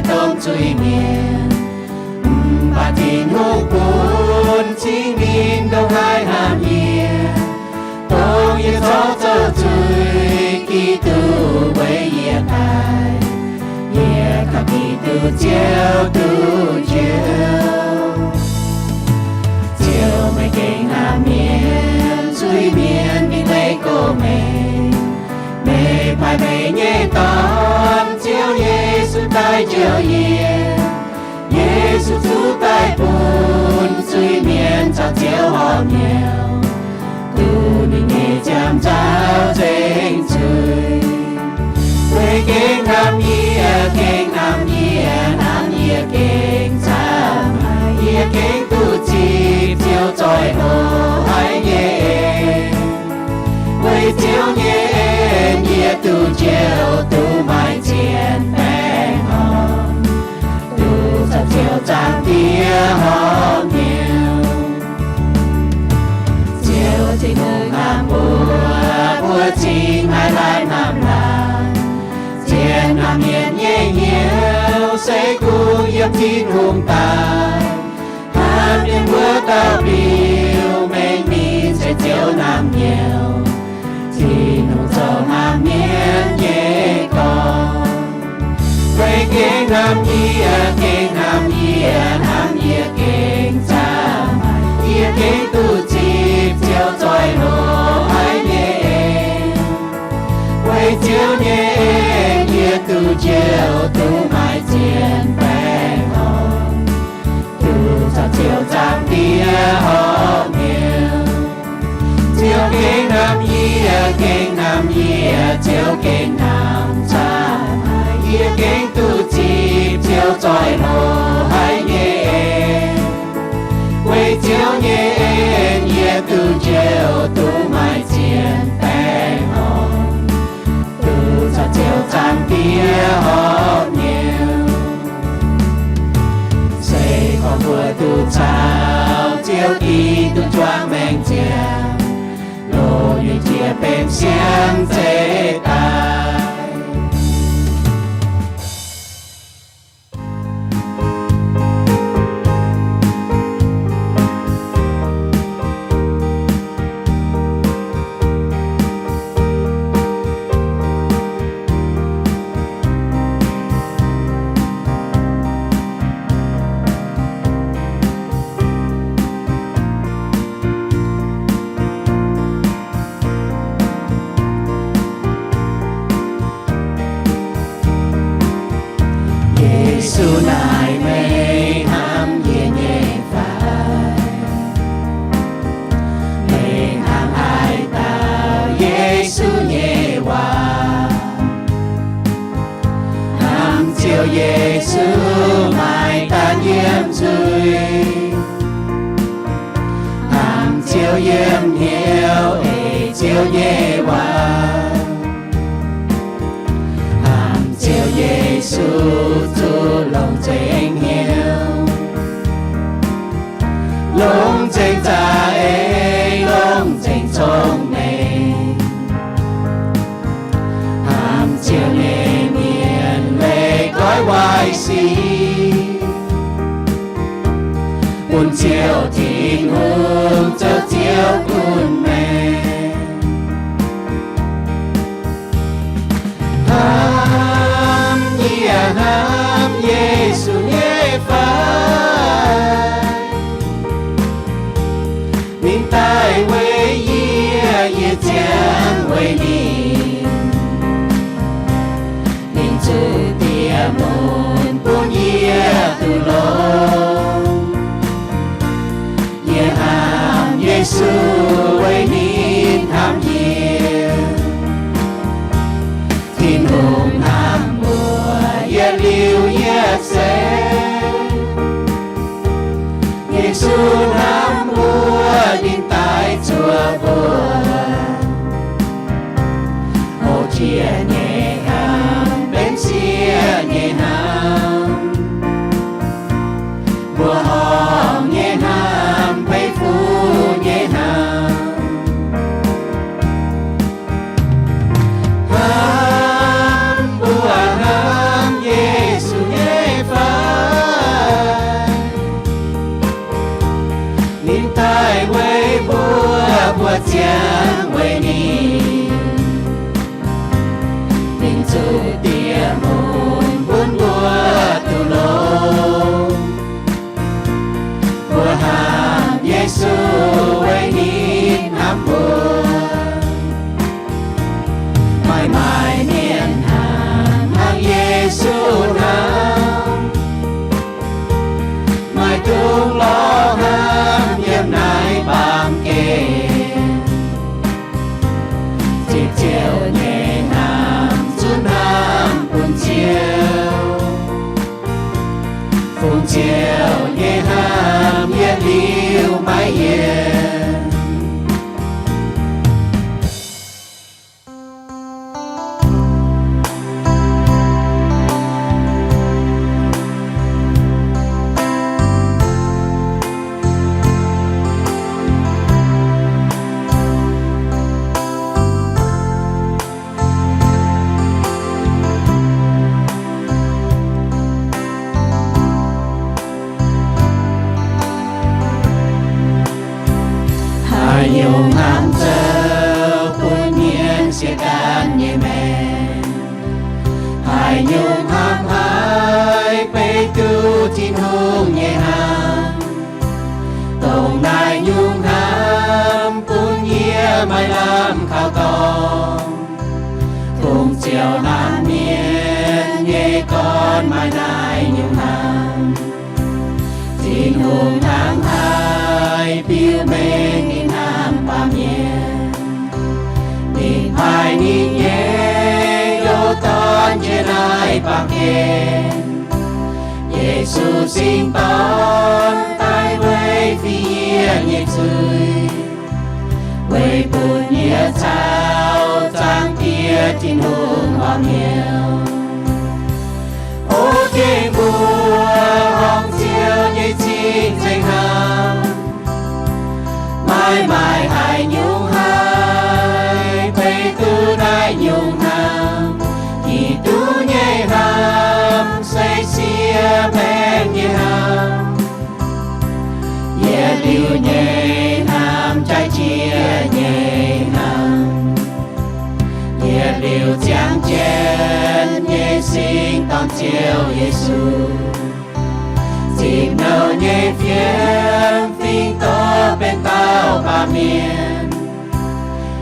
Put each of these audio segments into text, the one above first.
domh zuiz-mienh. Mv baac Tin-Hungh bun Singx Lingh ndongc haaix hnamv yie, dongh yie zorqv zoux zuiz, Giduc weic yie daic. Yie kaux Giduc Ziouv duqv njoux. Ziouv, meih gengh hnamv mienh, zuiz-mienh mingh weic gorngv meih. Meih paaiv meih nyei Dorn, Ziouv Yesu, daaih njoux yie. Yesu zuqc daaih bun zuiz-mienh caux Ziouv horpc hnyouv, duqv ninh nyei jangx nzauh nzengc zuiz. Meih gengh hnamv yie, gengh hnamv yie, hnamv yie gengh camv haic. Yie gengh duqv zipv Ziouv zoih hlo haic nyei en. Weic Ziouv nyei en yie duqv njoux, duqv maaih zien baengh orn, duqv caux Ziouv Zaangc Diex horpc hnyouv. Ziouv Tin-Hungh hnamv mbuo, mbuo cingx maiv maaih hnamv laangz. Zien hnamv mienh nyei hnyouv se kungx yiem Tin-Hungh daaih. Hnamv mienh mbuo dauh biux mengh ninh se Ziouv naamh nyouz. Tin-Hungh zoux hnamv mienh nyei gorn. Meih gengh hnamv yie, gengh hnamv yie, hnamv yie gengh camv haic. Yie gengh duqv zipv Ziouv zoih hlo haic nyei en. Weic Ziouv nyei en yie duqv njoux, duqv maaih zien baengh orn, duqv caux Ziouv Zaangc Diex horpc hnyouv. Ziouv gengh hnamv yie, gengh hnamv yie, Ziouv gengh hnamv camv haic. Yie gengh duqv zipv Ziouv zoih hlo haic nyei en. Weic Ziouv nyei en yie duqv njoux, duqv maaih zien baengh orn, duqv caux Ziouv Zaangc Diex horpc hnyouv. Se gorngv mbuo duqv caux Ziouv Giduc juangc maengc ziangh, longc nyei jiex benx siang zeiv daaih. Yesu naaic, meih hnamv yie nyei fai? Meih hnangv haaix dauh Yesu nyei waac? Hnamv Ziouv Yesu maaih daaih yiem nzuih, hnamv Ziouv yiem hnyouv eix Ziouv nyei waac. Hnamv Ziouv Yesu zuqc longc nzengc hnyouv, longc nzengc za'eix, longc nzengc cong-mengh. Hnamv Ziouv nyei mienh leih goiv waaic sic, bun Ziouv Tin-Hungh zoux Ziouv gunv maengc. Hnamv yie, hnamv Yesu nyei fai? Ninh daaih weic yie, yie ziangh weic ninh. Ninh zuqc diex mun bun yie duqv longx. Yie hnamv Yesu weic ninh hnamv yie. Tin-Hungh hnamv mbuo yietc liuz yietc seix. Yesu hnamv mbuo, ninh daaih zuoqc mbuo. Houv jiex nyei hnamv benx sieqv nyei hnamv. Mbuo horngc nyei hnamv benx fuqv nyei hnamv. Hnamv mbuo hnamv Yesu nyei ziangx weic ninh. Ninh zuqc diex mun bun mbuo duqv longx. Mbuo hnamv Yesu weic ninh hnamv mbuo. Maaih maaih mienh hnamv hnangv Yesu hnamv. Maiv dungx lorz hnamv yiem naaiv baamh gen. Zipv Ziouv nyei hnamv, zuqc hnamv bun Ziouv. Fungx Ziouv nyei hnamv yietc liuz maiv yienc. Haaix nyungc hnamv zoux bun mienh sieqv daanh nyei maengc. Haaix nyungc hnamv haih beiv duqv Tin-Hungh nyei hnamv. Dongh naaiv nyungc hnamv bun yie maaih lamh kaux dorngx. Kungx Ziouv hnamv mienh nyei gorn maaih naaiv nyungc hnamv. Tin-Hungh hnangv haaix biux mengh ninh hnamv baamh mienh. Ninh paaiv ninh nyei Hnyouv Dorn njiec naaiv baamh gen. Yesu singx dorn daaih weic fih yie nyei zuiz. Weic bun yie caux Zaangc Diex Tin-Hungh horpc hnyouv. O gengh mbuo horngh Ziouv nyei cing-nzengc hnamv. Maaih maaih haaix nyungc haih beiv duqv naaiv nyungc hnamv. Giduc nyei hnamv se siev maengh nyei hnamv. Yietc liuz nyei hnamv jaaix jiex nyei hnamv. Yietc liuz ziangh jienv nyei singx dorn Ziouv Yesu. Zipv nouh nyei fiem fingx doz benx dauh baamh mienh.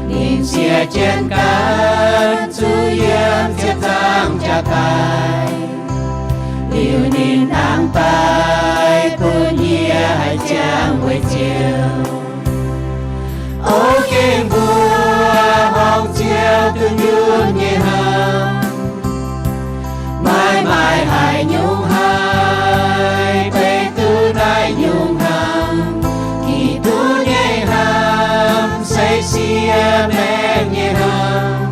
Ninh siev jienv ganh zuqc yiem ziepc nzaangc jaax daaih. Liuz ninh hnangv daaih bun yie haih ziangh weic Ziouv. O gengh mbuo horngh Ziouv dunh yunh nyei hnamv. Maaih maaih haaix nyungc haih beiv duqv naaiv nyungc hnamv. Giduc nyei hnamv se siev maengh nyei hnamv.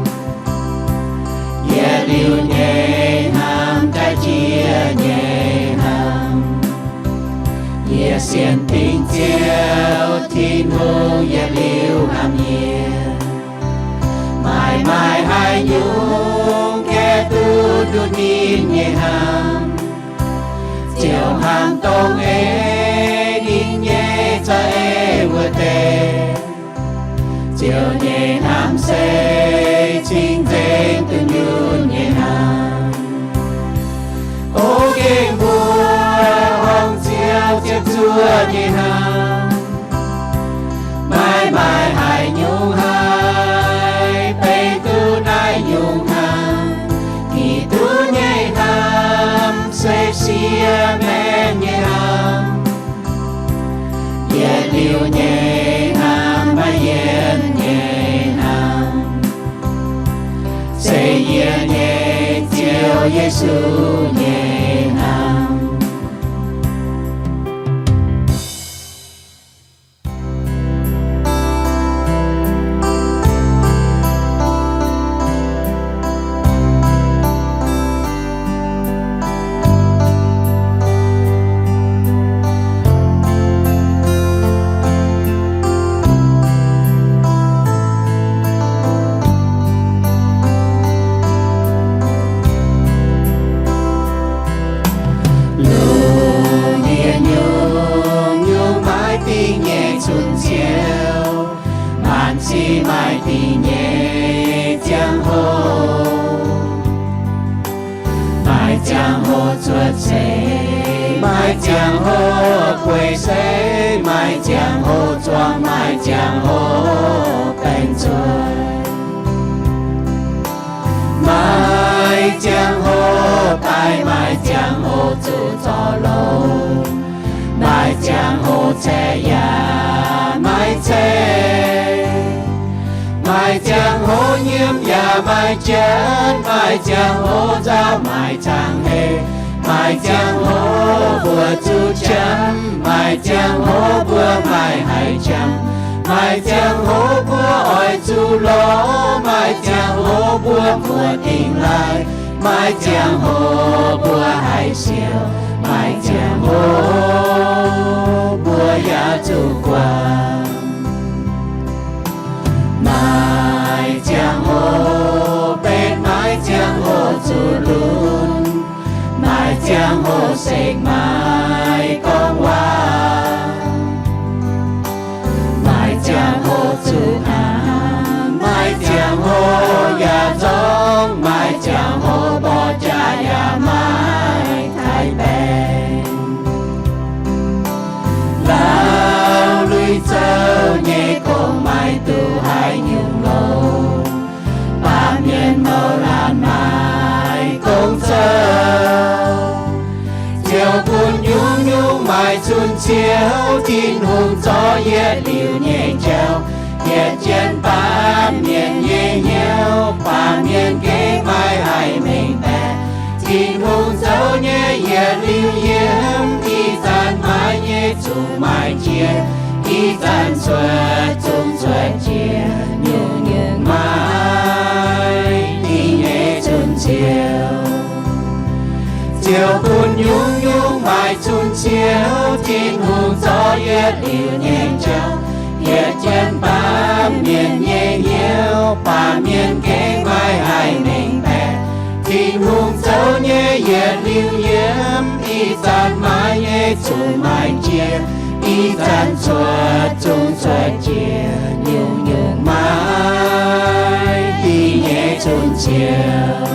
Yietc liuz nyei hnamv jaaix jiex nyei hnamv. Yie sienx dingc Ziouv Tin-Hungh yietc liuz hnamv yie. Maaih maaih haaix nyungc gaeqv duqv nduqc ninh nyei hnamv. Ziouv hnamv dongh ei ninh nyei za'eix wuov deix. Ziouv nyei hnamv se cing-nzengc dunh yunh nyei hnamv. O gengh mbuo horngh Ziouv ziepc zuoqv nyei hnamv. Maaih maaih haaix nyungc haih beiv duqv naaiv nyungc hnamv. Giduc nyei hnamv se siev maengh nyei hnamv. Yietc liuz nyei hnamv, maiv yienc nyei hnamv, se yie nyei Ziouv Yesu nyei hnamv. Maaih ziangh hoc gueic seix, maaih ziangh hoc zuangx, maaih ziangh hoc baengc zuqc. Maaih ziangh hoc daic, maaih ziangh hoc zuqc zorc longx. Maaih ziangh hoc ceix yaac maiv ceix. Maaih ziangh hoc nyiemv yaac maiv janv, maaih ziangh hoc nzauh maiv cang heh. Maaih ziangh hoc mbuo zuqc qam, maaih ziangh hoc mbuo maiv haih qam. Maaih ziangh hoc mbuo oix zuqc lorz, maaih ziangh hoc mbuo muoz-dingh laaih. Maaih ziangh hoc mbuo haih siouc, maaih ziangh hoc mbuo yaac zuqc guangc. Maaih ziangh hoc benx, maaih ziangh hoc zuqc lunx. Maaih ziangh hoc sekv maiv gorngv waac. Maaih ziangh hoc zuqc hnaangx, maaih ziangh hoc yaac nzorng, maaih ziangh hoc mborqv jaax yaac maiv taaih baengc. Lauh lui zouv nyei gong maaih duqv haaix nyungc longx, baamh mienh mouz laanh maaih gong zoux. Ziouv bun nyungc-nyungc maaih cun-ciouv, Tin-Hungh zorqv yietc liuz nyei jauv, yietc jienv baamh mienh nyei hnyouv, baamh mienh gengh maiv haih mengh baeqc. Tin-Hungh zoux nyei yietc liuz yiem, ih zanc maaih nyei zuqc maaih jiex, ih zanc cuotv zungv cuotv jiex, nyungc-nyungc maaih ninh nyei cun-ciouv. Ziouv bun nyungc-nyungc maaih cun-ciouv, Tin-Hungh zorqv yietc liuz nyei jauv, yietc jienv baamh mienh nyei hnyouv, baamh mienh gengh maiv haih mengh baeqc. Tin-Hungh zoux nyei yietc liuz yiem, ih zanc maaih nyei zuqc maaih jiex, ih zanc cuotv zungv cuotv jiex, nyungc-nyungc maaih ninh nyei cun-ciouv.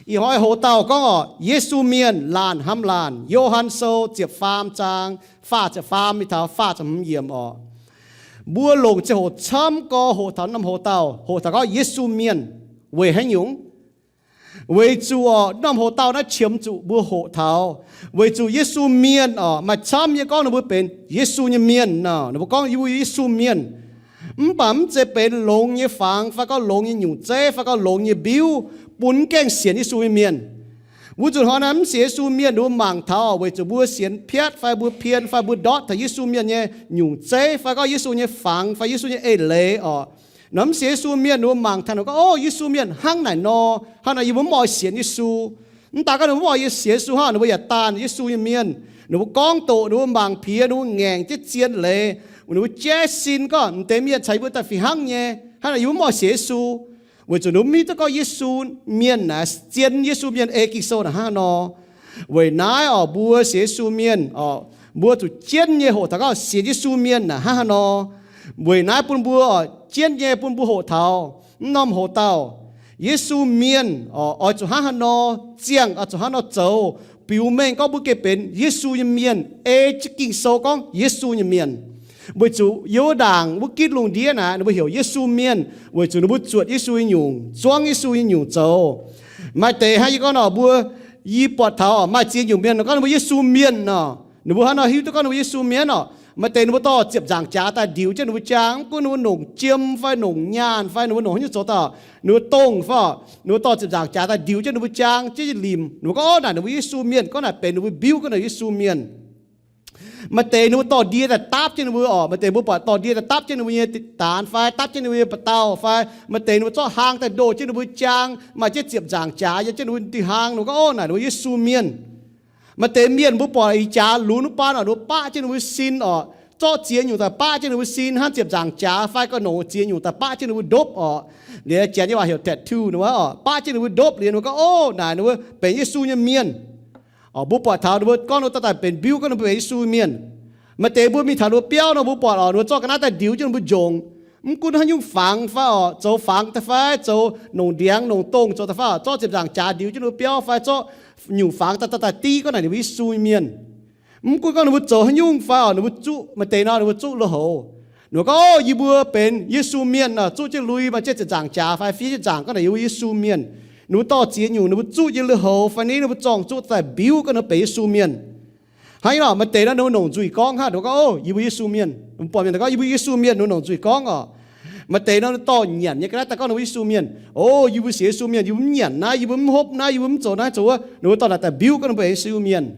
Ih hnoi hoqc dauh gorngv orqc, Yesu Mienh, laanh hnamv laanh. Yo^han Sou ziepc faam zaang, faah ziepc faam mingh taux faah ziepc hmz yiemc orqc. Mbuo longc ziangh hoc camv gorx hoqc taux norm hoc dauh, hoqc taux gorngv Yesu Mienh. Weic haaix nyungc? Weic zuqc orqc, norm hoc dauh naaiv qiemx zuqc mbuo hoqc taux. Weic zuqc Yesu Mienh orqc, maaih camv nyei gorngv ninh mbuo benx Yesu nyei mienh nor, ninh mbuo gorngv yie mbuo Yesu Mienh. Mv baac mv zeiz benx longx nyei fangx fai gorngv longx nyei nyungc zeiv fai gorngv longx nyei mbiuv bun mv gaengh sienx Yesu nyei mienh. Wuov nzunc hnoi naaiv mv sienx Yesu mienh ninh mbuo mangc taux orqc, weic zuqc mbuo sienx piatv fai mbuo pien fai mbuo ndortv taux Yesu mienh nyei nyungc zeiv fai gorngv Yesu nyei fangx fai Yesu nyei eix leiz orqc. Nor mv sienx Yesu mienh ninh mbuo mangc taux ninh mbuo gorngv, Ov, Yesu mienh hnangv naaic nor. Hnangv naaic yie mbuo mv oix sienx Yesu. Mv daaih gorngv ninh mbuo mv oix sienx Yesu hnangv, ninh mbuo yaac daanh Yesu nyei mienh. Ninh mbuo gorngv doqc, ninh mbuo mangc piex, ninh mbuo ngaengc jienv zien leiz, ninh mbuo jaiv sin gorngv m'deix mienh caux yie mbuo daaih fih hnangv nyei. Hnangv naaic yie mbuo mv oix sienx Yesu. Weic zuqc ninh mbuo mv hiuv duqv gorngv Yesu mienh naaic, zien Yesu mienh ei Ging-Sou naaic hnangv haaix nor. Weic naaiv orqc, mbuo sienx Yesu mienh orqc, mbuo zuqc jienv nyei hoqc taux gorngv sienx Yesu mienh naaic hnangv haaix nor. Weic naaiv bun mbuo orqc, jienv nyei bun mbuo hoqc taux mv norm hoc dauh, Yesu mienh orqc, oix zuqc hnangv haaix nor ziangh, oix zuqc hnangv haaix nor zoux, biux mengh gorngv mbuo gengh benx Yesu nyei mienh, ei jienv Ging-Sou gorngv Yesu nyei mienh. Weic zuqc yiem wuov ndaangc wuov gitv lungh ndiev naaic ninh mbuo heuc Yesu mienh, weic zuqc ninh mbuo zuotc Yesu nyei nyungc, zuangv Yesu nyei nyungc zoux. Maaih deix hnangv yie gorngv nor, mbuo, yie buatc taux maaih ziex nyungc mienh nor gorngv ninh mbuo Yesu mienh nor, ninh mbuo hnangv nor hiuv duqv gorngv ninh mbuo Yesu mienh orqc. Maaih deix ninh mbuo dorh ziepc nzaangc jaax daaih ndiux jienv ninh mbuo jaang, mv gunv ninh mbuo nongc jiem fai nongc nyaanh fai ninh mbuo nongc haaix nyungc zoux daaih, ninh mbuo dongh fai, ninh mbuo dorh ziepc nzaangc jaax daaih ndiux jienv ninh mbuo jaang, jienv limc, ninh mbuo gorngv, Ov, naaic ninh mbuo Yesu mienh, gorngv naaic benx ninh mbuo mbiuv, gorngv naaic Yesu mienh. Maaih deix ninh mbuo dorh ndie daaih dapv jienv ninh mbuo orqc. Maaih deix mbuo buatc dorh ndie daaih dapv jienv ninh mbuo nyei daanx fai dapv jienv ninh mbuo nyei ba'dauh fai maaih deix ninh mbuo zorqv hlaang daaih ndoh jienv ninh mbuo jaang, maaih jienv ziepc nzaangc jaax yiem jienv ninh mbuo diuh hlaang, ninh mbuo gorngv, Ov, naaic ninh mbuo Yesu mienh. Maaih deix mienh mbuo buatc ih jaax lunx wuov baan orqc, ninh mbuo baqv jienv ninh mbuo sin orqc, zorqv ziex nyungc daaih baqv jienv ninh mbuo sin, hnangv ziepc nzaangc jaax fai ga'nongc ziex nyungc daaih baqv jienv ninh mbuo ndopv orqc. Liuz janx nyei waac heuc tattoo ninh mbuo orqc, baqv jienv ninh mbuo ndopv liuz ninh mbuo gorngv, Ov, naaic ninh mbuo benx Yesu nyei mienh. Orqc, mbuo buatc taux ninh mbuo gorngv ninh mbuo daaih benx mbiuv, gorngv ninh mbuo benx Yesu mienh. Maaih deix mbuo mingh taux ninh mbuo biauv nor, mbuo buatc orqc, ninh mbuo zorqv ga'naaiv daaih ndiux jienv ninh mbuo njongc. Mv gunv haaix nyungc fangx fai orqc, zoux fangx daaih fai, zoux nongc ndiangx nongc dongh zoux daaih fai orqc, zorqv ziepc nzaangc jaax ndiux jienv ninh mbuo biauv fai zorqv nyungc fangx daaih daaih daaih div gorngv naaic ninh mbuo Yesu nyei mienh. Mv gunv gorngv ninh mbuo zoux haaix nyungc fai orqc, ninh mbuo zuqv, maaih deix nor ninh mbuo zuqv lui-houx. Ninh mbuo gorngv, Ov, yie mbuo benx Yesu mienh, zuqv jienv lui maaih jienv ziepc nzaangc jaax fai fiev jienv nzaangc gorngv naaic yie mbuo Yesu mienh. Ninh mbuo dorh ziex nyungc ninh mbuo zuqv jienv lui-houx fai ninh mbuo zorng zuqv daaih mbiuv gorngv ninh mbuo benx Yesu mienh. Hnangv naaic, maaih deix nor ninh mbuo nongc nzuih gorngv hnangv, ninh mbuo gorngv, Ov, yie mbuo Yesu mienh. Mv buatc mienh gorngv, Yie mbuo Yesu mienh, ninh mbuo nongc nzuih gorngv orqc. Maaih deix nor ninh dorh nyanc nyei ga'naaiv daaih gorngv ninh mbuo Yesu mienh. Ov, yie mbuo sienx Yesu mienh, yie mbuo mv nyanc naaiv, yie mbuo mv hopv naaiv, yie mbuo mv zoux naaiv zoux wuov. Ninh mbuo dorh naaic daaih mbiuv gorngv ninh mbuo Yesu mienh.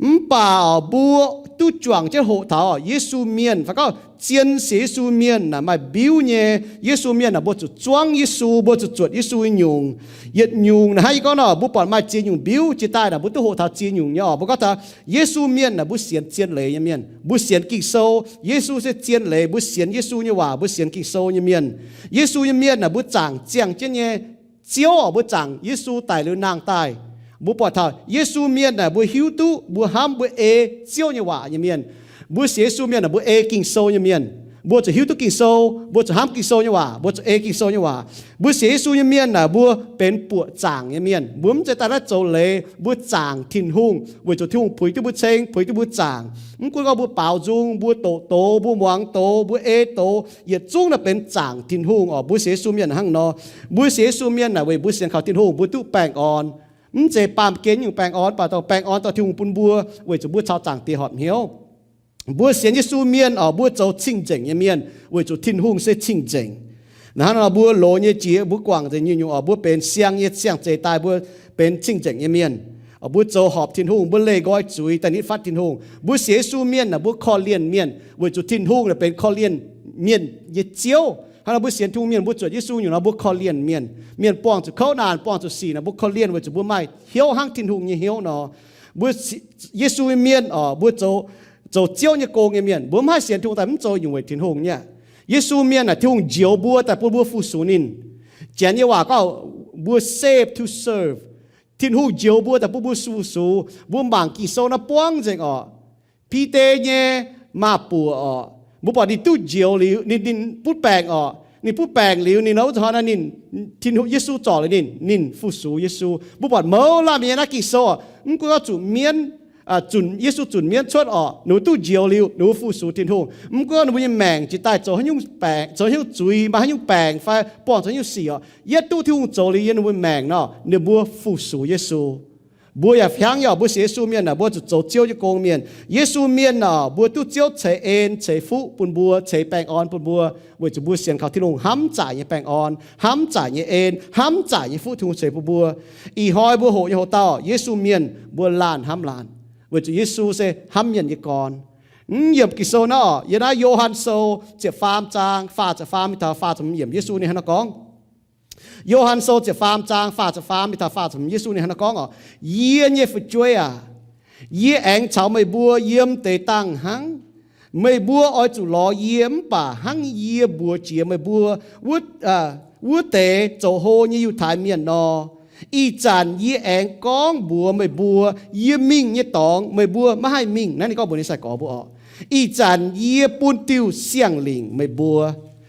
Mv baac mbuo duqv juangc jienv hoqc taux Yesu mienh, fai gorngv zien sienx Yesu mienh naaic maaih mbiuv nyei. Yesu mienh naaic mbuo zuqc zuangv Yesu, mbuo zuqc zuotc Yesu nyei nyungc. Yietc nyungc naaic hnangv yie gorngv nor, mbuo buatc maaih ziex nyungc mbiuv jiex daaih naaic mbuo duqv hoqc taux ziex nyungc nyei orqc. Mbuo gorngv taux Yesu mienh naaic mbuo sienx zien leiz nyei mienh, mbuo sienx Ging-Sou. Yesu se zien leiz, mbuo sienx Yesu nyei waac, mbuo sienx Ging-Sou nyei mienh. Yesu nyei mienh naaic mbuo zaangc ziangh jienv nyei Ziouv orqc, mbuo zaangc Yesu daic liuz nangh daaih. Mbuo buatc taux Yesu mienh naaic mbuo hiuv duqv, mbuo hnamv, mbuo ei Ziouv nyei waac nyei mienh. Mbuo sienx Yesu mienh naaic mbuo ei Ging-Sou nyei mienh. Mbuo zuqc hiuv duqv Ging-Sou, mbuo zuqc hnamv Ging-Sou nyei waac, mbuo zuqc ei Ging-Sou nyei waac. Mbuo sienx Yesu nyei mienh naaic mbuo benx buoqc zaangc nyei mienh. Mbuo mv zeiz daaih naaiv zoux leiz, mbuo zaangc Tin-Hungh weic zuqc Tin-Hungh puix duqv mbuo ceng, puix duqv mbuo zaangc. Mv gunv gorngv mbuo baaux nzung, mbuo doqc doz, mbuo muangx doz, mbuo ei doz, yietc zungv naaic benx zaangc Tin-Hungh orqc. Mbuo sienx Yesu mienh hnangv nor. Mbuo sienx Yesu mienh naaic weic mbuo sienx kaux Tin-Hungh mbuo duqv baengh orn. Mv zeiz baamh gen nyungc baengh orn, mv baac dongh baengh orn dorh Tin-Hungh bun mbuo weic zuqc mbuo caux Zaangc Diex horpc hnyouv. Mbuo sienx Yesu mienh orqc, mbuo zoux cing-nzengc nyei mienh weic zuqc Tin-Hungh se cing-nzengc. Naaiv hnangv nor mbuo loz nyei jiex mbuo guangc nzengc nyungc-nyungc orqc, mbuo benx siang nyei siang-zeix daaih mbuo benx cing-nzengc nyei mienh. Orqc, mbuo zoux horpc Tin-Hungh, mbuo leih nqoi zuiz daaih nitv fatv Tin-Hungh. Mbuo sienx Yesu mienh naaic mbuo korv-lienh mienh weic zuqc Tin-Hungh naaic benx korv-lienh mienh nyei Ziouv. Hnangv nor mbuo sienx Tin-Hungh mienh mbuo zuotc Yesu nyungc nor mbuo korv-lienh mienh. Mienh buangh zuqc kouv naanc, buangh zuqc sic naaic mbuo korv-lienh weic zuqc mbuo maaih hnyouv hnangv Tin-Hungh nyei hnyouv nor. Mbuo Yesu nyei mienh orqc, mbuo zoux, zoux Ziouv nyei gong nyei mienh. Mbuo mv haih sienx Tin-Hungh daaih mv zoux nyungc weic Tin-Hungh nyei. Yesu mienh naaic Tin-Hungh njoux mbuo daaih bun mbuo fu-sux ninh. Janx nyei waac gorngv mbuo saved to serve. Tin-Hungh njoux mbuo daaih bun mbuo fu-sux. Mbuo mangc Ging-Sou naaiv buangv nzengc orqc. Bide nyei maa-buoc orqc, mbuo buatc ninh duqv njoux liuz, ninh, ninh butv baengc orqc. Ninh butv baengc liuz, ninh nor wuov zanc hnoi naaiv ninh, Tin-Hungh, Yesu zorc liuz ninh, ninh fu-sux Yesu. Mbuo buatc mouz laanh mienh yiem naaiv Ging-Sou orqc, mv gunv gorngv zuqc mienv, zunc, Yesu zunc mienv cuotv orqc, ninh mbuo duqv njoux liuz, ninh mbuo fu-sux Tin-Hungh. Mv gunv ninh mbuo nyei maengc jiex daaih zoux haaix nyungc baengc, zoux haaix nyungc zuiz, maaih haaix nyungc baengc fai buangh zoux haaix nyungc sic orqc, yietv duqv Tin-Hungh zoux liuz yiem ninh mbuo maengc nor, ninh mbuo fu-sux Yesu. Mbuo yaac hiuv nyei orqc, mbuo sienx Yesu mienh naaic, mbuo zuqc zoux Ziouv nyei gong mienh. Yesu mienh orqc, mbuo duqv Ziouv ceix en, ceix fuqv bun mbuo, ceix baengh orn bun mbuo, weic zuqc mbuo sienx kaux Tin-Hungh hnamv zaaic nyei baengh orn, hnamv zaaic nyei en, hnamv zaaic nyei fuqv Tin-Hungh ceix bun mbuo. Ih hnoi mbuo hoqc nyei hoc dauh, Yesu mienh mbuo laanh hnamv laanh, weic zuqc Yesu se hnamv mienh nyei gorn. Mv yiemc Ging-Sou naaiv orqc, yiem naaiv Yo^han Sou ziepc faam zaang faah ziepc faam mingh taux faah ziepc hmz yiemc, Yesu ninh hnangv naaiv gorngv. Yo^han Sou ziepc faam zaang faah ziepc faam mingh taux faah ziepc hmz, Yesu ninh hnangv naaiv gorngv orqc, Yie nyei fu'jueiv aac, yie aengx caux meih mbuo yiem deix dangh hnangv. Meih mbuo oix zuqc lorz yie, mv baac hnangv yie mbuox jiex meih mbuo wuov, wuov deix zoux hlo nyei Yiutai Mienh nor. Ih zanc yie aengx gorngv mbuox meih mbuo, yie mingh nyei dorngx meih mbuo maiv haih mingh. Naaiv ninh gorngv mbuox ninh sai-gorx mbuo orqc. Ih zanc yie bun diuh siang-lingc meih mbuo.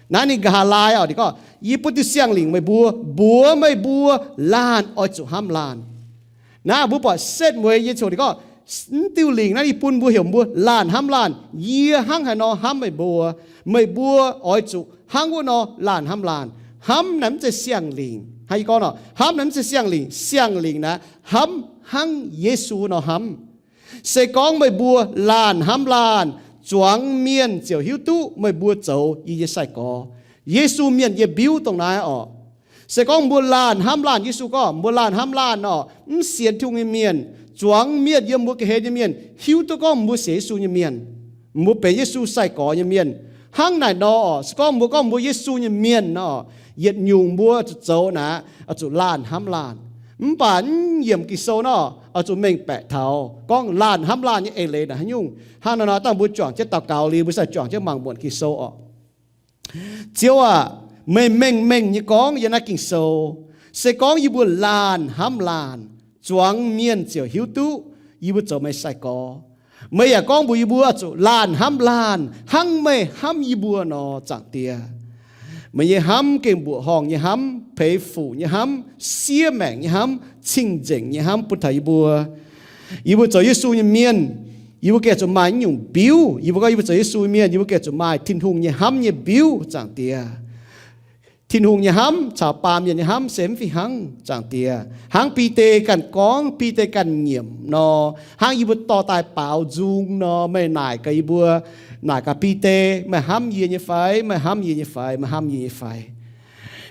Naaiv ninh nqa'haav laai orqc, ninh gorngv, Yie bun diuh siang-lingc meih mbuo, mbuox meih mbuo laanh oix zuqc hnamv laanh. Naaiv mbuo buatc setv mueiz nyei ziangh hoc ninh gorngv, Mv diuh lingc naaiv yie bun mbuo heuc mbuo laanh hnamv laanh. Yie hnangv haaix nor hnamv meih mbuo, meih mbuo oix zuqc hnangv wuov nor laanh hnamv laanh. Hnamv naaiv mv zeiz siang-lingc. Hnangv yie gorngv nor, hnamv naaiv mv zeiz siang-lingc. Siang-lingc naaiv hnamv hnangv Yesu nor hnamv. Se gorngv meih mbuo laanh hnamv laanh, zuangx mienh ziouc hiuv duqv meih mbuo zoux yie nyei sai-gorx. Yesu mienh yiem mbiuv dongh naaiv orqc. Se gorngv mbuo laanh hnamv laanh, Yesu gorngv mbuo laanh hnamv laanh orqc, mv sienx Tin-Hungh nyei mienh, zuangx mienh yiem mbuo ga'hlen nyei mienh hiuv duqv gorngv mbuo sienx Yesu nyei mienh, mbuo benx Yesu sai-gorx nyei mienh. Hnangv naaic nor orqc, se gorngv mbuo gorngv mbuo Yesu nyei mienh nor, yietc nyungc mbuo zuqc zoux naaic, zuqc laanh hnamv laanh. Mv baac mv yiemc Ging-Sou nor, oix zuqc mengh baeqc taux gorngv laanh hnamv laanh nyei eix leiz naaic haaix nyungc. Hnangv naaiv nor dangh mbuo juangc jienv daux gaux liuz, mbuo sai juangc jienv mangc muonc Ging-Sou orqc. Ziouv aac, meih mengh mengh nyei gorngv yiem naaiv Ging-Sou, se gorngv yie mbuo laanh hnamv laanh, zuangx mienh ziouc hiuv duqv yie mbuo zoux meih sai-gorx. Meih yaac gorngv mbuox yie mbuo zuqc laanh hnamv laanh hnangv meih hnamv yie mbuo nor, Zaangc Diex. Meih nyei hnamv gengh mbuoqc horngh nyei hnamv, peix fuc nyei hnamv, siev maengc nyei hnamv, cing-nzengc nyei hnamv bun taux yie mbuo. Yie mbuo zoux Yesu nyei mienh, yie mbuo gengh zuqc maaih nyungc mbiuv. Yie mbuo gorngv yie mbuo zoux Yesu mienh, yie mbuo gengh zuqc maaih Tin-Hungh nyei hnamv nyei mbiuv, Zaangc Diex. Tin-Hungh nyei hnamv caux baamh mienh nyei hnamv se mv fih hnangv, Zaangc Diex. Hnangv Bide ganh gorngv, Bide ganh nyiemc nor, hnangv yie mbuo dorh daaih baaux nzung nor, meih naaic gaax yie mbuo, naaic gaax Bide, meih hnamv yie nyei fai? Meih hnamv yie nyei fai? Meih hnamv yie nyei fai?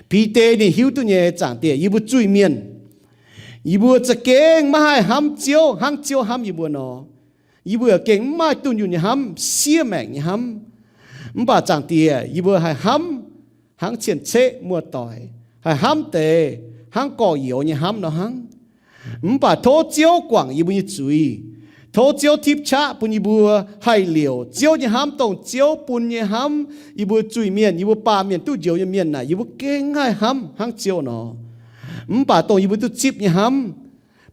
Bide ninh hiuv duqv nyei, Zaangc Diex, yie mbuo zuiz-mienh, yie mbuo za'gengh maiv haih hnamv Ziouv hnangv Ziouv hnamv yie mbuo nor. Yie mbuo yaac gengh mv maaih dunh yunh nyei hnamv, siev maengc nyei hnamv. Mv baac Zaangc Diex, yie mbuo haih hnamv hnangv cien-ceqv muoz-doic, haih hnamv deix hnangv gorx-youz nyei hnamv nor hnangv. Mv baac tov Ziouv guangc yie mbuo nyei zuiz. Tov Ziouv tipv qaqv bun yie mbuo haih liouc Ziouv nyei hnamv, dongh Ziouv bun nyei hnamv. Yie mbuo zuiz-mienh, yie mbuo baamh mienh, duqv njoux nyei mienh naaic, yie mbuo gengh mv haih hnamv hnangv Ziouv nor. Mv baac dongh yie mbuo duqv zipv nyei hnamv,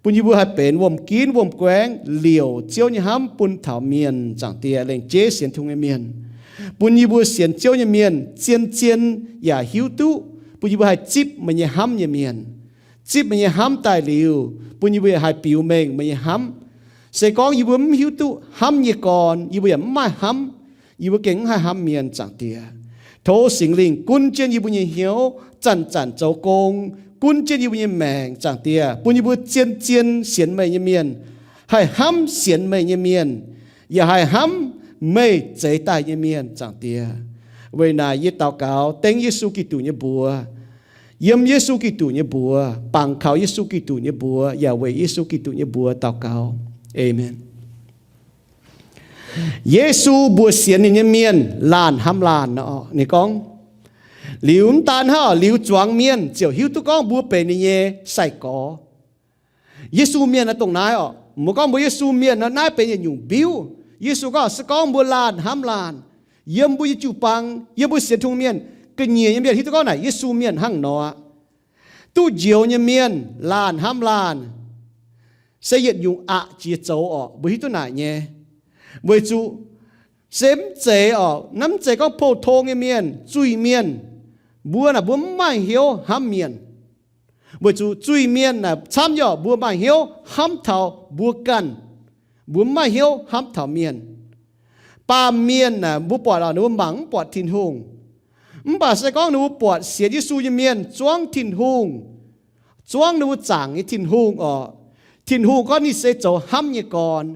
bun yie mbuo haih benx wuom-ginv wuom-guaengx liouc Ziouv nyei hnamv bun taux mienh, Zaangc Diex, lengc jeiv sienx Tin-Hungh nyei mienh. Bun yie mbuo sienx Ziouv nyei mienh zien-zien yaac hiuv duqv, bun yie mbuo haih zipv meih nyei hnamv nyei mienh. Zipv meih nyei hnamv daaih liuz, bun yie mbuo yaac haih biux mengh meih nyei hnamv. Se gorngv yie mbuo mv hiuv duqv hnamv nyei gorn, yie mbuo yaac mv maaih hnamv. Yie mbuo gengh mv haih hnamv mienh, Zaangc Diex. Tov Singx Lingh gunv jienv yie mbuo nyei hnyouv zanc-zanc zoux gong, gunv jienv yie mbuo nyei maengc, Zaangc Diex, bun yie mbuo zien-zien sienx meih nyei mienh, haih hnamv sienx meih nyei mienh, yaac haih hnamv meih zeix daaih nyei mienh, Zaangc Diex. Weic naaic yie daux gaux dengv Yesu Giduc nyei mbuox, yiem Yesu Giduc nyei mbuox, bangc kaux Yesu Giduc nyei mbuox, yaac weic Yesu Giduc nyei mbuox daux gaux. Aamen. Yesu mbuox sienx ninh nyei mienh laanh hnamv laanh nor, ninh gorngv, liuz mv daan hnangv, liuz zuangx mienh ziouc hiuv duqv gorngv mbuo benx ninh nyei sai-gorx. Yesu mienh naaiv dongh naaiv oc. Mbuo gorngv mbuo Yesu mienh nor, naaiv benx yietc nyungc mbiuv. Yesu gorngv, se gorngv mbuo laanh hnamv laanh, yiem mbuo nyei jiu-baang, yiem mbuo sienx Tin-Hungh mienh, ga'nyiec nyei mienh hiuv duqv gorngv naaic Yesu mienh hnangv nor aqv. Duqv njoux nyei mienh laanh hnamv laanh se yietc nyungc aqc jiex zoux oc. Mbuo hiuv duqv naaic nyei. Weic zuqc se mv zeiz oc, naaiv mv zeiz gorngv pou-tong nyei mienh, zuiz-mienh, mbuo naaic mbuo mv maaih hnyouv hnamv mienh. Weic zuqc zuiz-mienh naaic camv nyei oc, mbuo maaih hnyouv hnamv taux mbuo ganh, mbuo mv maaih hnyouv hnamv taux mienh. Baamh mienh naaic mbuo buatc oc, ninh mbuo mangc mv buatc Tin-Hungh. Mv baac se gorngv ninh mbuo buatc sienx Yesu nyei mienh zuangv Tin-Hungh, zuangv ninh mbuo zaangc nyei Tin-Hungh oc, Tin-Hungh gorngv ninh se zoux hnamv nyei gorn.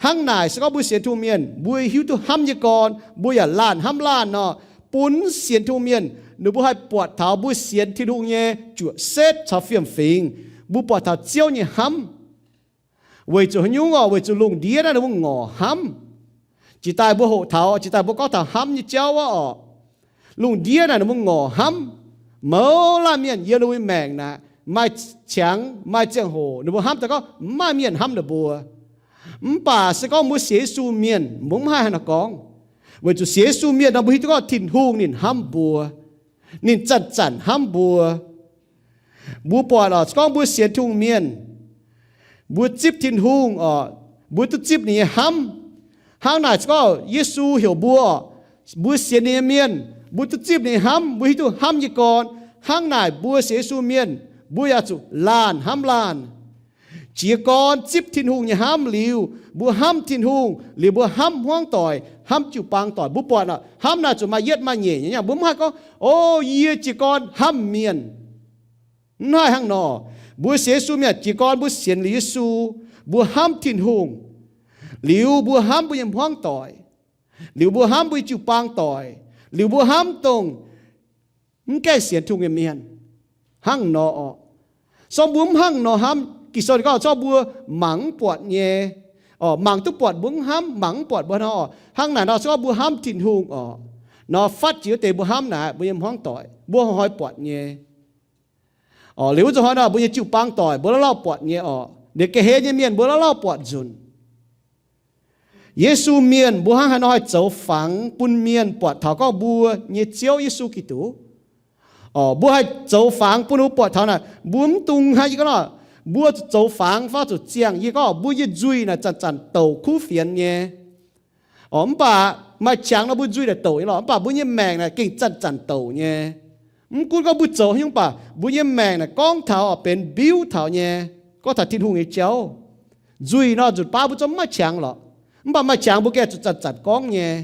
Hnangv naaic se gorngv mbuo sienx Tin-Hungh mienh, mbuo hiuv duqv hnamv nyei gorn, mbuo yaac laanh hnamv laanh nor, bun sienx Tin-Hungh mienh ninh mbuo haih buatc taux mbuo sienx Tin-Hungh nyei juoqc setv caux fiem-fingx, mbuo buatc taux Ziouv nyei hnamv. Weic zuqc haaix nyungc oc? Weic zuqc lungh ndiev naaiv ninh mbuo ngorc hnamv. Jiex daaih mbuo hoqc taux, jiex daaih mbuo gorngv taux hnamv nyei jauv aqv oc. Lungh ndiev naaic ninh mbuo ngorc hnamv. Mouz laanh mienh yiem ninh mbuo nyei maengc naaic, maaih qangx maaih ziangh hoc ninh mbuo hnamv daaih gorngv mv maaih mienh hnamv ninh mbuo. Mv baac se gorngv mbuo sienx Yesu mienh, mbuo mv haih haaix nor gorngv. Weic zuqc sienx Yesu mienh nor, mbuo hiuv duqv gorngv Tin-Hungh ninh hnamv mbuo, ninh zanc-zanc hnamv mbuo. Mbuo buatc oc, se gorngv mbuo sienx Tin-Hungh mienh, mbuo zipv Tin-Hungh oc, mbuo duqv zipv ninh nyei hnamv. Hnangv naaic se gorngv Yesu heuc mbuo oc, mbuo sienx ninh nyei mienh, mbuo duqv zipv ninh nyei hnamv, mbuo hiuv duqv hnamv nyei gorn. Hnangv naaic mbuo sienx Yesu mienh, mbuo yaac zuqc laanh hnamv laanh. Jiez gorn zipv Tin-Hungh nyei hnamv liuz, mbuo hnamv Tin-Hungh liuz, mbuo hnamv hmuangv doic, hnamv jiu-baang doic. Mbuo buatc oc, hnamv naaic zuqc maaih yietv maaih nyeic nyei. Mbuo mv haih gorngv, o, yie jiez gorn hnamv mienh. Mv haih hnangv nor. Mbuo sienx Yesu mienh jiez gorn mbuo sienx liuz Yesu, mbuo hnamv Tin-Hungh, liuz mbuo hnamv mbuo nyei hmuangv doic, liuz mbuo hnamv mbuo nyei jiu-baang doic, liuz mbuo hnamv dongh mv gaengh sienx Tin-Hungh nyei mienh. Hnangv nor oc. Se gorngv mbuo mv hnangv nor hnamv, Ging-Sou ninh gorngv se gorngv mbuo mangc mv buatc nyei, mangc duqv buatc mbuo mv hnamv, mangc mv buatc mbuo hnangv nor oc. Hnangv naaic nor se gorngv mbuo hnamv Tin-Hungh oc, nor fatv jiex wuov deix mbuo hnamv naaic mbuo nyei hmuangv doic mbuo hnoi-hnoi buatc nyei. Oc, liuz wuov zuqc hnoi nor mbuo nyei jiu-baang doic mbuo lauh lauh buatc nyei oc. Liuz ga'hlen nyei mienh mbuo lauh lauh buatc nzunc. Yesu mienh mbuo hnangv haaix nor haih zoux fangx bun mienh buatc taux gorngv mbuo nyei Ziouv Yesu Giduc? Oc, mbuo haih zoux fangx bun ninh mbuo buatc taux naaic, mbuo mv dungx hnangv yie gorngv nor, mbuo zuqc zoux fangx fai zuqc ziangh. Yie gorngv mbuo nyei nzuih naaic zanc-zanc douc kuv fienx nyei. Oc, mv baac maaih qangx nor mbuo nzuih naaic douc nyei lorqc, mv baac mbuo nyei maengc naaic gengh zanc-zanc douc nyei. Mv gunv gorngv mbuo zoux haaix nyungc baac mbuo nyei maengc naaic gorngv taux oc benx mbiuv taux nyei, gorngv taux Tin-Hungh nyei jauv. Nzuih nor nzunc baav mbuo zungv maaih qangx lorqc. Mv baac maaih qangx mbuo gengh zuqc zanc-zanc gorngv nyei.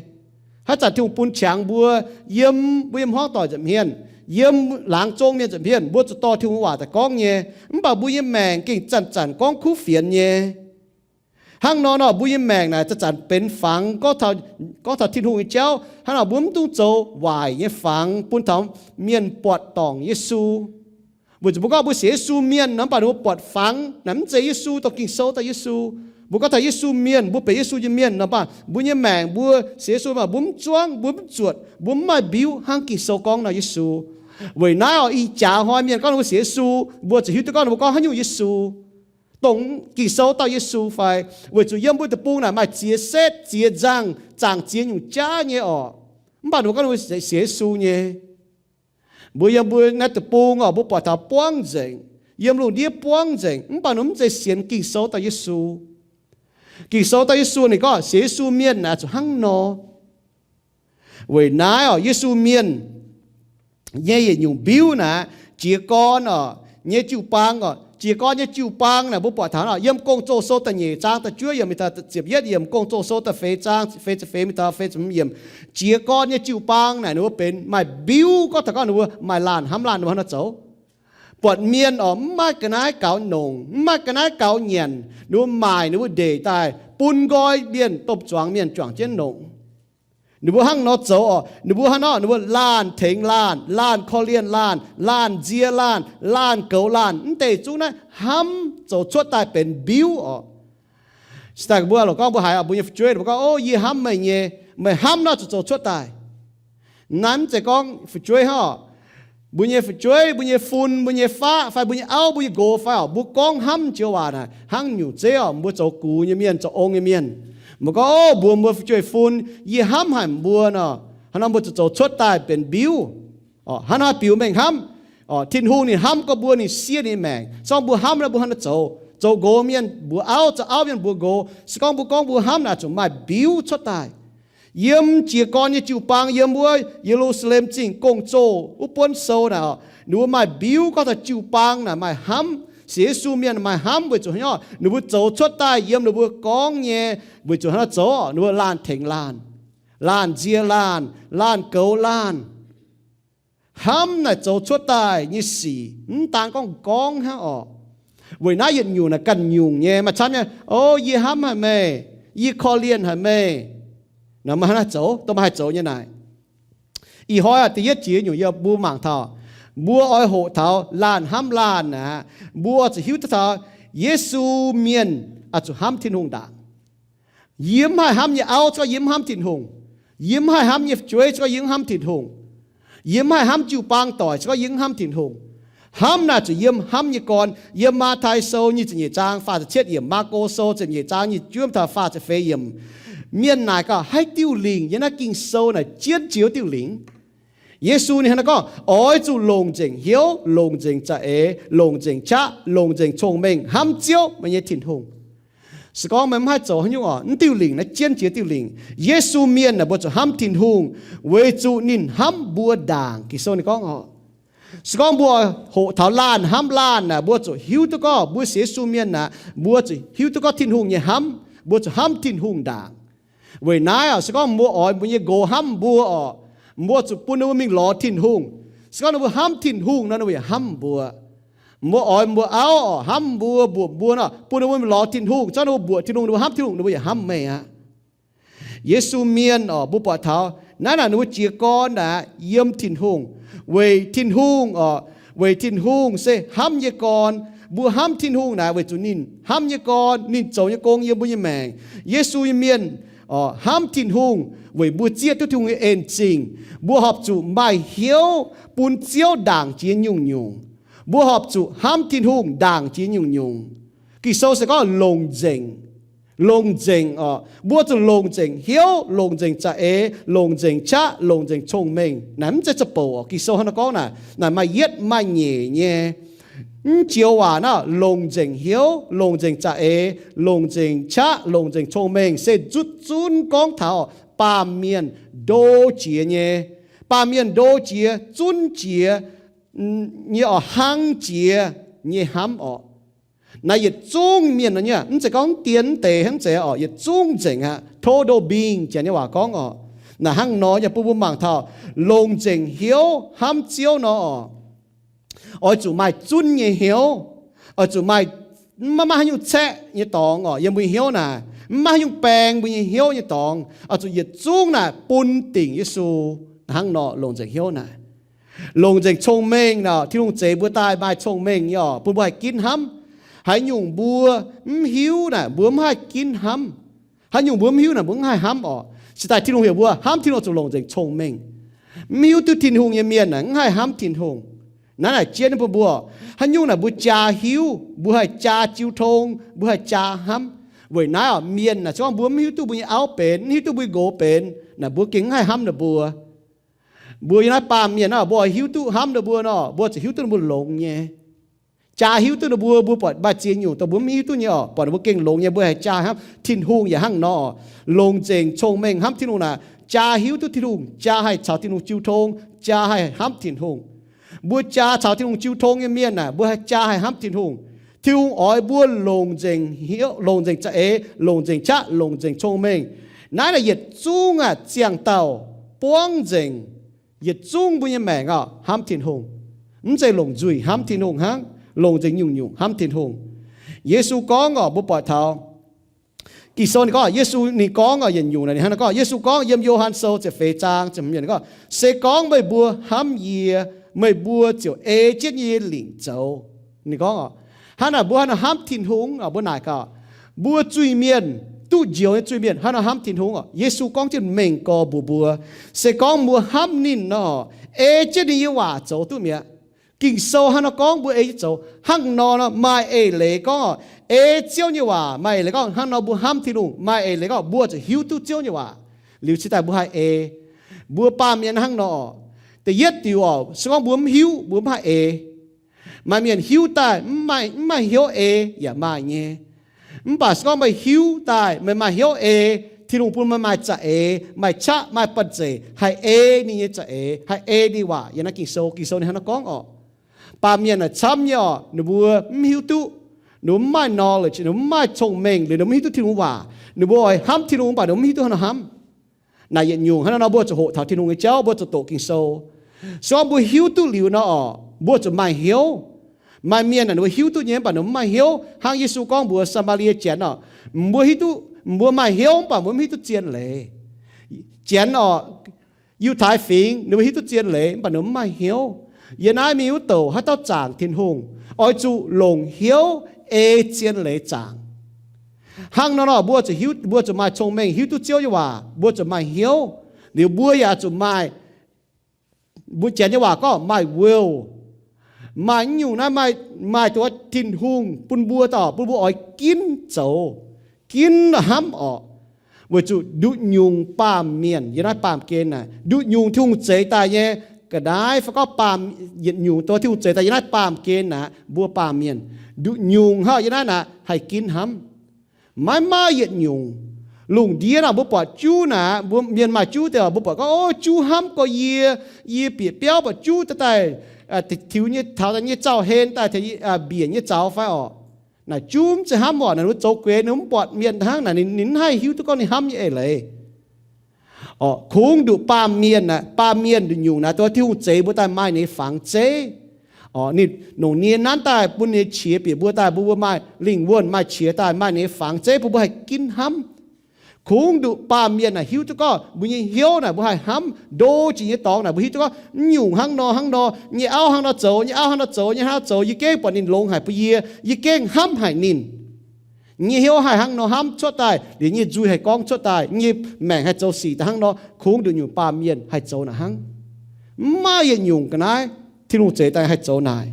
Haaix zanc Tin-Hungh bun qangx mbuo, yiem mbuo yiem hmuangv doic nza'hmien, yiem laangz zong mienh nza'hmien, mbuo zuqc dorh Tin-Hungh waac daaih gorngv nyei. Mv baac mbuo nyei maengc gengh zanc-zanc gorngv kuv fienx nyei. Hnangv nor nor mbuo nyei maengc naaic zanc-zanc benx fangx, gorngv taux Tin-Hungh nyei jauv. Hnangv nor mbuo mv dungx zoux waaic nyei fangx bun taux mienh buatc dorngc Yesu. Weic zuqc mbuo gorngv mbuo sienx Yesu mienh nor, mv baac ninh mbuo buatc fangx naaic mv zeiz Yesu, dongh Ging-Sou daaih Yesu. Mbuo gorngv taux Yesu mienh, mbuo benx Yesu nyei mienh nor, mv baac mbuo nyei maengc mbuo sienx Yesu mv baac mbuo mv zuangv, mbuo mv zuotc, mbuo mv maaih mbiuv hnangv Ging-Sou gorngv nor Yesu. Weic naaiv oc ih jaax hnoi mienh gorngv ninh mbuo sienx Yesu, mbuo ziouc hiuv duqv gorngv ninh mbuo gorngv haaix nyungc Yesu. Dongh Ging-Sou dauh Yesu fai? Weic zuqc yiem mbuo deic-bung naaic maaih ziex setv ziex nzangh, zaangc ziex nyungc jaav nyei orqc. Mv baac ninh mbuo gorngv ninh mbuo sienx Yesu nyei. Mbuo yiem mbuo naaiv deic-bung orqc, mbuo buatc taux buangv nzengc, yiem lungh ndiev buangv nzengc, mv baac ninh mv zeiz sienx Ging-Sou dauh Yesu. Ging-Sou dauh Yesu ninh gorngv sienx Yesu mienh naaic zuqc hnangv nor. Weic naaiv orqc, Yesu mienh nyei yietc nyungc mbiuv naaic, jiez gorn orqc, nyei jiu-baang orqc, jiez gorn nyei jiu-baang naaic mbuo buatc taux orqc, yiem Gong-Zoh Sou da'nyeic zaang da'juov yiemc mingh taux ziepc yietv yiemc, Gong-Zoh Sou da'feix zaang feix ziepc feix mingh taux feix ziepc hmz yiemc. Jiez gorn nyei jiu-baang naaic ninh mbuo benx maaih mbiuv, gorngv taux gorngv ninh mbuo maaih laanh hnamv laanh ninh mbuo hnangv nor zoux. Buatc mienh orqc mv maaih ga'naaiv gaux nongc, mv maaih ga'naaiv gaux nyanc, ninh mbuo maaic ninh mbuo ndeic daaih bun nqoi mienh, domh zuangx mienh juangc jienv nongc. Ninh mbuo hnangv nor zoux orqc, ninh mbuo hnangv nor, ninh mbuo laanh tengx laanh, laanh korv-lienh laanh, laanh nzie laanh, laanh goux laanh, mv deix zungv naaiv hnamv zoux cuotv daaih benx mbiuv orqc. Daaih mbuo lorqc gorngv mbuo haiz mbuo nyei fu'jueiv mbuo gorngv, O, yie hnamv meih nyei, meih hnamv nor zuqc zoux cuotv daaih. Naaiv mv zeiz gorngv fu'jueiv hnangv orqc. Mbuo nyei fu'jueiv, mbuo nyei fun, mbuo nyei faqv fai mbuo nyei auv, mbuo nyei nqox fai orqc, mbuo gorngv hnamv joux waac naaic hnangv nyungc zeiv orqc, mbuo zoux gux nyei mienh, zoux ong nyei mienh. Mbuo gorngv, O, mbuox mbuo fu'jueiv fun, yie hnamv haic mbuo nor, hnangv nor mbuo zuqc zoux cuotv daaih benx mbiuv. Hnangv nor biux mengh hnamv, Tin-Hungh ninh hnamv gorngv mbuo, ninh siev ninh nyei maengc. Se gorngv mbuo hnamv nor mbuo hnangv nor zoux, zoux nqox mienh mbuox auv, zoux auv mienh mbuox nqox. Se gorngv mbuo gorngv mbuo hnamv naaic zuqc maaih mbiuv cuotv daaih. Yiem jiez gorn nyei jiu-baang, yiem wuov Ye^lu^saa^lem Zingh Gong-Zoh wuov buonv sou naaic orqc, ninh mbuo maaih mbiuv gorngv taux jiu-baang naaic maaih hnamv, sienx Yesu mienh maaih hnamv weic zuqc hnangv nor ninh mbuo zoux cuotv daaih yiem ninh mbuo gorngv nyei, weic zuqc hnangv nor zoux orqc, ninh mbuo laanh tengx laanh, laanh nzie laanh, laanh goux laanh. Hnamv naaic zoux cuotv daaih nyei sic, mv daan gorngv gorngv hnangv orqc. Weic naaiv yietc nyungc naaic ganh nyungc nyei maaih camv nyei, O, yie hnamv haic meih, yie korv-lienh haic meih. Naaic maaih hnangv naaiv zoux, dongh maaih haih zoux nyei naaic. Ih hnoi aac, da'yietv jiex nyungc yie mbuo mangc taux, mbuo oix hoqc taux laanh hnamv laanh aqv, mbuo zuqc hiuv duqv taux Yesu mienh oix zuqc hnamv Tin-Hungh ndaangc. Yie mv haih hnamv nyei auv, se gorngv yie mv hnamv Tin-Hungh. Yie mv haih hnamv nyei fu'jueiv, se gorngv yie mv hnamv Tin-Hungh. Yie mv haih hnamv jiu-baang doic, se gorngv yie mv hnamv Tin-Hungh. Hnamv naaic zuqc yiem hnamv nyei gorn. Yiem Matv^tai Sou nyic ziepc nyeic zaang faah ziepc cietv yiemc, Maako Sou ziepc nyeic zaang nyic ziepc juov taux faah ziepc feix yiemc. Mienh naaic gaax, haaix diuh lingc yiem naaiv Ging-Sou naaic jienv jiex wuov diuh lingc? Yesu ninh hnangv naaiv gorngv, Oix zuqc longc nzengc hnyouv, longc nzengc za'eix, longc nzengc qaqv, longc nzengc cong-mengh hnamv Ziouv, meih nyei Tin-Hungh. Se gorngv meih mv haih zoux haaix nyungc orqc, mv diuh lingc naaiv jienv jiex diuh lingc. Yesu mienh naaic mbuo zuqc hnamv Tin-Hungh weic zuqc ninh hnamv mbuo ndaangc. Ging-Sou ninh gorngv orqc, se gorngv mbuo hoqc taux laanh hnamv laanh naaic, mbuo zuqc hiuv duqv gorngv mbuo sienx Yesu mienh naaic, mbuo zuqc hiuv duqv gorngv Tin-Hungh nyei hnamv, mbuo zuqc hnamv Tin-Hungh ndaangc. Weic naaiv orqc, se gorngv mbuo oix mbuo nyei nqox hnamv mbuo orqc, mbuo zuqc bun ninh mbuo mingh lorz Tin-Hungh. Se gorngv ninh mbuo hnamv Tin-Hungh nor, ninh mbuo yaac hnamv mbuo. Mbuo oix mbuo auv orqc, hnamv mbuo, mbuoqc mbuo nor, bun ninh mbuo mingh lorz Tin-Hungh. Se gorngv ninh mbuo mbuoqc Tin-Hungh, ninh mbuo hnamv Tin-Hungh, ninh mbuo yaac hnamv meih aqv. Yesu mienh orqc, mbuo buatc taux naaiv naaic ninh mbuo jiez gorn naaic yiem Tin-Hungh, weic Tin-Hungh orqc, weic Tin-Hungh se hnamv nyei gorn. Mbuo hnamv Tin-Hungh naaic weic zuqc ninh hnamv nyei gorn, ninh zoux nyei gong yiem mbuo nyei maengc. Yesu nyei mienh orqc, hnamv Tin-Hungh weic mbuo zieqv duqv Tin-Hungh nyei en zingh. Mbuo horpc zuqc maaih hnyouv bun Ziouv ndaangc jiex nyungc-nyungc. Mbuo horpc zuqc hnamv Tin-Hungh ndaangc jiex nyungc-nyungc. Ging-Sou se gorngv longc nzengc. Longc nzengc orqc, mbuo zuqc longc nzengc hnyouv, longc nzengc za'eix, longc nzengc qaqv, longc nzengc cong-mengh. Naaiv mv zeiz za'bouc orqc. Ging-Sou hnangv naaiv gorngv naaic, naaic maaih yietv maaih nyeic nyei. Mv joux waac naaiv, longc nzengc hnyouv, longc nzengc za'eix, longc nzengc qaqv, longc nzengc cong-mengh se zutv zunv gorngv taux baamh mienh ndo jiex nyei. Baamh mienh ndo jiex, zunv jiex, nyei oc, hlang jiex nyei hnamv oc. Naaiv yietc zungv mienh nor nyei, mv zeiz gorngv dien mv deix hnangv, mv zeiz oc, yietc zungv nzengc aqv. Total being, Janx nyei waac gorngv oc. Naaiv hnangv nor nyei bun mbuo mangc taux longc nzengc hnyouv hnamv Ziouv nor oc, oix zuqc maaih zunv nyei hnyouv, oix zuqc maaih, maiv maaih haaix nyungc caeqv nyei dorngx oc, yiem mbuo nyei hnyouv naaic, maiv maaih haaix nyungc baeng mbuo nyei hnyouv nyei dorngx, oix zuqc yietc zungv naaic bun dingc Yesu. Hnangv nor longc nzengc hnyouv naaic, longc nzengc cong-mengh naaic. Tin-Hungh zeix mbuo daaih maaih cong-mengh nyei oc, bun mbuo haih ginv hnamv. Haaix nyungc mbuo mv hiuv naaic, mbuo mv haih ginv hnamv. Haaix nyungc mbuo mv hiuv naaic, mbuo mv haih hnamv oc. Se daaih Tin-Hungh heuc mbuo hnamv Tin-Hungh zuqc longc nzengc cong-mengh. Mv hiuv duqv Tin-Hungh nyei mienh naaic mv haih hnamv Tin-Hungh. Naaiv naaic jienv bun mbuo, haaix nyungc naaic mbuo jaa hiuv, mbuo haih jaa jiu tong, mbuo haih jaa hnamv. Weic naaiv oc, mienh naaic se gorngv mbuo mv hiuv duqv mbuo nyei auv benx, mv hiuv duqv mbuo nyei nqox benx naaic, mbuo gengh mv haih hnamv ninh mbuo. Mbuo yiem naaiv baamh mienh naaic, mbuo oix hiuv duqv hnamv ninh mbuo nor, mbuo zuqc hiuv duqv ninh mbuo longx nyei. Jaa hiuv duqv ninh mbuo, mbuo buatc maaih ziex nyungc dongh mbuo mv hiuv duqv nyei oc, buatc ninh mbuo gengh longx nyei, mbuo haih jaa hnamv. Tin-Hungh yaac hnangv nor, longc nzengc cong-mengh hnamv Tin-Hungh naaic, jaa hiuv duqv Tin-Hungh, jaa haih caux Tin-Hungh jiu tong, jaa haih hnamv Tin-Hungh. Mbuo jaa caux Tin-Hungh jiu tong nyei mienh naaic, mbuo haih jaa haih hnamv Tin-Hungh. Tin-Hungh oix mbuo longc nzengc hnyouv, longc nzengc za'eix, longc nzengc qaqv, longc nzengc cong-mengh. Naaiv naaic yietc zungv aqv, ziangh dauh buangv nzengc yietc zungv mbuo nyei maengc oc, hnamv Tin-Hungh. Mv zeiz longc nzuih hnamv Tin-Hungh hnangv, longc nzengc nyungc-nyungc hnamv Tin-Hungh. Yesu gorngv oc, mbuo buatc taux Ging-Sou ninh gorngv, Yesu ninh gorngv oc, yietc nyungc naaic ninh hnangv naaiv gorngv, Yesu gorngv yiem Yo^han Sou ziepc feix zaang ziepc hmz yiemc ninh gorngv, se gorngv meih mbuo hnamv yie, meih mbuo ziouc ei jienv yie nyei lingc zoux. Ninh gorngv oc, hnangv naaic mbuo haaix nor hnamv Tin-Hungh oc, mbuo naaic gaax, mbuo zuiz-mienh, duqv njoux nyei zuiz-mienh haaix nor hnamv Tin-Hungh oc? Yesu gorngv jienv mengh gorx mbuox mbuo, se gorngv mbuo hnamv ninh nor, ei jienv ninh nyei waac zoux duqv mi'aqv. Ging-Sou hnangv nor gorngv mbuo ei jienv zoux. Hnangv nor nor maaih eix leiz gorngv oc, ei Ziouv nyei waac, maaih eix leiz gorngv hnangv nor mbuo hnamv Tin-Hungh, maaih eix leiz gorngv mbuo zuqc hiuv duqv Ziouv nyei waac. Liuz cingx daaih mbuo haih ei. Mbuo baamh mienh hnangv nor oc. Da'yietv diuc oc, se gorngv mbuo mv hiuv, mbuo mv haih ei. Maaih mienh hiuv daaih mv maaih, mv maaih hnyouv ei yaac maaih nyei. Mv baac se gorngv meih hiuv daaih, meih maaih hnyouv ei, Tin-Hungh bun meih maaih za'eix, maaih qaqv, maaih banh zeic haih ei ninh nyei za'eix, haih ei ninh waac. Yiem naaiv Ging-Sou, Ging-Sou ninh hnangv nor gorngv oc. Baamh mienh naaic camv nyei oc, ninh mbuo mv hiuv duqv, ninh mbuo mv maaih knowledge, ninh mbuo mv maaih cong-mengh, liuz ninh mbuo mv hiuv duqv Tin-Hungh waac. Ninh mbuo oix hnamv Tin-Hungh mv baac ninh mbuo mv hiuv duqv hnangv nor hnamv. Naaic yietc nyungc hnangv nor mbuo zuqc hoqc taux Tin-Hungh nyei jauv, mbuo zuqc doqc Ging-Sou. Se gorngv mbuo hiuv duqv liuz nor oc, mbuo zuqc maaih hnyouv. Maaih mienh naaic ninh mbuo hiuv duqv nyei mv baac ninh mbuo mv maaih hnyouv. Hnangv Yesu gorngv mbuox Saa^maa^lie Janx oc, mbuo hiuv duqv, mbuo maaih hnyouv mv baac mbuo mv hiuv duqv zien leiz. Janx oc, Yiutai Fingx ninh mbuo hiuv duqv zien leiz mv baac ninh mbuo mv maaih hnyouv. Yiem naaiv mingh wuov douc haaix dauh zaangc Tin-Hungh, oix zuqc longc hnyouv ei zien leiz zaangc. Hnangv nor nor mbuo zuqc hiuv, mbuo zuqc maaih cong-mengh hiuv duqv Ziouv nyei waac, mbuo zuqc maaih hnyouv. Liuz mbuo yaac zuqc maaih, mbuo Janx nyei waac gorngv maaih will. Maaih nyungc naaiv, maaih, maaih dongh Tin-Hungh bun mbuo daaih, bun mbuo oix ginv zoux, ginv hnamv orqc. Weic zuqc nduqc nyungc baamh mienh yiem naaiv baamh gen naaic, nduqc nyungc Tin-Hungh zeix daaih nyei ga'naaiv fai gorngv baamh, yietc nyungc dongh Tin-Hungh zeix daaih yiem naaiv baamh gen naaic, mbuo baamh mienh nduqc nyungc hnangv yiem naaiv naaic haih ginv hnamv. Maiv maaih yietc nyungc. Lungh ndiev naaic mbuo buatc juv naaic, mbuo mienh maaih juv deix, mbuo buatc gorngv, o, juv hnamv gorx yie, yie bieqc biauv buatc juv daaih, tiux nyei, taux daaih nyei zauh-hlen daaih, mbienc nyei zaux fai orqc. Naaic juv mv zeiz hnamv orqc, naaic ninh mbuo zoux gueix, ninh mv buatc mienh hnangv naaic, ninh mv haih hiuv duqv gorngv ninh hnamv nyei eix leiz. Orqc, kungx nduqc baamh mienh aeqv, baamh mienh nduqc nyungc naaic dongh Tin-Hungh zeix mbuo daaih maaih ninh nyei fangx zeiv. Orqc, ninh longc nie nanv daaih bun ninh nyei qiex bieqc mbuo daaih, bun mbuo maaih lingh wuonh, maaih qiex daaih, maaih ninh nyei fangx zeiv bun mbuo haih ginv hnamv. Kungx nduqc baamh mienh naaic hiuv duqv gorngv mbuo nyei hnyouv naaic mbuo haih hnamv ndo jiex nyei dorngx naaic, mbuo hiuv duqv gorngv mv nyungc hnangv nor hnangv nor, nyei auv hnangv nor zoux, nyei auv hnangv nor zoux, nyei hnangv nor zoux, yie gengh buatc ninh longx haic bun yie, yie gengh hnamv haic ninh. Nyei hnyouv haih hnangv nor hnamv cuotv daaih, liuz nyei nzuih haih gorngv cuotv daaih, nyei maengc haih zoux sic daaih hnangv nor. Kungx nduqc nyungc baamh mienh haih zoux naaic hnangv. Mv maaih yietc nyungc ga'naaiv Tin-Hungh zeix daaih haih zoux naaic.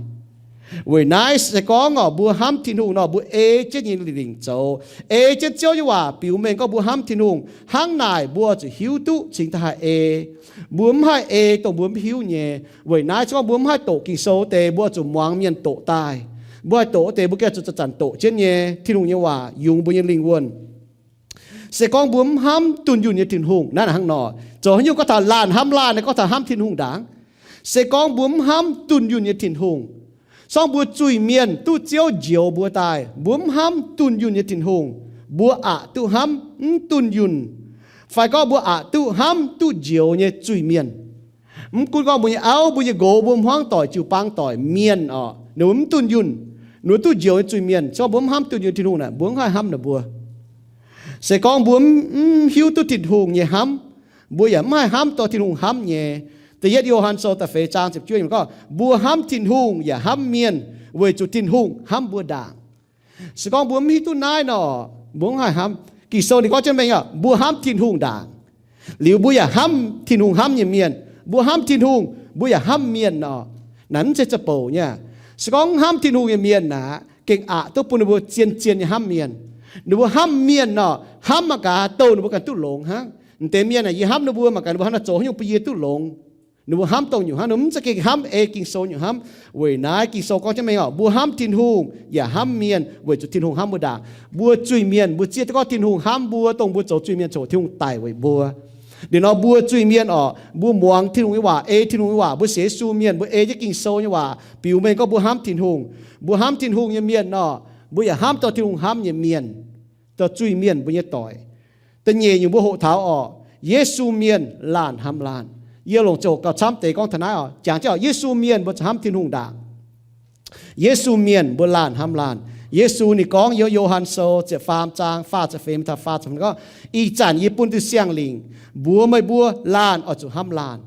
Weic naaiv se gorngv orqc, mbuo hnamv Tin-Hungh nor, mbuo ei jienv nyei lingc zoux, ei jienv Ziouv nyei waac biux mengh gorngv mbuo hnamv Tin-Hungh. Hnangv naaic mbuo zuqc hiuv duqv cingx daaih haih ei. Mbuo mv haih ei dongh mbuo mv hiuv nyei. Weic naaiv se gorngv mbuo mv haih doqc Ging-Sou deix, mbuo zuqc muangx mienh doqc daaih. Mbuo haih doqc wuov deix, mbuo gengh zuqc zanc-zanc doqc jienv nyei Tin-Hungh nyei waac yungz mbuo nyei lingh wuonh. Se gorngv mbuo mv hnamv dunh yunh nyei Tin-Hungh, naaiv hnangv nor, zoux haaix nyungc gorngv taux laanh hnamv laanh, gorngv taux hnamv Tin-Hungh ndaangc. Se gorngv mbuo mv hnamv dunh yunh nyei Tin-Hungh, se gorngv mbuo zuiz-mienh duqv Ziouv njoux mbuo daaih, mbuo mv hnamv dunh yunh nyei Tin-Hungh, mbuo aqc duqv hnamv mv dunh yunh, fai gorngv mbuo aqc duqv hnamv duqv njoux nyei zuiz-mienh. Mv gunv gorngv mbuo nyei auv, mbuo nyei nqox, mbuo hmuangv doic, jiu-baang doic, mienh oc, ninh mbuo mv dunh yunh, ninh mbuo duqv njoux nyei zuiz-mienh, se gorngv mbuo mv hnamv dunh yunh Tin-Hungh naaic, mbuo mv haih hnamv ninh mbuo. Se gorngv mbuo mv, mv hiuv duqv Tin-Hungh nyei hnamv, mbuo yaac mv haih hnamv dorh Tin-Hungh hnamv nyei. Da'yietv Yo^han Sou da'feix zaang ziepc juov yiemc gorngv, mbuo hnamv Tin-Hungh yaac hnamv mienh weic zuqc Tin-Hungh hnamv mbuo ndaangc. Se gorngv mbuo mv hiuv duqv naaiv nor, mbuo mv haih hnamv. Ging-Sou ninh gorngv jienv mengh aqv, mbuo hnamv Tin-Hungh ndaangc. Liuz mbuo yaac hnamv Tin-Hungh hnamv nyei mienh. Mbuo hnamv Tin-Hungh, mbuo yaac hnamv mienh nor, naaiv mv zeiz za'bouc nyei. Se gorngv mv hnamv Tin-Hungh nyei mienh aeqv, gengh aqc duqv bun ninh mbuo zien-zien nyei hnamv mienh. Ninh mbuo hnamv mienh nor, hnamv mangc gaax douh ninh mbuo ganh duqv longx hnangv. M'deix mienh aeqv, yie hnamv ninh mbuo mangc gaax ninh mbuo hnangv naaiv zoux haaix nyungc bun yie duqv longx. Ninh mbuo hnamv dongh nyungc hnangv, ninh mbuo mv zeiz gengh hnamv ei Ging-Sou nyungc hnamv. Weic naaiv Ging-Sou gorngv jienv mengh oc, mbuo hnamv Tin-Hungh yaac hnamv mienh weic zuqc Tin-Hungh hnamv mbuo ndaangc. Mbuo zuiz-mienh, mbuo zieqv duqv gorngv Tin-Hungh hnamv mbuo, dongh mbuo zoux zuiz-mienh coc Tin-Hungh daic weic mbuo. Liuz nor mbuo zuiz-mienh oc, mbuo muangx Tin-Hungh nyei waac, ei Tin-Hungh nyei waac, mbuo sienx Yesu mienh, mbuo ei jienv Ging-Sou nyei waac biux mengh gorngv mbuo hnamv Tin-Hungh. Mbuo hnamv Tin-Hungh nyei mienh nor, mbuo yaac hnamv dorh Tin-Hungh hnamv nyei mienh, dorh zuiz-mienh mbuo nyei doic. Da'nyeic nyungc mbuo hoqc taux oc, Yesu mienh laanh hnamv laanh. Yie longc ziangh hoc gauh camv deix gorngv taux naaiv oc, jangx jienv oc, Yesu mienh mbuo zuqc hnamv Tin-Hungh ndaangc. Yesu mienh mbuo laanh hnamv laanh. Yesu ninh gorngv yiem Yo^han Sou ziepc faam zaang faah ziepc feix taux faah ziepc feix gorngv, ih zanc yie bun Tin-Hungh Singx Lingh mbuox meih mbuo laanh oix zuqc hnamv laanh.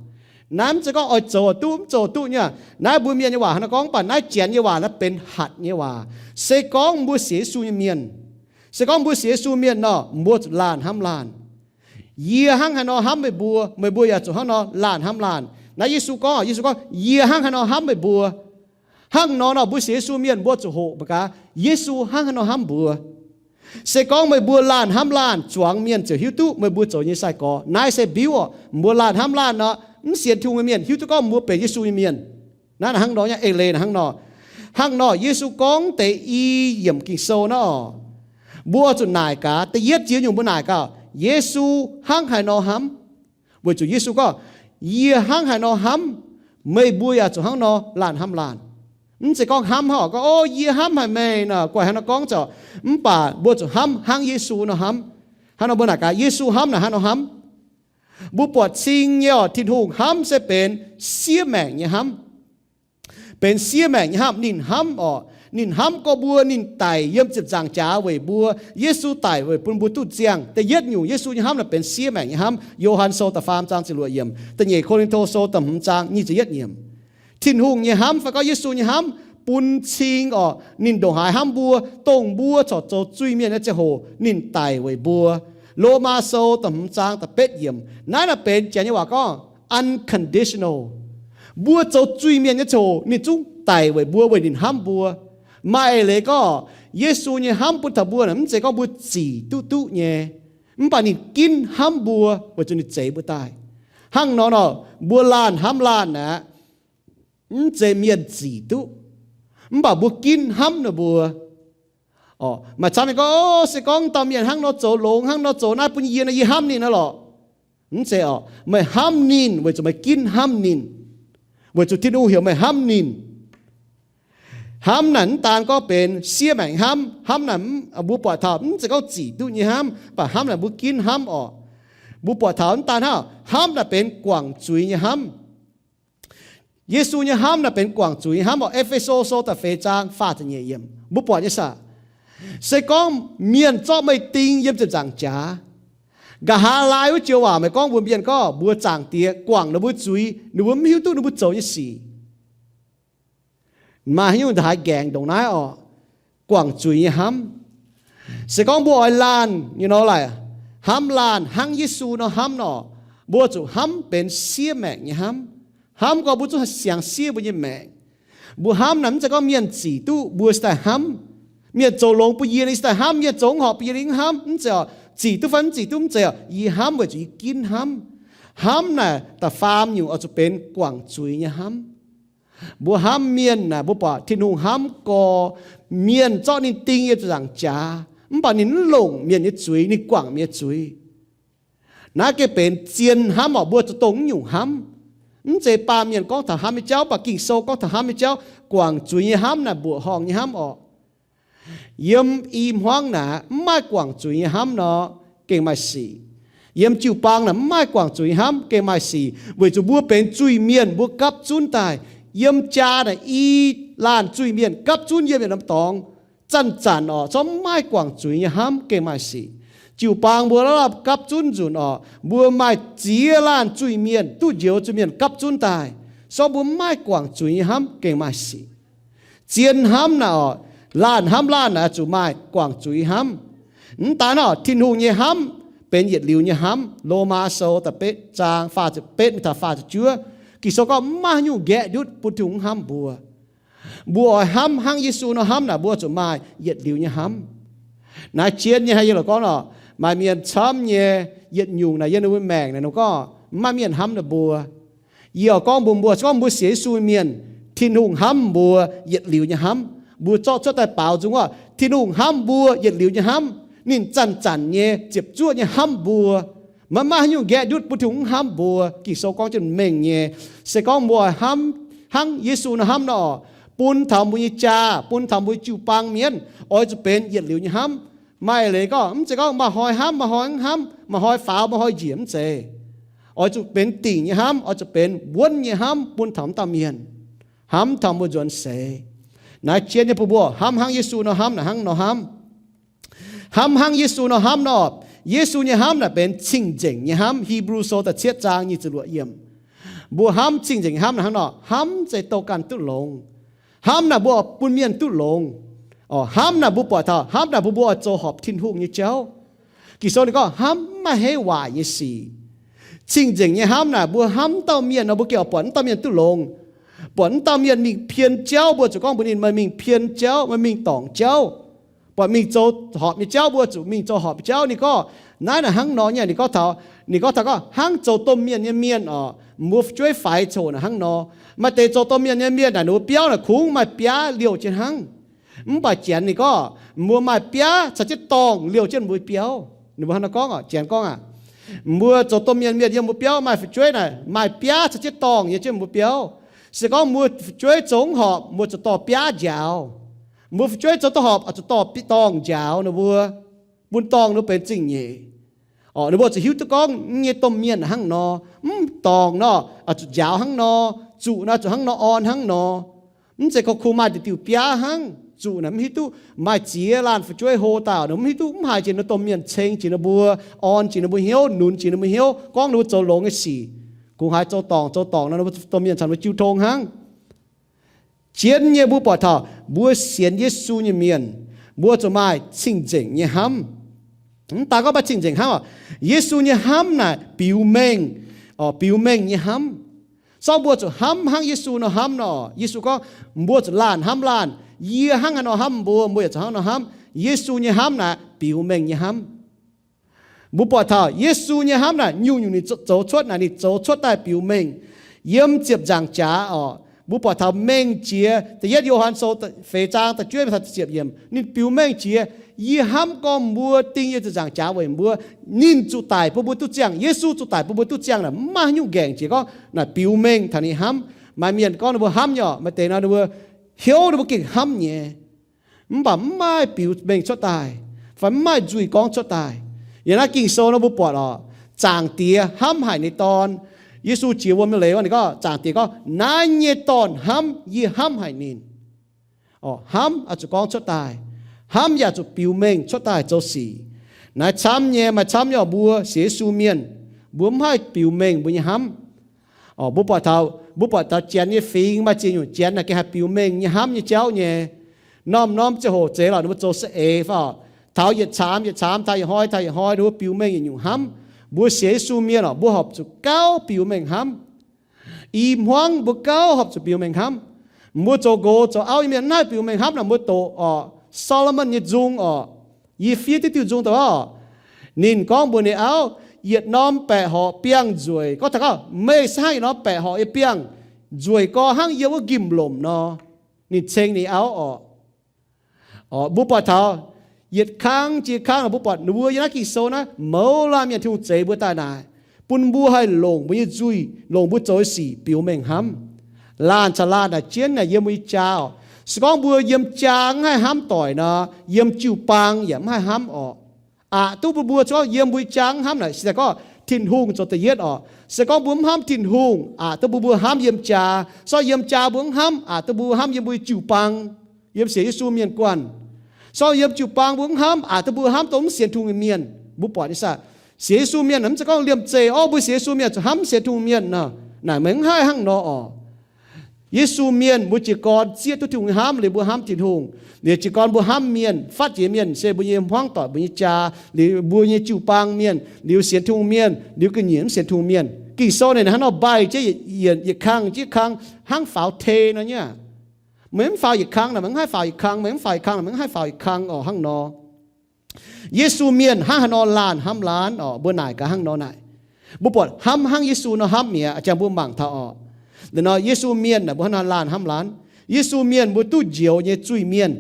Naaiv mv zeiz gorngv oix zoux duqv mv zoux duqv nyei. Naaiv mbuo mienh nyei waac hnangv naaiv gorngv, mv baac naaiv Janx nyei waac naaiv benx hatc nyei waac. Se gorngv mbuo sienx Yesu nyei mienh, se gorngv mbuo sienx Yesu mienh nor, mbuo zuqc laanh hnamv laanh. Yie hnangv haaix nor hnamv meih mbuo, meih mbuo yaac zuqc hnangv nor laanh hnamv laanh. Naaiv Yesu gorngv, Yesu gorngv, yie hnangv haaix nor hnamv meih mbuo, hnangv nor nor mbuo sienx Yesu mienh mbuo zuqc hoqc mangc gaax Yesu hnangv haaix nor hnamv mbuo. Se gorngv meih mbuo laanh hnamv laanh, zuangx mienh ziouc hiuv duqv meih mbuo zoux nyei sai-gorx. Naaiv se mbiuv oc, mbuo laanh hnamv laanh nor, mv sienx Tin-Hungh nyei mienh hiuv duqv gorngv mbuo benx Yesu nyei mienh. Naaiv hnangv nor nyei, eix leiz hnangv nor. Hnangv nor Yesu gorngv deix i yiemc Ging-Sou nor, mbuo zuqc naaic gaax. Da'yietv ziex nyungc mbuo naaic gaax, Yesu hnangv haaix nor hnamv. Weic zuqc Yesu gorngv, yie hnangv haaix nor hnamv, meih mbuo yaac zuqc hnangv nor laanh hnamv laanh. Mv zeiz gorngv hnamv hnangv oc, gorngv, o, yie hnamv haic meih nor, guai hnangv nor gorngv zoc. Mv baac mbuo zuqc hnamv hnangv Yesu nor hnamv. Hnangv nor mbuo naaic gaax, Yesu hnamv naaic hnangv nor hnamv. Mbuo buatc cing nyei oc, Tin-Hungh hnamv se benx siev maengc nyei hnamv. Benx siev maengc nyei hnamv. Ninh hnamv oc, ninh hnamv gorngv mbuo, ninh daic yiem ziepc nzaangc jaax weic mbuo. Yesu daic weic bun mbuo duqv ziangh. Da'yietv nyungc Yesu nyei hnamv naaic benx siev maengc nyei hnamv. Yo^han Sou da'faam zaang ziepc luoqc yiemc, da'nyeic Ko^lin^to Sou da'hmz zaang nyic ziepc yietv yiemc. Tin-Hungh nyei hnamv fai gorngv Yesu nyei hnamv bun cing oc, ninh ndongc haaix hnamv mbuo, dongh mbuo corc zoux zuiz-mienh nyei ziangh hoc ninh daic weic mbuo. Lomaa Sou da'hmz zaang da'betv yiemc. Naaiv naaic benx Janx nyei waac gorngv unconditional. Mbuo zoux zuiz-mienh nyei ziangh hoc ninh zungv daic weic mbuo weic ninh hnamv mbuo. Maaih eix leiz gorngv Yesu nyei hnamv bun taux mbuo naaic mv zeiz gorngv mbuo zic duqv duqv nyei, mv baac ninh ginv hnamv mbuo weic zuqc ninh zeix mbuo daaih. Hnangv nor nor, mbuo laanh hnamv laanh aeqv, mv zeiz mienh zic duqv, mv baac mbuo ginv hnamv ninh mbuo. Maaih camv mienh gorngv, o, se gorngv dauh mienh hnangv nor zoux longx, hnangv nor zoux naaiv bun yie nor, yie hnamv ninh nor lorqc. Mv zeiz oc. Meih hnamv ninh weic zuqc meih ginv hnamv ninh, weic zuqc Tin-Hungh heuc meih hnamv ninh. Hnamv naaic mv daan gorngv benx siev maengc hnamv. Hnamv naaic mbuo buatc taux mv zeiz gorngv zic duqv nyei hnamv, mv baac hnamv naaic mbuo ginv hnamv oc. Mbuo buatc taux mv daan hnangv, hnamv naaic benx guangc zuiz nyei hnamv. Yesu nyei hnamv naaic benx guangc zuiz nyei hnamv oc. E^fe^so Sou da'feix zaang faah ziepc nyeic yiemc mbuo buatc nyei saah? Se gorngv mienh zorqv meih ding yiem ziepc nzaangc jaax, nqa'haav laai wuov joux waac meih gorngv mbuox mienh gorngv mbuox Zaangc Diex guangc ninh mbuo zuiz, ninh mbuo mv hiuv duqv ninh mbuo zoux nyei sic. Maaih haaix nyungc haaix gaengh ndongc naaiv oc, guangc zuiz nyei hnamv. Se gorngv mbuo oix laanh nyei nor laaic, hnamv laanh hnangv Yesu nor hnamv nor, mbuo zuqc hnamv benx siev maengc nyei hnamv. Hnamv gorngv mbuo zungv siangx siev mbuo nyei maengc. Mbuo hnamv naaic mv zeiz gorngv mienh zic duqv mbuo cingx daaih hnamv. Mienh zoux longx bun yie, yie cingx daaih hnamv. Mienh zoux mv horpc bun yie, yie hnamv. Mv zeiz oc. Zic duqv fai mv zic duqv mv zeiz oc. Yie hnamv weic zuqc yie ginv hnamv. Hnamv naaic da'faam nyungc oix zuqc benx guangc zuiz nyei hnamv. Mbuo hnamv mienh naaic, mbuo buatc Tin-Hungh hnamv gorx, mienh zorqv ninh ding yiem ziepc nzaangc jaax, mv baac ninh mv longc mienh nyei zuiz, ninh guangc mienh nyei zuiz. Naaiv gengh benx zien hnamv oc. Mbuo zuqc dongh naaiv nyungc hnamv. Mv zeiz baamh mienh gorngv taux hnamv nyei jauv, mv baac Ging-Sou gorngv taux hnamv nyei jauv, guangc zuiz nyei hnamv naaic mbuoqc horngh nyei hnamv orqc. Yiem i hmuangv naaic mv maaih guangc zuiz nyei hnamv nor, gengh maaih sic. Yiem jiu-baang naaic mv maaih guangc zuiz nyei hnamv, gengh maaih sic, weic zuqc mbuo benx zuiz-mienh, mbuo gapv zunv daaih. Yiem jaa naaic i laanh zuiz-mienh gapv zunv yiem yietc norm dorngx, zanc-zanc orqc, zorqv mv maaih guangc zuiz nyei hnamv, gengh maaih sic. Jiu-baang mbuo la'gapv zunv nzunc orqc, mbuo maaih ziex laanh zuiz-mienh, duqv njoux zuiz-mienh gapv zunv daaih, zorqv mbuo mv maaih guangc zuiz nyei hnamv, gengh maaih sic. Zien hnamv naaic orqc, laanh hnamv laanh naaic zuqc maaih guangc zuiz hnamv. Mv daan orqc, Tin-Hungh nyei hnamv benx yietc liuz nyei hnamv. Lomaa Sou da'betv zaang faah ziepc betv mingh taux faah ziepc juov, Ging-Sou gorngv mv maaih haaix nyungc nqaeqv ndutv bun Tin-Hungh hnamv mbuo. Mbuo oix hnamv hnangv Yesu nor hnamv naaic, mbuo zuqc maaih yietc liuz nyei hnamv. Naaiv zien nyei haiz yie lorqc gorngv orqc, maaih mienh camv nyei yietc nyungc naaic yiem ninh mbuo maengc naaic ninh gorngv mv maaih mienh hnamv ninh mbuo. Yie oix gorngv mbuox mbuo, se gorngv mbuo sienx Yesu mienh, Tin-Hungh hnamv mbuo yietc liuz nyei hnamv. Mbuo zorqv cuotv daaih baaux nzung orqc, Tin-Hungh hnamv mbuo yietc liuz nyei hnamv. Ninh zanc-zanc nyei ziepc zuoqv nyei hnamv mbuo. Maiv maaih haaix nyungc nqaeqv ndutv bun Tin-Hungh mv hnamv mbuo. Ging-Sou gorngv jienv mengh nyei. Se gorngv mbuo oix hnamv hnangv Yesu nor hnamv nor orqc, bun taux mbuo nyei jaa, bun taux mbuo jiu-baang mienh, oix zuqc benx yietc liuz nyei hnamv. Maaih leiz gorngv, mv zeiz gorngv maaih hnoi hnamv, maaih hnoi mv hnamv, maaih hnoi faaux, maaih hnoi njiec, mv zeiz. Oix zuqc benx dingc nyei hnamv, oix zuqc benx wuonv nyei hnamv bun taux dauh mienh, hnamv taux mbuo nzuonx seix. Naaiv zien nyei bun mbuo hnamv hnangv Yesu nor hnamv naaic hnangv nor hnamv. Hnamv hnangv Yesu nor hnamv nor, Yesu nyei hnamv naaic benx cing-nzengc nyei hnamv. Hipv^lu Sou da'cietv zaang nyic ziepc luoqc yiemc. Mbuo hnamv cing-nzengc nyei hnamv naaic hnangv nor, hnamv zeiz douh ganh duqv longx. Hnamv naaic mbuo bun mienh duqv longx. Hnamv naaic mbuo buatc taux, hnamv naaic mbuo, mbuo oix zoux horpc Tin-Hungh nyei jauv. Ging-Sou ninh gorngv hnamv maiv maaih haaix waaic nyei sic. Cing-nzengc nyei hnamv naaic mbuo hnamv dauh mienh nor mbuo gengh oix buatc wuov dauh mienh duqv longx. Buatc wuov dauh mienh mingh pien jauv mbuo zuqc gorngv mbuox ninh, meih mingh pien jauv, meih mingh dorngc jauv. Buatc mingh zoux horpc nyei jauv mbuo zuqc mingh zoux horpc nyei jauv. Ninh gorngv naaiv naaic hnangv nor nyei, ninh gorngv taux, ninh gorngv taux gorngv hnangv zoux domh mienh nyei mienh orqc, mbuo fu'jueiv faix coc naaic hnangv nor. Maaih deix zoux domh mienh nyei mienh naaic ninh mbuo biauv naaic kungx maaih biaav liouh jienv hnangv. Mv baac Janx ninh gorngv mbuo maaih biaav caux jienv dorngh liouh jienv mbuo biauv. Ninh mbuo hnangv nor gorngv orqc, Janx gorngv aac, mbuo zoux domh mienh mienh yiem mbuo biauv maaih fu'jueiv naaic maaih biaav caux jienv dorngh yiem jienv mbuo biauv. Se gorngv mbuo fu'jueiv zoux mv horpc, mbuo zuqc dorh biaav njaaux. Mbuo fu'jueiv zoux duqv horpc, zuqc dorh dorngh njaaux ninh mbuo, bun dorngh ninh mbuo benx zingh nyeic. Orqc, ninh mbuo zuqc hiuv duqv gorngv nyei domh mienh hnangv nor, mv dorngh nor zuqc njaaux hnangv nor, zuqc nor zuqc hnangv nor orn hnangv nor. Mv zeiz kungx maaih diuc diuh biaav hnangv. Zuqc naaic mv hiuv duqv, maaih ziex laanh fu'jueiv hlo daaih, ninh mv hiuv duqv, mv haiz jiex ninh domh mienh ceng jiex ninh mbuo, orn jiex ninh mbuo hnyouv, nunz jiex ninh mbuo hnyouv, gorngv ninh mbuo zoux longx nyei sic. Kungx haiz zoux dorngc zoux dorngc nor, ninh mbuo domh mienh caux ninh mbuo jiu tong hnangv. Zien nyei mbuo buatc taux mbuo sienx Yesu nyei mienh, mbuo zuqc maaih cing-nzengc nyei hnamv. Mv daan gorngv maaih cing-nzengc hnamv orqc, Yesu nyei hnamv naaic biux mengh, orqc, biux mengh nyei hnamv. Zorqv mbuo zuqc hnamv hnangv Yesu nor hnamv nor, Yesu gorngv, mbuo zuqc laanh hnamv laanh. Yie hnangv haaix nor hnamv mbuo, mbuo yaac zuqc hnangv nor hnamv. Yesu nyei hnamv naaic biux mengh nyei hnamv. Mbuo buatc taux Yesu nyei hnamv naaic nyungc-nyungc ninh zoux cuotv naaic, ninh zoux cuotv daaih biux mengh. Yiem ziepc nzaangc jaax orqc, mbuo buatc taux mengh jiex da'yietv Yo^han Sou feix zaang da'juov mingh taux da'ziepc yiemc, ninh biux mengh jiex, yie hnamv gorngv mbuo ding yie ziepc nzaangc jaax weic mbuo. Ninh zuqc daic bun mbuo duqv ziangh, Yesu zuqc daic bun mbuo duqv ziangh naaic, mv maaih haaix nyungc nqaengc jiex gorngv naaic biux mengh taux ninh hnamv. Maaih mienh gorngv ninh mbuo hnamv nyei orqc, maaih deix nor ninh mbuo hnyouv ninh mbuo gengh hnamv nyei. Mv baac mv maaih biux mengh cuotv daaih, fai mv maaih nzuih gorngv cuotv daaih. Yiem naaiv Ging-Sou nor mbuo buatc orqc, Zaangc Diex hnamv haic ninh Dorn. Yesu jiex wuom nyei leiz wuov, ninh gorngv, Zaangc Diex gorngv, naaiv nyei Dorn hnamv yie hnamv haic ninh. Orqc, hnamv oix zuqc gorngv cuotv daaih. Hnamv yaac zuqc biux mengh cuotv daaih zoux sic. Naaiv camv nyei, maaih camv nyei orqc, mbuo sienx Yesu mienh, mbuo mv haih biux mengh mbuo nyei hnamv. Orqc, mbuo buatc taux, mbuo buatc taux Janx nyei fingx maaih ziex nyungc Janx naaic gengh haih biux mengh nyei hnamv nyei jauv nyei. Norm-norm ziangh hoc zeiz lorqc ninh mbuo zoux saeng-eix fai orqc, taux yietc caamx yietc caamx, taux yietc hnoi taux yietc hnoi, ninh mbuo biux mengh yietc nyungc hnamv. Mbuo sienx Yesu mienh orqc, mbuo horpc zuqc gauh biux mengh hnamv. I hmuangv mbuo gauh horpc zuqc biux mengh hnamv. Mbuo zoux nqox zoux auv nyei mienh mv haih biux mengh hnamv naaic, mbuo doqc orqc, Saa^lo^morn nyei nzung orqc, yie fiev diuh diuh nzung daaih orqc, ninh gorngv mbuox ninh auv, yietc norm baeqc horqc biangh nzueic. Gorngv taux gorngv, meih se hnangv yietc norm baeqc horqc nyei biangh, nzueic gorx hnangv yiem wuov njimv-lomc nor. Ninh ceng ninh auv orqc. Orqc, mbuo buatc taux yietc kang jiex kang, mbuo buatc ninh mbuo yiem naaiv Ging-Sou naaiv mouz laanh mienh Tin-Hungh zeix mbuo daaih naaic, bun mbuo haih longc mbuo nyei nzuih, longc mbuo zoux nyei sic biux mengh hnamv. Laanh caux laanh naaic jienv naaic yiem mbuo nyei jaa oc. Se gorngv mbuo yiem jaa mv haih hnamv doic nor, yiem jiu-baang yaac mv haih hnamv oc. Aqc duqv bun mbuo, se gorngv yiem mbuo nyei jaa mv hnamv naaic, se gorngv Tin-Hungh zoux da'yietv oc. Se gorngv mbuo mv hnamv Tin-Hungh, aqc duqv bun mbuo hnamv yiem jaa. Se gorngv yiem jaa mbuo mv hnamv, aqc duqv mbuo hnamv yiem mbuo nyei jiu-baang, yiem sienx Yesu mienh guanh. Se gorngv yiem jiu-baang mbuo mv hnamv, aqc duqv mbuo hnamv dongh mv sienx Tin-Hungh nyei mienh. Mbuo buatc nyei saah, sienx Yesu mienh mv zeiz gorngv liemh zeih, orv, mbuo sienx Yesu mienh zuqc hnamv mv sienx Tin-Hungh mienh nor. Naaic meih mv haih hnangv nor oc. Yesu mienh mbuo jiez gorn zieqv duqv Tin-Hungh nyei hnamv liuz mbuo hnamv Tin-Hungh. Liuz jiez gorn mbuo hnamv mienh, fatv jiex mienh se mbuo nyei hmuangv doic, mbuo nyei jaa, liuz mbuo nyei jiu-baang mienh, liuz sienx Tin-Hungh mienh, liuz ga'nyiec mv sienx Tin-Hungh mienh. Ging-Sou naaic hnangv nor mbaih jienv yietc kangx jienv kangx hnangv faaux tei nor nyei. Meih mv faaux yietc kangx naaic, meih mv haih faaux yietc kangx, meih mv faaux yietc kangx naaic, meih mv haih faaux yietc kangx oc, hnangv nor. Yesu mienh hnangv haaix nor laanh hnamv laanh oc, mbuo naaic gaax hnangv nor naaic. Mbuo buatc hnamv hnangv Yesu nor hnamv mi'aqv, jangx mbuo mangc taux oc. Liuz nor Yesu mienh naaic mbuo hnangv haaix nor laanh hnamv laanh. Yesu mienh mbuo duqv njoux nyei zuiz-mienh.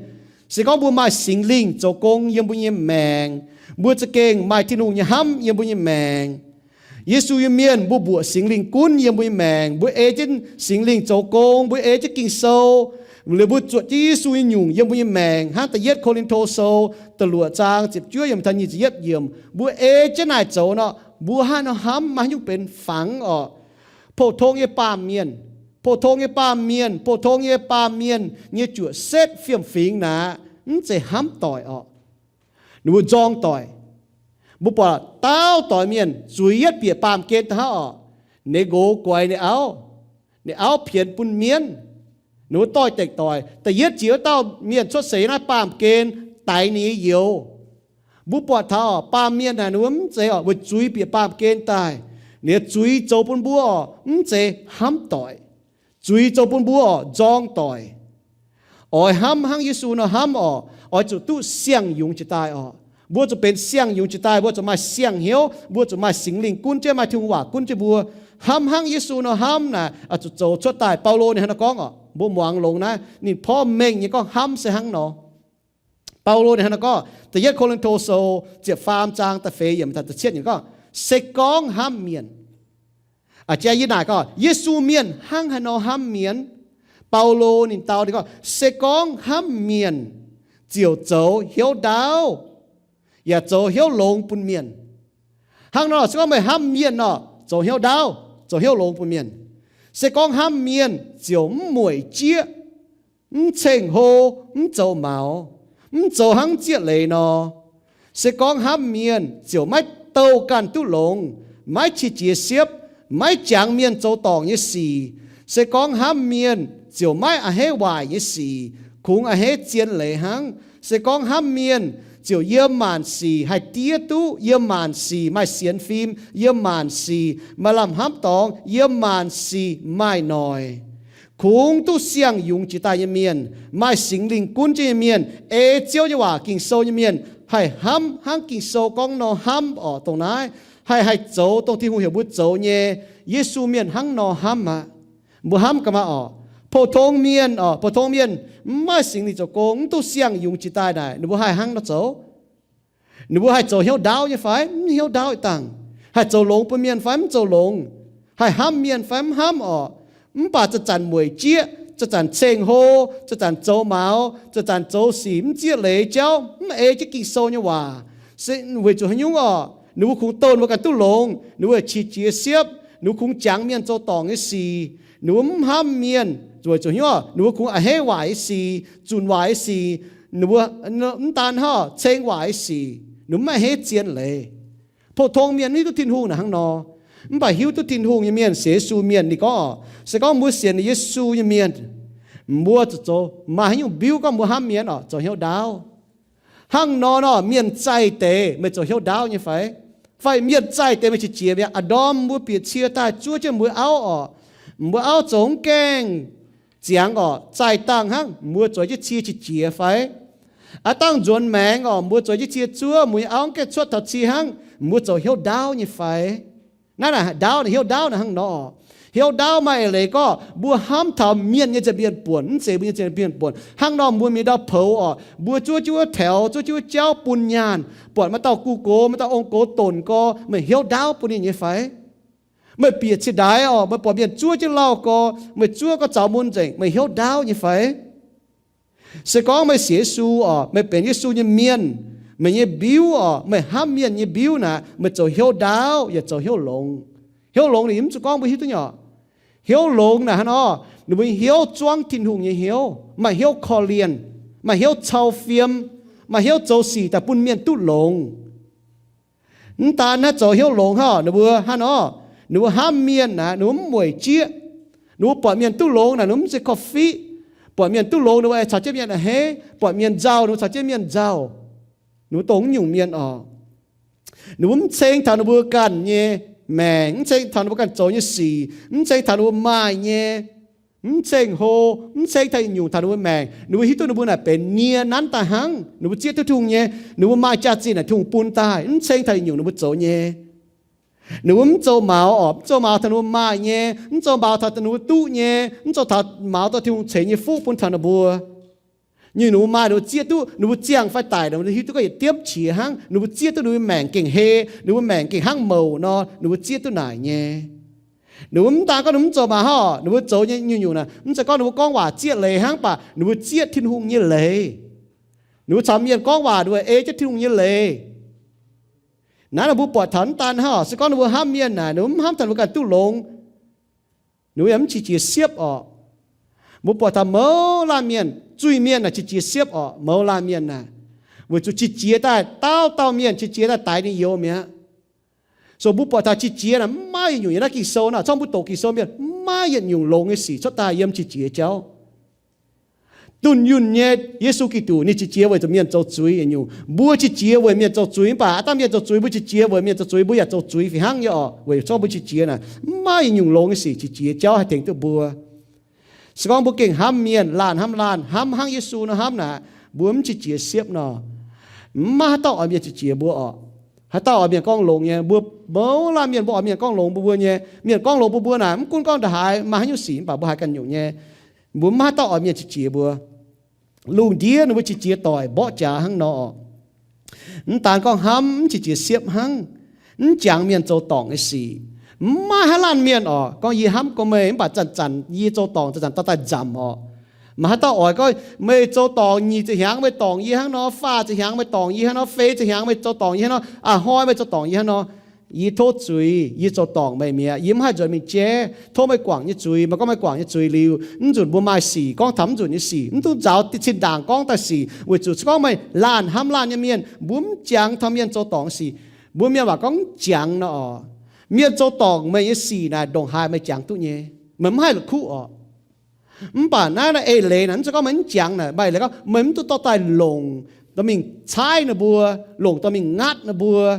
Se gorngv mbuo maaih Singx Lingh zoux gong yiem mbuo nyei maengc, mbuo za'gengh maaih Tin-Hungh nyei hnamv yiem mbuo nyei maengc. Yesu nyei mienh mbuo mbuoqc Singx Lingh gunv yiem mbuo nyei maengc, mbuo ei jienv Singx Lingh zoux gong, mbuo ei jienv Ging-Sou, liuz mbuo zuotc jienv Yesu nyei nyungc yiem mbuo nyei maengc, hnangv da'yietv Ko^lin^to Sou da'luoqc zaang ziepc juov yiemc taux nyic ziepc yietv yiemc, mbuo ei jienv naaic zoux nor, mbuo hnangv haaix nor hnamv, maaih haaix nyungc benx fangx oc. Pou-tong nyei baamh mienh, pou-tong nyei baamh mienh, pou-tong nyei baamh mienh nyei juoqc setv fiem-fingx naaic, mv zeiz hnamv doic oc. Ninh mbuo nzorng doic. Mbuo buatc daauv doic mienh zuiz yietv bieqc baamh gen daaih hnangv oc. Ninh nqox guaix ninh auv, ninh auv pienx bun mienv. Ninh mbuo doix-dekc doic. Da'yietv jiex wuov dauh mienh cuotv seix naaiv baamh gen daix ninh nyei youz. Mbuo buatc taux oc, baamh mienh naaic ninh mbuo mv zeiz oc weic zuiz bieqc baamh gen daaih. Ninh zuiz zoux bun mbuo oc mv zeiz hnamv doic. Zuiz zoux bun mbuo oc nzorng doic. Oix hnamv hnangv Yesu nor hnamv oc, oix zuqc duqv siang-yungz jiex daaih oc. Mbuo zuqc benx siang-yungz jiex daaih, mbuo zuqc maaih siang-hnyouv, mbuo zuqc maaih Singx Lingh gunv jienv, maaih Tin-Hungh waac gunv jienv mbuo. Hnamv hnangv Yesu nor hnamv naaic, oix zuqc zoux cuotv daaih. Baulo ninh hnangv nor gorngv oc, mbuo muangx longx naaiv, ninh porv mengh nyei gorngv hnamv se hnangv nor. Baulo ninh hnangv nor gorngv, da'yietv Ko^lin^to Sou ziepc faam zaang da'feix yiemc taux da'cietv yiemc gorngv, se gorngv hnamv mienh. Aa, jaax yie naaic gorngv, Yesu mienh hnangv haaix nor hnamv mienh? Baulo ninh dau ninh gorngv, se gorngv hnamv mienh, ziouc zoux hnyouv ndaauv, yaac zoux hnyouv longx bun mienh. Hnangv nor, se gorngv meih hnamv mienh nor, zoux hnyouv ndaauv, zoux hnyouv longx bun mienh. Se gorngv hnamv mienh, ziouc mv mueic jieqv, mv ceng-hlo, mv zoux maux, mv zoux hnangv zieqv leiz nor. Se gorngv hnamv mienh, ziouc maiv douh ganh duqv longx, maiv qiex jiez siepv, maiv jangx mienh zoux dorngc nyei sic. Se gorngv hnamv mienh, ziouc maiv a'hneiv waaic nyei sic, kungx a'hneiv zien leiz hnangv. Se gorngv hnamv mienh, ziouc yiem maanc sic haih diev duqv, yiem maanc sic maaih sienx fim, yiem maanc sic maaih lamh hnamv dorngx, yiem maanc sic maaih noic. Kungx duqv siang-yungz jiex daaih nyei mienh, maaih Singx Lingh gunv jienv nyei mienh, ei Ziouv nyei waac Ging-Sou nyei mienh, haih hnamv hnangv Ging-Sou gorngv nor hnamv oc. Dongh naaiv haih, haih zoux dongh Tin-Hungh heuc mbuo zoux nyei. Yesu mienh hnangv nor hnamv aqv. Mbuo hnamv gaax maah oc. Pou-tong mienh oc, pou-tong mienh mv maaih Singx Lingh zoux gong, mv duqv siang-yungz jiex daaih naaic, ninh mbuo haih hnangv nor zoux? Ninh mbuo haih zoux hnyouv ndaauv nyei fai? Mv hnyouv ndaauv ih dangh. Haih zoux longx bun mienh fai? Mv zoux longx. Haih hnamv mienh fai? Mv hnamv oc. Mv baac zanc-zanc mueic jieqv, zanc-zanc ceng-hlo, zanc-zanc zoux maux, zanc-zanc zoux sic mv zieqv leiz jauv, mv ei jienv Ging-Sou nyei waac. Se weic zuqc haaix nyungc oc? Ninh mbuo kungx douh ninh mbuo ganh duqv longx. Ninh mbuo qiex jiez siepv. Ninh mbuo kungx jangx mienh zoux dorngc nyei sic. Ninh mbuo mv hnamv mienh weic zuqc haaix nyungc oc? Ninh mbuo kungx a'hneiv waaic nyei sic, zunc waaic nyei sic. Ninh mbuo mv daan hnangv, ceng waaic nyei sic. Ninh mbuo mv a'hneiv zien leiz. Pou-tong mienh mv hiuv duqv Tin-Hungh naaic hnangv nor. Mv baac hiuv duqv Tin-Hungh nyei mienh, sienx Yesu mienh, ninh gorngv oc, se gorngv mbuo sienx Yesu nyei mienh, mbuo zuqc zoux maaih haaix nyungc mbiuv gorngv mbuo hnamv mienh oc, zoux hnyouv ndaauv. Hnangv nor nor, mienh zaih deix meih zoux hnyouv ndaauv nyei fai? Fai mienh zaih deix meih qiex jiez mi'aqv? Aa ndorm mbuo bieqc cie daaih zuov jienv mbuo auv oc, mbuo auv zoux mv gaengh ziangx oc, zaih dangh hnangv, mbuo zueiz jienv cie qiex jiez fai? Aa dangh nzuonx maengx oc, mbuo zueiz jienv cie zuov, mbuo nyei auv mv gaengh cuotv taux cie hnangv, mbuo zoux hnyouv ndaauv nyei fai? Naaiv naaic ndaauv, hnyouv ndaauv naaic hnangv nor. Hnyouv ndaauv maaih eix leiz gorngv mbuo hnamv taux mienh nyei nza'hmien buonc, mv zeiz mbuo nyei nza'hmien buonc. Hnangv nor mbuo mingh ndau poux oc, mbuo zuov jienv wuov taux, zuov jienv wuov jauv bun nyaanh, buatc maaih dauh gu gox, maaih dauh ong-gox donc gorx, meih hnyouv ndaauv bun ninh nyei fai? Meih bieqc ciex ndaix oc, meih buatc mienh zuov jienv lauh gorx, meih zuov gorx zaux mun nzengc, meih hnyouv ndaauv nyei fai? Se gorngv meih sienx Yesu oc, meih benx Yesu nyei mienh, meih nyei mbiuv oc, meih hnamv mienh nyei mbiuv naaic, meih zoux hnyouv ndaauv yaac zoux hnyouv longx. Hnyouv longx ninh mv zuqc gorngv mbuo hiuv duqv nyei oc. Hnyouv longx naaic hnangv nor, ninh mbuo hnyouv zuangv Tin-Hungh nyei hnyouv, maaih hnyouv korv-lienh, maaih hnyouv cau fiem, maaih hnyouv zoux sic daaih bun mienh duqv longx. Mv daan naaiv zoux hnyouv longx hnangv, ninh mbuo hnangv nor, ninh mbuo hnamv mienh naaic, ninh mbuo mv mueic jieqv. Ninh mbuo buatc mienh duqv longx naaic, ninh mbuo mv zeiz korv-fiqv. Buatc mienh duqv longx, ninh mbuo caux jienv mienh a'hneiv. Buatc mienh nzauh, ninh mbuo caux jienv mienh nzauh. Ninh mbuo dongh nyungc mienh oc. Ninh mbuo mv ceng taux ninh mbuo ganh nyei maengc, mv ceng taux ninh mbuo ganh zoux nyei sic, mv ceng taux ninh mbuo maaih nyei, mv ceng hlo, mv ceng taux nyungc taux ninh mbuo maengc. Ninh mbuo hiuv duqv ninh mbuo naaic benx nie nanv daaih hnangv. Ninh mbuo zieqv duqv Tin-Hungh nyei, ninh mbuo maaih jaax-zinh naaic Tin-Hungh bun daaih, mv ceng taux nyungc ninh mbuo zoux nyei. Ninh mbuo mv zoux maux oc, mv zoux maux taux ninh mbuo maaih nyei, mv zoux maux taux ninh mbuo duqv nyei, mv zoux taux maux dongh Tin-Hungh ceix nyei fuqv bun taux ninh mbuo. Nyei ninh mbuo maaih, ninh mbuo zieqv duqv, ninh mbuo ziangh fai daic, ninh mbuo hiuv duqv gorngv yietc diemv qiex hnangv, ninh mbuo zieqv duqv ninh mbuo maengc gengh hei, ninh mbuo maengc gengh hnangv mouc nor, ninh mbuo zieqv duqv naaic nyei. Ninh mbuo mv daan gorngv ninh mbuo mv zoux maux hnangv, ninh mbuo zoux nyei nyungc-nyungc naaic, mv zeiz gorngv ninh mbuo gorngv waac zieqv leiz hnangv, mv baac ninh mbuo zieqv Tin-Hungh nyei leiz. Ninh mbuo caux mienh gorngv waac, ninh mbuo ei jienv Tin-Hungh nyei leiz. Naaiv ninh mbuo buatc taux mv daan hnangv, se gorngv ninh mbuo hnamv mienh naaic, ninh mbuo mv hnamv taux ninh mbuo ganh duqv longx, ninh mbuo yaac mv qiex jiez siepv orqc. Mbuo buatc taux mouz laanh mienh, zuiz-mienh naaic qiex jiez siepv orqc, mouz laanh mienh naaic. Weic zuqc qiex jiez daaih dauh dauh mienh, qiex jiez daaih daix ninh youz mi'aqv. So mbuo buatc taux qiex jiez naaic mv maaih yietc nyungc yiem naaiv Ging-Sou naaic, corc mbuo doqc Ging-Sou mienh mv maaih yietc nyungc longx nyei sic cuotv daaih yiem qiex jiez jauv. Dunh yunh nyei Yesu Giduc ninh qiex jiez weic zuqc mienh zoux zuiz yietc nyungc. Mbuo qiex jiez weic mienh zoux zuiz, mv baac aav dangh mienh zoux zuiz, mbuo qiex jiez weic mienh zoux zuiz, mbuo yaac zoux zuiz fih hnangv nyei orqc. Weic corc mbuo qiex jiez naaic mv maaih yietc nyungc longx nyei sic qiex jiez jauv haih tengx duqv mbuo. Se gorngv mbuo gengh hnamv mienh, laanh hnamv laanh, hnamv hnangv Yesu nor hnamv naaic, mbuo mv qiex jiez siepv nor, mv maaih haaix dauh oix mienh qiex jiez mbuo orqc. Haaix dauh oix mienh gorngv longx nyei? Mbuo mouz laanh mienh mbuo oix mienh gorngv longx mbuo, mbuo nyei. Mienh gorngv longx mbuo, mbuo naaic mv gunv gorngv ndongc haaix maaih haaix nyungc sic, mv baac mbuo haiz ganh nyungc nyei. Mbuo mv maaih haaix dauh oix mienh qiex jiez mbuo. Lungh ndiev ninh mbuo qiex jiez doic mborqv jaax hnangv nor. Mv daan gorngv hnamv, mv qiex jiez siepv hnangv, mv jangx mienh zoux dorngc nyei sic. Mv maaih haaix laanh mienh orqc gorngv, yie hnamv gorngv meih, mv baac zanc-zanc yie zoux dorngc zanc-zanc dorh daaih nzamc orqc. Maaih haaix dauh oix gorngv, meih zoux dorngc nyic ziepc hnyangx meih dorngc yie hnangv nor, faah ziepc hnyangx meih dorngc yie hnangv nor, feix ziepc hnyangx meih zoux dorngc yie hnangv nor, a'hnoi meih zoux dorngc yie hnangv nor, yie tov zuiz, yie zoux dorngc meih mi'aqv. Yie mv haih nzuonx mingh jaiv. Tov meih guangc nyei zuiz. Meih gorngv meih guangc nyei zuiz liuz, mv nzunc mbuo maaih sic gorngv taux mv nzunc nyei sic, mv dungx nzaaux cin-ndaangc gorngv daaih sic, weic zuqc se gorngv meih laanh hnamv laanh nyei mienh, mbuo mv jangx taux mienh zoux dorngc sic. Mbuo mienh waac gorngv mv jangx nor orqc. Mienh zoux dorngc meih nyei sic naaic ndongc haaix meih jangx duqv nyei. Meih mv haih la'kuqv orqc. Mv baac naaiv naaiv eix leiz naaic, mv zeiz gorngv meih mv jangx naaic, maaih eix leiz gorngv meih mv duqv dorh daaih longc dorh mingh caaiv ninh mbuo, longc dorh mingh ngatv ninh mbuo.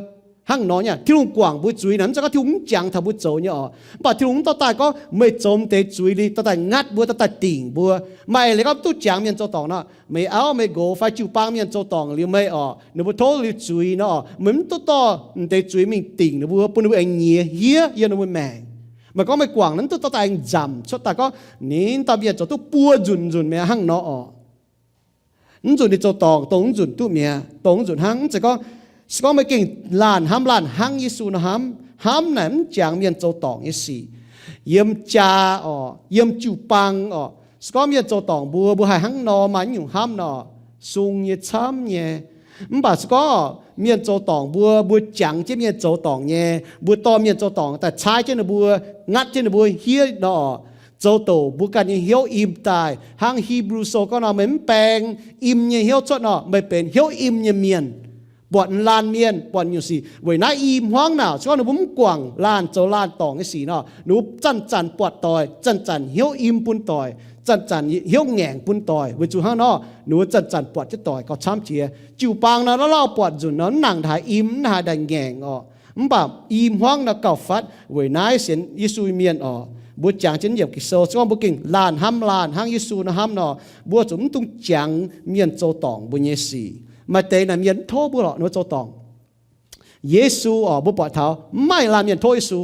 Hnangv nor nyei, Tin-Hungh guangc mbuo zuiz naaic, mv zeiz gorngv Tin-Hungh mv jangx taux mbuo zoux nyei orqc. Mv baac Tin-Hungh mv dorh daaih gorngv meih zoux m'deix zuiz liuz dorh daaih ngatv mbuo, dorh daaih dingc mbuo. Maaih eix leiz gorngv mv duqv jangx mienh zoux dorngc nor, meih auv meih nqox fai jiu-baang mienh zoux dorngc liuz meih orqc, ninh mbuo tov liuz zuiz nor orqc, meih mv duqv dorh m'deix zuiz mingh dingc ninh mbuo, bun ninh mbuo aengx nyiex hiev yiem ninh mbuo maengc. Meih gorngv meih guangc naaic, mv duqv dorh daaih aengx nzamc cuotv daaih gorngv ninh dauh mienh zoux duqv buo nzunc nzunc mi'aqv hnangv nor orqc. Mv nzunc ninh zoux dorngc, dongh mv nzunc duqv mi'aqv, dongh mv nzunc hnangv. Mv zeiz gorngv, se gorngv meih gengh laanh hnamv laanh hnangv Yesu nor hnamv, hnamv naaic mv jangx mienh zoux dorngc nyei sic. Yiem jaa orqc, yiem jiu-baang orqc, se gorngv mienh zoux dorngc mbuo, mbuo haih hnangv nor maaih nyungc hnamv nor, sung nyei camv nyei. Mv baac se gorngv mienh zoux dorngc mbuo, mbuo jangx jienv mienh zoux dorngc nyei, mbuo dorh mienh zoux dorngc daaih caaiv jienv ninh mbuo, ngatv jienv ninh mbuo hiev nor, zoux douc mbuo ganh nyei hnyouv im daaih. Hnangv Hipv^lu Sou gorngv nor, meih mv baeng im nyei hnyouv cuotv nor, meih benx hnyouv im nyei mienh. Buatc laanh mienh, buatc nyungc sic, weic naaiv i hmuangv naaic, se gorngv ninh mbuo mv guangc laanh zoux laanh dorngc nyei sic nor, ninh mbuo zanc-zanc buatc doic, zanc-zanc hnyouv im bun doic, zanc-zanc hnyouv ngaengc bun doic. Weic zuqc hnangv nor, ninh mbuo zanc-zanc buatc jienv doic gauh camv jiex. Jiu-baang nor, lauh lauh buatc nzunc nor, mv nangc haaix im, mv haaix daaih ngaengc orqc. Mv baac i hmuangv nor gauh fatv. Weic naaiv sienx Yesu mienh orqc, mbuo jangx jienv yiemc Ging-Sou, se gorngv mbuo gengh laanh hnamv laanh hnangv Yesu nor hnamv nor, mbuo zuqc mv dungx jangx mienh zoux dorngc mbuo nyei sic. Maaih deix naaic mienh mv tov mbuo lorqc, ninh mbuo zoux dorngc. Yesu orqc, mbuo buatc taux mv maaih laanh mienh tov Yesu.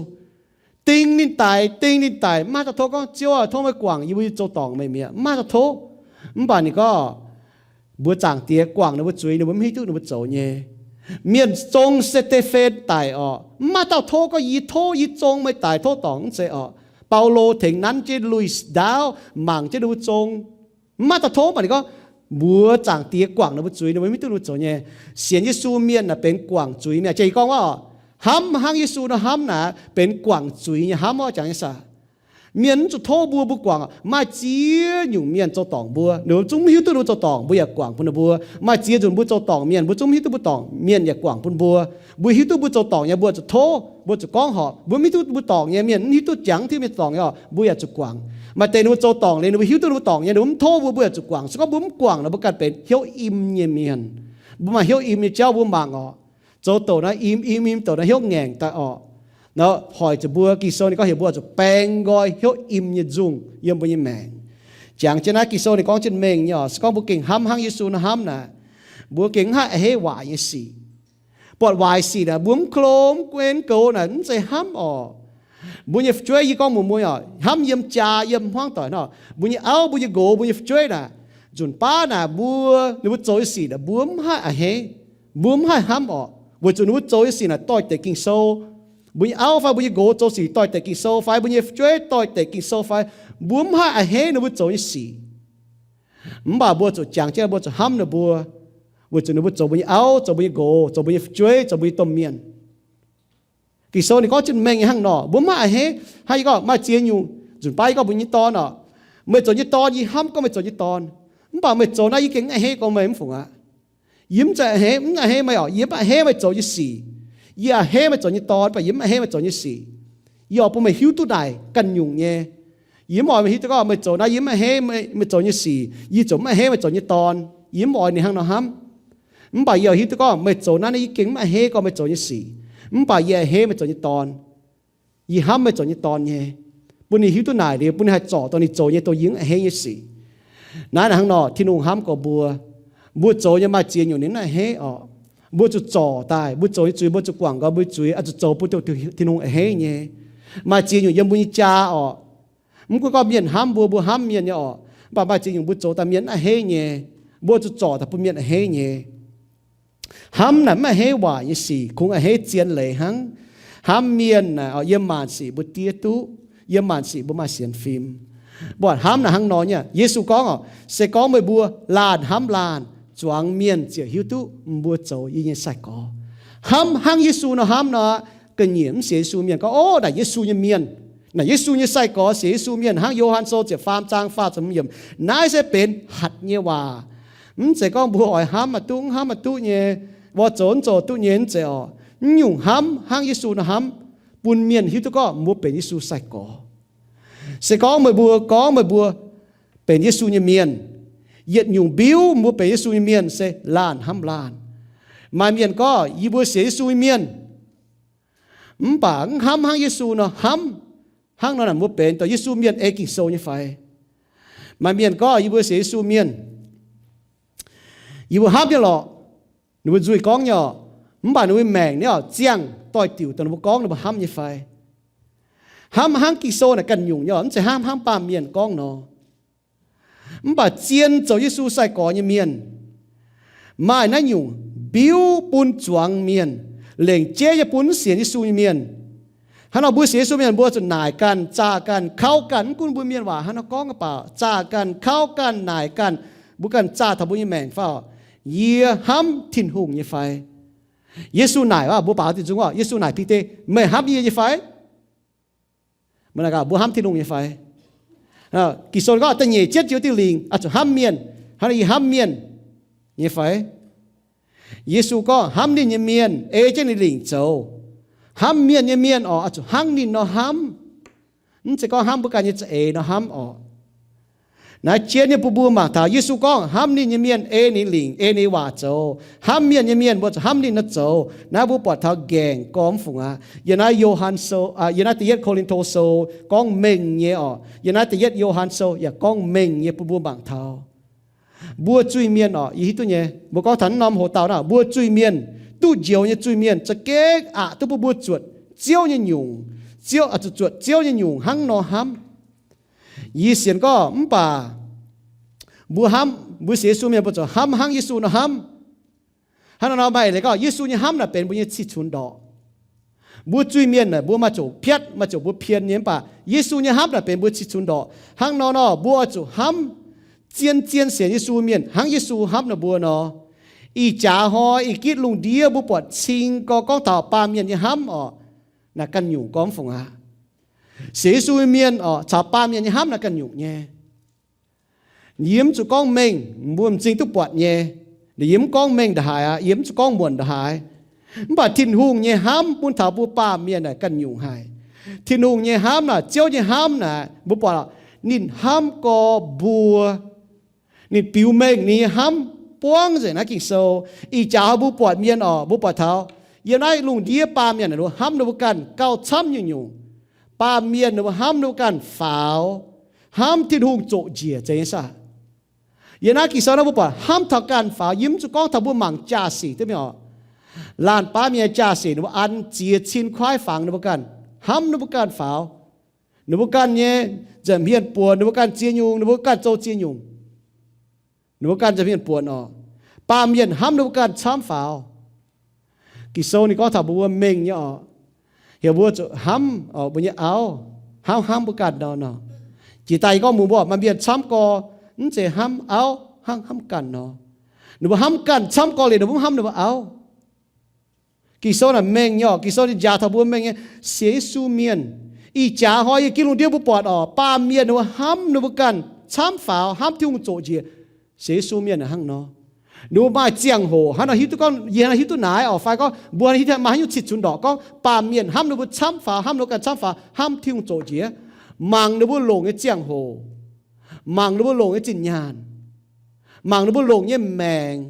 Ding ninh daic, ding ninh daic, mv maaih dauh tov gorngv, Ziouv aah, tov meih guangc yie mbuo, yie zoux dorngc meih mi'aqv. Mv maaih dauh tov. Mv baac ninh gorngv, mbuo Zaangc Diex guangc ninh mbuo zuiz, ninh mbuo mv hiuv duqv ninh mbuo zoux nyei. Mienh zong Se^de^fen daic orqc, Mv maaih dauh tov gorngv, Yie tov, yie zong meih daic tov dorngc, mv zeiz orqc. Baulo tengx nanv jienv lui-ndaauv mangc jienv ninh mbuo zong. Mv maaih dauh tov, mv baac ninh gorngv, Mbuox Zaangc Diex guangc ninh mbuo zuiz, ninh mbuo mv hiuv duqv ninh mbuo zoux nyei. Sienx Yesu mienh naaic benx guangc zuiz mienh. Jiex yie gorngv orqc, hnamv hnangv Yesu nor hnamv naaic benx guangc zuiz nyei hnamv orqc. Jangx nyei saah? Mienh mv zuqc tov mbuo, mbuo guangc. Maaih ziex nyungc mienh zoux dorngc mbuo, ninh mbuo zungv mv hiuv duqv ninh mbuo zoux dorngc, mbuo yaac guangc bun ninh mbuo. Maaih ziex nzunc mbuo zoux dorngc mienh, mbuo zungv mv hiuv duqv mbuo dorngc, mienh yaac guangc bun mbuo. Mbuo hiuv duqv mbuo zoux dorngc nyei, mbuo zuqc tov, mbuo zuqc gorngv horpc. Mbuo mv hiuv duqv mbuo dorngc nyei, mienh mv hiuv duqv jangx mv hiuv mienh dorngc nyei orqc, mbuo yaac zuqc guangc. Maaih deix ninh mbuo zoux dorngc liuz, ninh mbuo hiuv duqv ninh mbuo dorngc nyei, ninh mbuo mv tov mbuo, mbuo yaac zuqc guangc. Se gorngv mbuo mv guangc nor, mbuo ganh benx hnyouv im nyei mienh. Mbuo maaih hnyouv im nyei jauv mbuo mangc orqc. Zoux douc naaiv im, im, im douc naaiv hnyouv ngaengc daaih orqc. Nor hoic zuqc mbuo, Ging-Sou ninh gorngv heuc mbuo zuqc baeng nqoi hnyouv im nyei nzungh yiem mbuo nyei maengc. Jangx jienv naaiv Ging-Sou ninh gorngv jienv mengh nyei orqc. Se gorngv mbuo gengh hnamv hnangv Yesu nor hnamv naaic, mbuo gengh mv haih a'hneiv waaic nyei sic. Buatc waaic sic naaic, mbuo mv klo mv guen mv goux naaic, mv zeiz hnamv orqc. Mbuo nyei fu'jueiv, yie gorngv muonz-muonz orqc, hnamv yiem jaa yiem hmuangv doic nor, mbuo nyei auv, mbuo nyei nqox, mbuo nyei fu'jueiv naaic, nzunc baav naaic mbuo, ninh mbuo zoux nyei sic naaic mbuo mv haih a'hneiv, mbuo mv haih hnamv orqc, weic zuqc ninh mbuo zoux nyei sic naaic doix-dekc Ging-Sou. Mbuo nyei auv fai mbuo nyei nqox zoux sic doix-dekc Ging-Sou fai mbuo nyei fu'jueiv doix-dekc Ging-Sou fai, mbuo mv haih a'hneiv ninh mbuo zoux nyei sic. Mv baac mbuo zuqc jangx jienv, mbuo zuqc hnamv ninh mbuo, weic zuqc ninh mbuo zoux mbuo nyei auv, zoux mbuo nyei nqox, zoux mbuo nyei fu'jueiv, zoux mbuo nyei domh mienh. Ging-Sou ninh gorngv jienv mengh nyei hnangv nor, mbuo mv haih a'hneiv. Hnangv yie gorngv maaih ziex nyungc, nzunc baav yie gorngv mbuox nyei dorn orqc, meih zoux nyei dorn, yie hnamv gorngv meih zoux nyei dorn. Mv baac meih zoux naaiv yie gengh mv a'hneiv gorngv meih mv fungc aqv. Yie mv zeiz a'hneiv, mv a'hneiv meih orqc, yie mv a'hneiv meih zoux nyei sic. Yie a'hneiv meih zoux nyei dorn, mv baac yie mv a'hneiv meih zoux nyei sic. Yie oix bun meih hiuv duqv naaic ganh nyungc nyei. Yie mv oix meih hiuv duqv gorngv meih zoux naaiv yie mv a'hneiv meih zoux nyei sic, yie ziouc mv a'hneiv meih zoux nyei dorn. Yie mv oix ninh hnangv nor hnamv. Mv baac yie oix hiuv duqv gorngv meih zoux naaiv, naaiv yie gengh mv a'hneiv gorngv meih zoux nyei sic. Mv baac yie a'hneiv meih zoux nyei dorn. Yie hnamv meih zoux nyei dorn nyei. Bun ninh hiuv duqv naaic liuz, bun ninh haih zorc dongh ninh zoux nyei, dongh yie mv a'hneiv nyei sic. Naaiv hnangv nor Tin-Hungh hnamv gorx mbuo. Mbuo zoux nyei maaih ziex nyungc ninh mv a'hneiv orqc. Mbuo zuqc zorc daaih, mbuo zoux nyei zuiz mbuo zuqc guangc nqoi mbuo zuiz, oix zuqc zoux bun Tin-Hungh a'hneiv nyei. Maaih ziex nyungc yiem mbuo nyei jaa orqc. Mv gunv gorngv mienh hnamv mbuo, mbuo hnamv mienh nyei orqc, mv baac maaih ziex nyungc mbuo zoux daaih mienh mv a'hneiv nyei. Mbuo zuqc zorc daaih bun mienh a'hneiv nyei. Hnamv naaic mv a'hneiv waaic nyei sic, kungx a'hneiv zien leiz hnangv. Hnamv mienh naaic, yiem maanc sic mbuo diev duqv, yiem maanc sic mbuo maaih sienx fim. Mbuo hnamv naaic hnangv nor nyei. Yesu gorngv orqc, se gorngv meih mbuo laanh hnamv laanh, zuangx mienh ziouc hiuv duqv mbuo zoux yie nyei sai-gorx. Hnamv hnangv Yesu nor hnamv nor, ga'nyiec mv sienx Yesu mienh gorngv, Ov, naaic Yesu nyei mienh, naaic Yesu nyei sai-gorx, sienx Yesu mienh hnangv Yo^han Sou ziepc faam zaang faah ziepc hmz yiemc. Naaiv se benx hatc nyei waac. Mv zeiz gorngv mbuo oix hnamv maiv duqv, mv hnamv maiv duqv nyei, mbuo zoux mv zoux duqv nyei, mv zeiz orqc. Mv nyungc hnamv hnangv Yesu nor hnamv, bun mienh hiuv duqv gorngv mbuo benx Yesu sai-gorx. Se gorngv meih mbuo gorngv meih mbuo benx Yesu nyei mienh, yietc nyungc mbiuv mbuo benx Yesu nyei mienh se laanh hnamv laanh. Maaih mienh gorngv, Yie mbuo sienx Yesu nyei mienh, mv baac mv hnamv hnangv Yesu nor hnamv. Hnangv nor naaic mbuo benx dongh Yesu mienh ei Ging-Sou nyei fai? Maaih mienh gorngv, Yie mbuo sienx Yesu mienh, yie mbuo hnamv nyei lorqc, ninh mbuo nzuih gorngv nyei orqc, mv baac ninh mbuo maengc nyei orqc ziangh doix-diuc dongh ninh mbuo gorngv ninh mbuo hnamv nyei fai? Hnamv hnangv Ging-Sou naaic ganh nyungc nyei orqc, mv zeiz hnamv hnangv baamh mienh gorngv nor. Mv baac zien zoux Yesu sai-gorx nyei mienh, maaih naaiv nyungc mbiuv bun zuangx mienh, lengc jeiv nyei bun mv sienx Yesu nyei mienh. Hnangv nor mbuo sienx Yesu mienh mbuo zuqc naaic ganh, zaah ganh, kaux ganh, mv gunv mbuo mienh waac hnangv nor gorngv baac zaah ganh, kaux ganh, naaic ganh, mbuo ganh zaah taux mbuo nyei maengc fai orqc, Yie hnamv Tin-Hungh nyei fai? Yesu naaic, mbuo baaux diuh nzung orqc, Yesu naaic Bide, Meih hnamv yie nyei fai? Mbuo hnamv Tin-Hungh nyei fai? Ging-Sou gorngv da'nyeic jienv jiex diuh lingc oix zuqc hnamv mienh. Hnangv naaic yie hnamv mienh nyei fai? Yesu gorngv hnamv ninh nyei mienh ei jienv ninh lingc zoux. Hnamv mienh nyei mienh orqc, oix zuqc hnangv ninh nor hnamv. Mv zeiz gorngv hnamv mbuo ganh nyei za'eix nor hnamv orqc. Naaiv jienv nyei bun mbuo mangc taux Yesu gorngv hnamv ninh nyei mienh ei ninh lingc, ei ninh waac zoux. Hnamv mienh nyei mienh mbuo zuqc hnamv ninh nor zoux. Naaiv mbuo buatc taux nqaengc gormx fungc aqv. Yiem naaiv Yo^han Sou, yiem naaiv da'yietv Ko^lin^to Sou gorngv mengh nyei orqc. Yiem naaiv da'yietv Yo^han Sou yaac gorngv mengh nyei bun mbuo mangc taux. Mbuo zuiz-mienh orqc, yie hiuv duqv nyei, mbuo gorngv taux naaiv norm hoc dauh naaic, mbuo zuiz-mienh, duqv njoux nyei zuiz-mienh za'gengh aqc duqv bun mbuo zuotc Ziouv nyei nyungc. Ziouv, zuotc Ziouv nyei nyungc hnangv nor hnamv. Yie sienx gorngv mv baac mbuo hnamv, mbuo sienx Yesu mienh mbuo zuqc hnamv hnangv Yesu nor hnamv. Hnangv nor nor maaih leiz gorngv Yesu nyei hnamv naaic benx mbuo nyei cih cunx ndorqc. Mbuo zuiz-mienh naaic mbuo maaih ziouc piatv, maaih ziouc mbuo pien nyei, mv baac Yesu nyei hnamv naaic benx mbuo cih cunx ndorqc. Hnangv nor nor, mbuo oix zuqc hnamv zien-zien sienx Yesu mienh hnangv Yesu hnamv ninh mbuo nor. Ih jaax hnoi ih gitv lungh ndiev mbuo buatc cing gorx gorngv taux baamh mienh nyei hnamv orqc, naaic ganh nyungc gorngv fungc aqv. Sienx Yesu mienh orqc, caux baamh mienh nyei hnamv naaic ganh nyungc nyei. Yie mv zuqc gorngv mengh, mbuo m'zing duqv buatc nyei. Yie mv gorngv mengh ndongc haaix aqv, yie mv zuqc gorngv muonc ndongc haaix. Mv baac Tin-Hungh nyei hnamv bun taux mbuo baamh mienh naaic ganh nyungc haic. Tin-Hungh nyei hnamv naaic, Ziouv nyei hnamv naaic, mbuo buatc ninh hnamv gorx mbuo. Ninh biux mengh ninh nyei hnamv buangv nzengc naaiv Ging-Sou. Ih jaax mbuo buatc mienh orqc, mbuo buatc taux yiem naaiv lungh ndiev baamh mienh naaic ninh mbuo hnamv ninh mbuo ganh gauh camv nyungc-nyungc. Baamh mienh ninh mbuo hnamv ninh mbuo ganh faaux, hnamv Tin-Hungh zoqc njiec zeiz nyei saah. Yiem naaiv Ging-Sou naaiv mbuo buatc hnamv taux ganh faaux, yie mv zuqc gorngv taux mbuo mangc jaa-sic duqv mingh orqc. Laanh baav mienh jaa-sic ninh mbuo an ziex cin kuaaiv fangx ninh mbuo ganh, hnamv ninh mbuo ganh faaux. Ninh mbuo ganh nyei nza'hmien buonc, ninh mbuo ganh ziex nyungc, ninh mbuo ganh zoux ziex nyungc. Ninh mbuo ganh nza'hmien buonc orqc. Baamh mienh hnamv ninh mbuo ganh camv faaux. Ging-Sou ninh gorngv taux mbuo mengh nyei orqc, heuc mbuo zuqc hnamv orqc mbuo nyei auv, hnamv hnamv mbuo ganh nor nor. Jiex daaih yie gorngv mbuox mbuo, maaih mienh camv gorx mv zeiz hnamv auv hnangv hnamv ganh nor. Ninh mbuo hnamv ganh camv gorx liuz ninh mbuo mv hnamv ninh mbuo auv. Ging-Sou naaic mengh nyei orqc. Ging-Sou ninh njaaux taux mbuo mengh nyei sienx Yesu mienh. Ih jaax hnoi yiem gitv lungh ndiev mbuo buatc orqc, baamh mienh ninh mbuo hnamv ninh mbuo ganh camv faaux, hnamv Tin-Hungh zoqc njiec. Sienx Yesu mienh hnangv nor, ninh mbuo maaih ziangh hoc hnangv nor hiuv duqv gorngv, yie hnangv nor hiuv duqv naaiv orqc, fai gorngv mbuo hnangv nor hiuv duqv maaih haaix nyungc cih cunx ndorqc gorngv baamh mienh hnamv ninh mbuo camv faaux, hnamv ninh mbuo ganh camv faaux, hnamv Tin-Hungh zoqc njiec, mangc ninh mbuo longc nyei ziangh hoc, mangc ninh mbuo longc nyei zinh nyaanh, mangc ninh mbuo longc nyei maengc.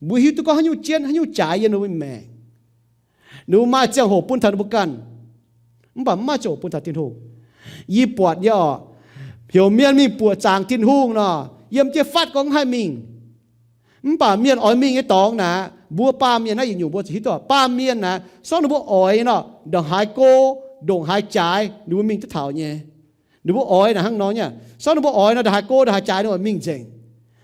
Mbuo hiuv duqv gorngv haaix nyungc jienv, haaix nyungc jaaix yiem ninh mbuo maengc. Ninh mbuo maaih ziangh hoc bun taux ninh mbuo ganh, mv baac mv maaih ziangh hoc bun taux Tin-Hungh. Yie buatc nyei orqc, heuc mienh mingh buoqc zaangc Tin-Hungh nor, yiem jienv fatv gorngv mv haih mingh. Mv baac mienh oix mingh nyei dorngx naaic, mbuo baamh mienh naaiv yietc nyungc mbuo zuqc hiuv duqv, baamh mienh naaic, sortv ninh mbuo oix nor, ndongc haaix go, ndongc haaix jaaix ninh mbuo mingh duqv taux nyei. Ninh mbuo oix naaic hnangv nor nyei, sortv ninh mbuo oix nor, ndongc haaix go, ndongc haaix jaaix ninh oix mingh nzengc.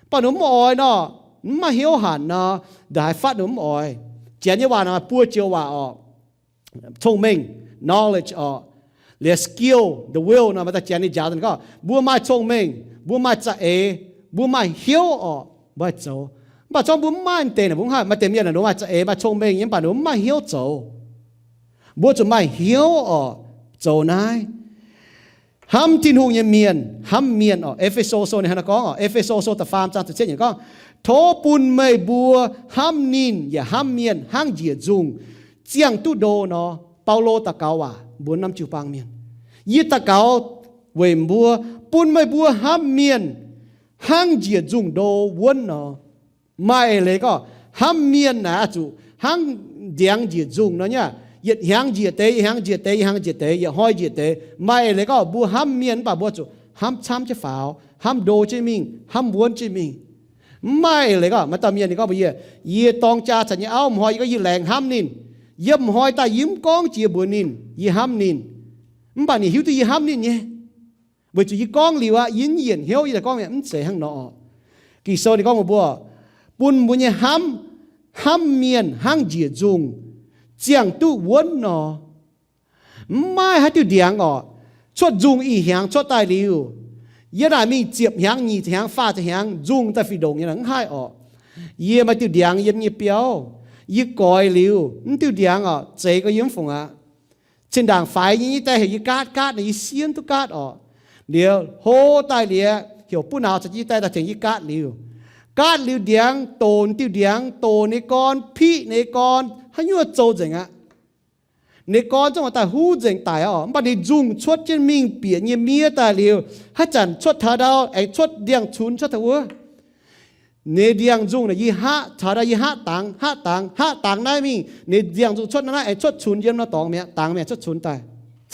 Mv baac ninh mbuo mv oix nor, mv maaih hnyouv hanc nor, ndongc haaix fatv ninh mbuo mv oix. Janx nyei waac naaic maaih buo joux waac orqc. Cong-mengh, knowledge orqc, liuz skill, the will nor, maaih dauh Janx ninh njaaux daaih gorngv, mbuo maaih cong-mengh, mbuo maaih za'eix, mbuo maaih hnyouv orqc, mbuo haih zoux. Mv baac zorngv mbuo mv maaih deix naaic, mbuo mv haih. Maaih deix mienh naaic, ninh mbuo maaih za'eix, maaih cong-mengh nyei, mv baac ninh mbuo mv maaih hnyouv zoux. Mbuo zuqc maaih hnyouv orqc, zoux naaiv. Hnamv Tin-Hungh nyei mienh, hnamv mienh orqc. E^fe^so Sou ninh hnangv naaiv gorngv orqc, E^fe^so Sou da'faam zaang ziepc cietv yiemc gorngv, Tov bun meih mbuo hnamv ninh yaac hnamv mienh hnangv njiec nzungh, ziangh duqv ndo nor. Baulo daux gaux waac mbuox norm jiu-baang mienh, yie daux gaux weic mbuo, bun meih mbuo hnamv mienh hnangv njiec nzungh ndo wuonv nor. Maaih eix leiz gorngv hnamv mienh naaic oix zuqc hnangv ndiangx njiec nzungh nor nyei, yietc hnyangx njiec deix, yietc hnyangx njiec deix, yietc hnyangx njiec deix, yietc hnoi njiec deix. Maaih eix leiz gorngv mbuo hnamv mienh mv baac mbuo zuqc hnamv camv jienv faaux, hnamv ndo jienv mingh, hnamv wuonv jienv mingh. Mv maaih eix leiz gorngv maaih dauh mienh ninh gorngv mbuox yie, yie dorng jaa caux nyei auv, m'hnoi yie gorngv yie laengz hnamv ninh. Yiem m'hnoi daaih yie mv gorngv jiex mbuox ninh yie hnamv ninh, mv baac ninh hiuv duqv yie hnamv ninh nyei. Weic zuqc yie gorngv liuz aqv, yie mv yienc hnyouv yie daaih gorngv mi'aqv. Mv zeiz hnangv nor. Ging-Sou ninh gorngv mbuox mbuo, bun mbuo nyei hnamv, hnamv mienh hnangv njiec nzungh, ziangh duqv wuonv nor. Mv maaih haaix diuh ndiangx orqc, cuotv nzungh ih hnyangx cuotv daaih liuz, yie naaic mingh ziepc hnyangx, nyic ziepc hnyangx, faah ziepc hnyangx, nzungh daaih fih ndongc nyei, mv haih orqc. Yie maaih diuh ndiangx yiem nyei biauv, yie goix liuz, mv diuh ndiangx orqc, zeix gorx yiem fungc aqv. Zinh ndaangc faix nyei nyei daaih heuc yie gaatv, gaatv naaic yie sienv duqv gaatv orqc. Liuz hlo daaih liuz heuc buv nauz caux yie daaih, daaih tengx yie gaatv liuz. Gaatv liuz ndiangx doqc diuh ndiangx, doqc ninh gorn, piqv ninh gorn, haaix nyungc zoux nzengc aqv. Ninh gorn zungv daaih huv nzengc daic orqc. Mv baac ninh nzungh cuotv jienv mingh bieqc nyei miev daaih liuz, haaix zanc cuotv taux ndau aengx cuotv ndiangx-cunx cuotv taux wuov. Ninh ndiangx-nzungh naaic yie hngaqv, taux ndau yie hngaqv dangx, hngaqv dangx, hngaqv dangx naaiv mingh, ninh ndiangx-nzungh cuotv naaiv aengx cuotv cunx yiem nor dorngx mi'aqv, dangx mi'aqv cuotv cunx daaih.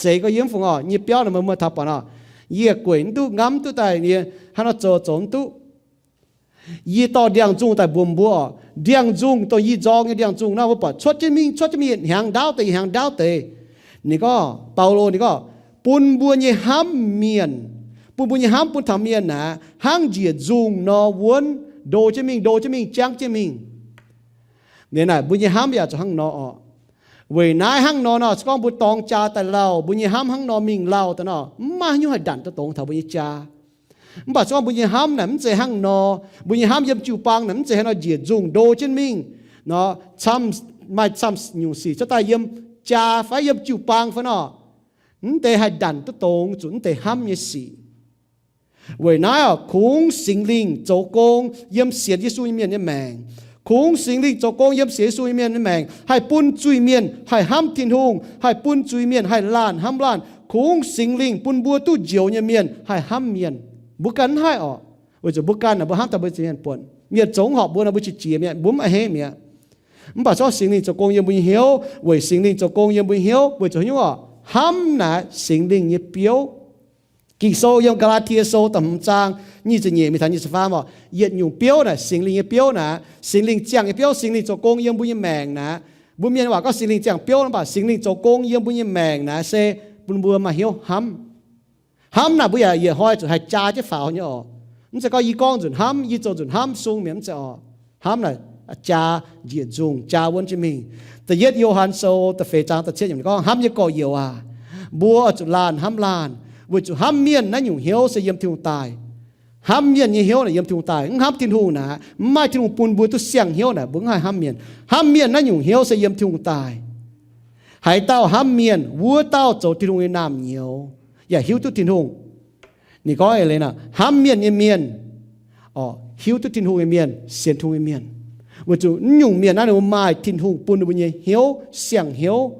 Zeix gorx yiem fungc orqc, nyei biauv naaic meih mbuo taux buatc orqc. Yie gueic mv duqv, ngamv duqv daaih, haaix nor zoux zoux mv duqv. Yie dorh ndiangx-nzungh daaih mbuox mbuo orqc, ndiangx-nzungh dongh yie nzorng nyei ndiangx-nzungh nor, mbuo buatc cuotv jienv mingh, cuotv jienv mingh, hnyangx ndaauv deix, hnyangx ndaauv deix. Ninh gorngv, Baulo ninh gorngv, bun mbuo nyei hnamv mienh, bun mbuo nyei hnamv bun taux mienh naaic, hnangv njiec nzungh nor wuonv, ndo jienv mingh, ndo jienv mingh, jangv jienv mingh. Ninh naaic mbuo nyei hnamv yaac zuqc hnangv nor orqc. Weic naaiv hnangv nor nor, se gorngv mbuo dorngx jaa daaih lauh, mbuo nyei hnamv hnangv nor mingh lauh daaih nor, mv maaih haaix nyungc haih ndanc duqv dongz taux mbuo nyei jaa. Mv baac se gorngv mbuo nyei hnamv naaic mv zeiz hnangv nor, mbuo nyei hnamv yiem jiu-baang naaic mv zeiz haaix nor njiec nzungh ndo jienv mingh nor, camv, maaih camv nyungc sic cuotv daaih yiem jaa fai yiem jiu-baang fai nor, mv deix haih ndanc duqv dongz zuqc mv deix hnamv nyei sic. Weic naaiv oc, kungx Singx Lingh zoux gong yiem sienx Yesu nyei mienh nyei maengc. Kungx Singx Lingh zoux gong yiem sienx Yesu nyei mienh nyei maengc, haih bun zuiz-mienh haih hnamv Tin-Hungh, haih bun zuiz-mienh haih laanh hnamv laanh. Kungx Singx Lingh bun mbuo duqv njoux nyei mienh haih hnamv mienh. Mbuo ganh mv haih oc, weic zuqc mbuo ganh naaic mbuo hnamv daaih mbuo ziex mienh buonc. Mienh zoux mv horpc mbuo nor, mbuo qiex jiez mi'aqv, mbuo mv a'hneiv mi'aqv. Mv baac se gorngv Singx Lingh zoux gong yiem mbuo nyei hnyouv, weic Singx Lingh zoux gong yiem mbuo nyei hnyouv, weic zuqc haaix nyungc oc? Hnamv naaic Singx Lingh nyei biouv. Ging-Sou yiem Gaa^laa^tie Sou da'hmz zaang nyic ziepc nyeic mingh taux nyic ziepc faam oc, yietc nyungc biouv naaic, Singx Lingh nyei biouv naaic, Singx Lingh ziangh nyei biouv, Singx Lingh zoux gong yiem mbuo nyei maengc naaic. Mbuo mienh waac gorngv Singx Lingh ziangh biouv, mv baac Singx Lingh zoux gong yiem mbuo nyei maengc naaic se bun mbuo maaih hnyouv hnamv. Hnamv naaic mbuo yaac yietc hnoi zuqc haih jaa jienv faaux nyei oc. Mv zeiz gorngv yie gorngv nzunc hnamv, yie zoux nzunc hnamv sung mi'aqv, mv zeiz oc. Hnamv naaic jaa njiec nzungh, jaa wuonv jienv mingh. Da'yietv Yo^han Sou da'feix zaang da'cietv yiemc gorngv, hnamv nyei gorx-youz aac, mbuo oix zuqc laanh hnamv laanh, weic zuqc hnamv mienh naaiv nyungc hnyouv se yiem Tin-Hungh daaih. Hnamv mienh nyei hnyouv naaic yiem Tin-Hungh daaih. Mv hnamv Tin-Hungh naaic, mv maaih Tin-Hungh bun mbuo duqv siang-hnyouv naaic, mbuo mv haih hnamv mienh. Hnamv mienh naaiv nyungc hnyouv se yiem Tin-Hungh daaih. Haaix dauh hnamv mienh, wuov dauh zoux Tin-Hungh nyei naamh nyouz, yaac hiuv duqv Tin-Hungh. Ninh gorngv eix leiz naaic, hnamv mienh nyei mienh, oc, hiuv duqv Tin-Hungh nyei mienh, sienx Tin-Hungh nyei mienh. Weic zuqc naaiv nyungc mienh naaiv ninh mbuo maaih Tin-Hungh bun ninh mbuo nyei hnyouv, siang-hnyouv.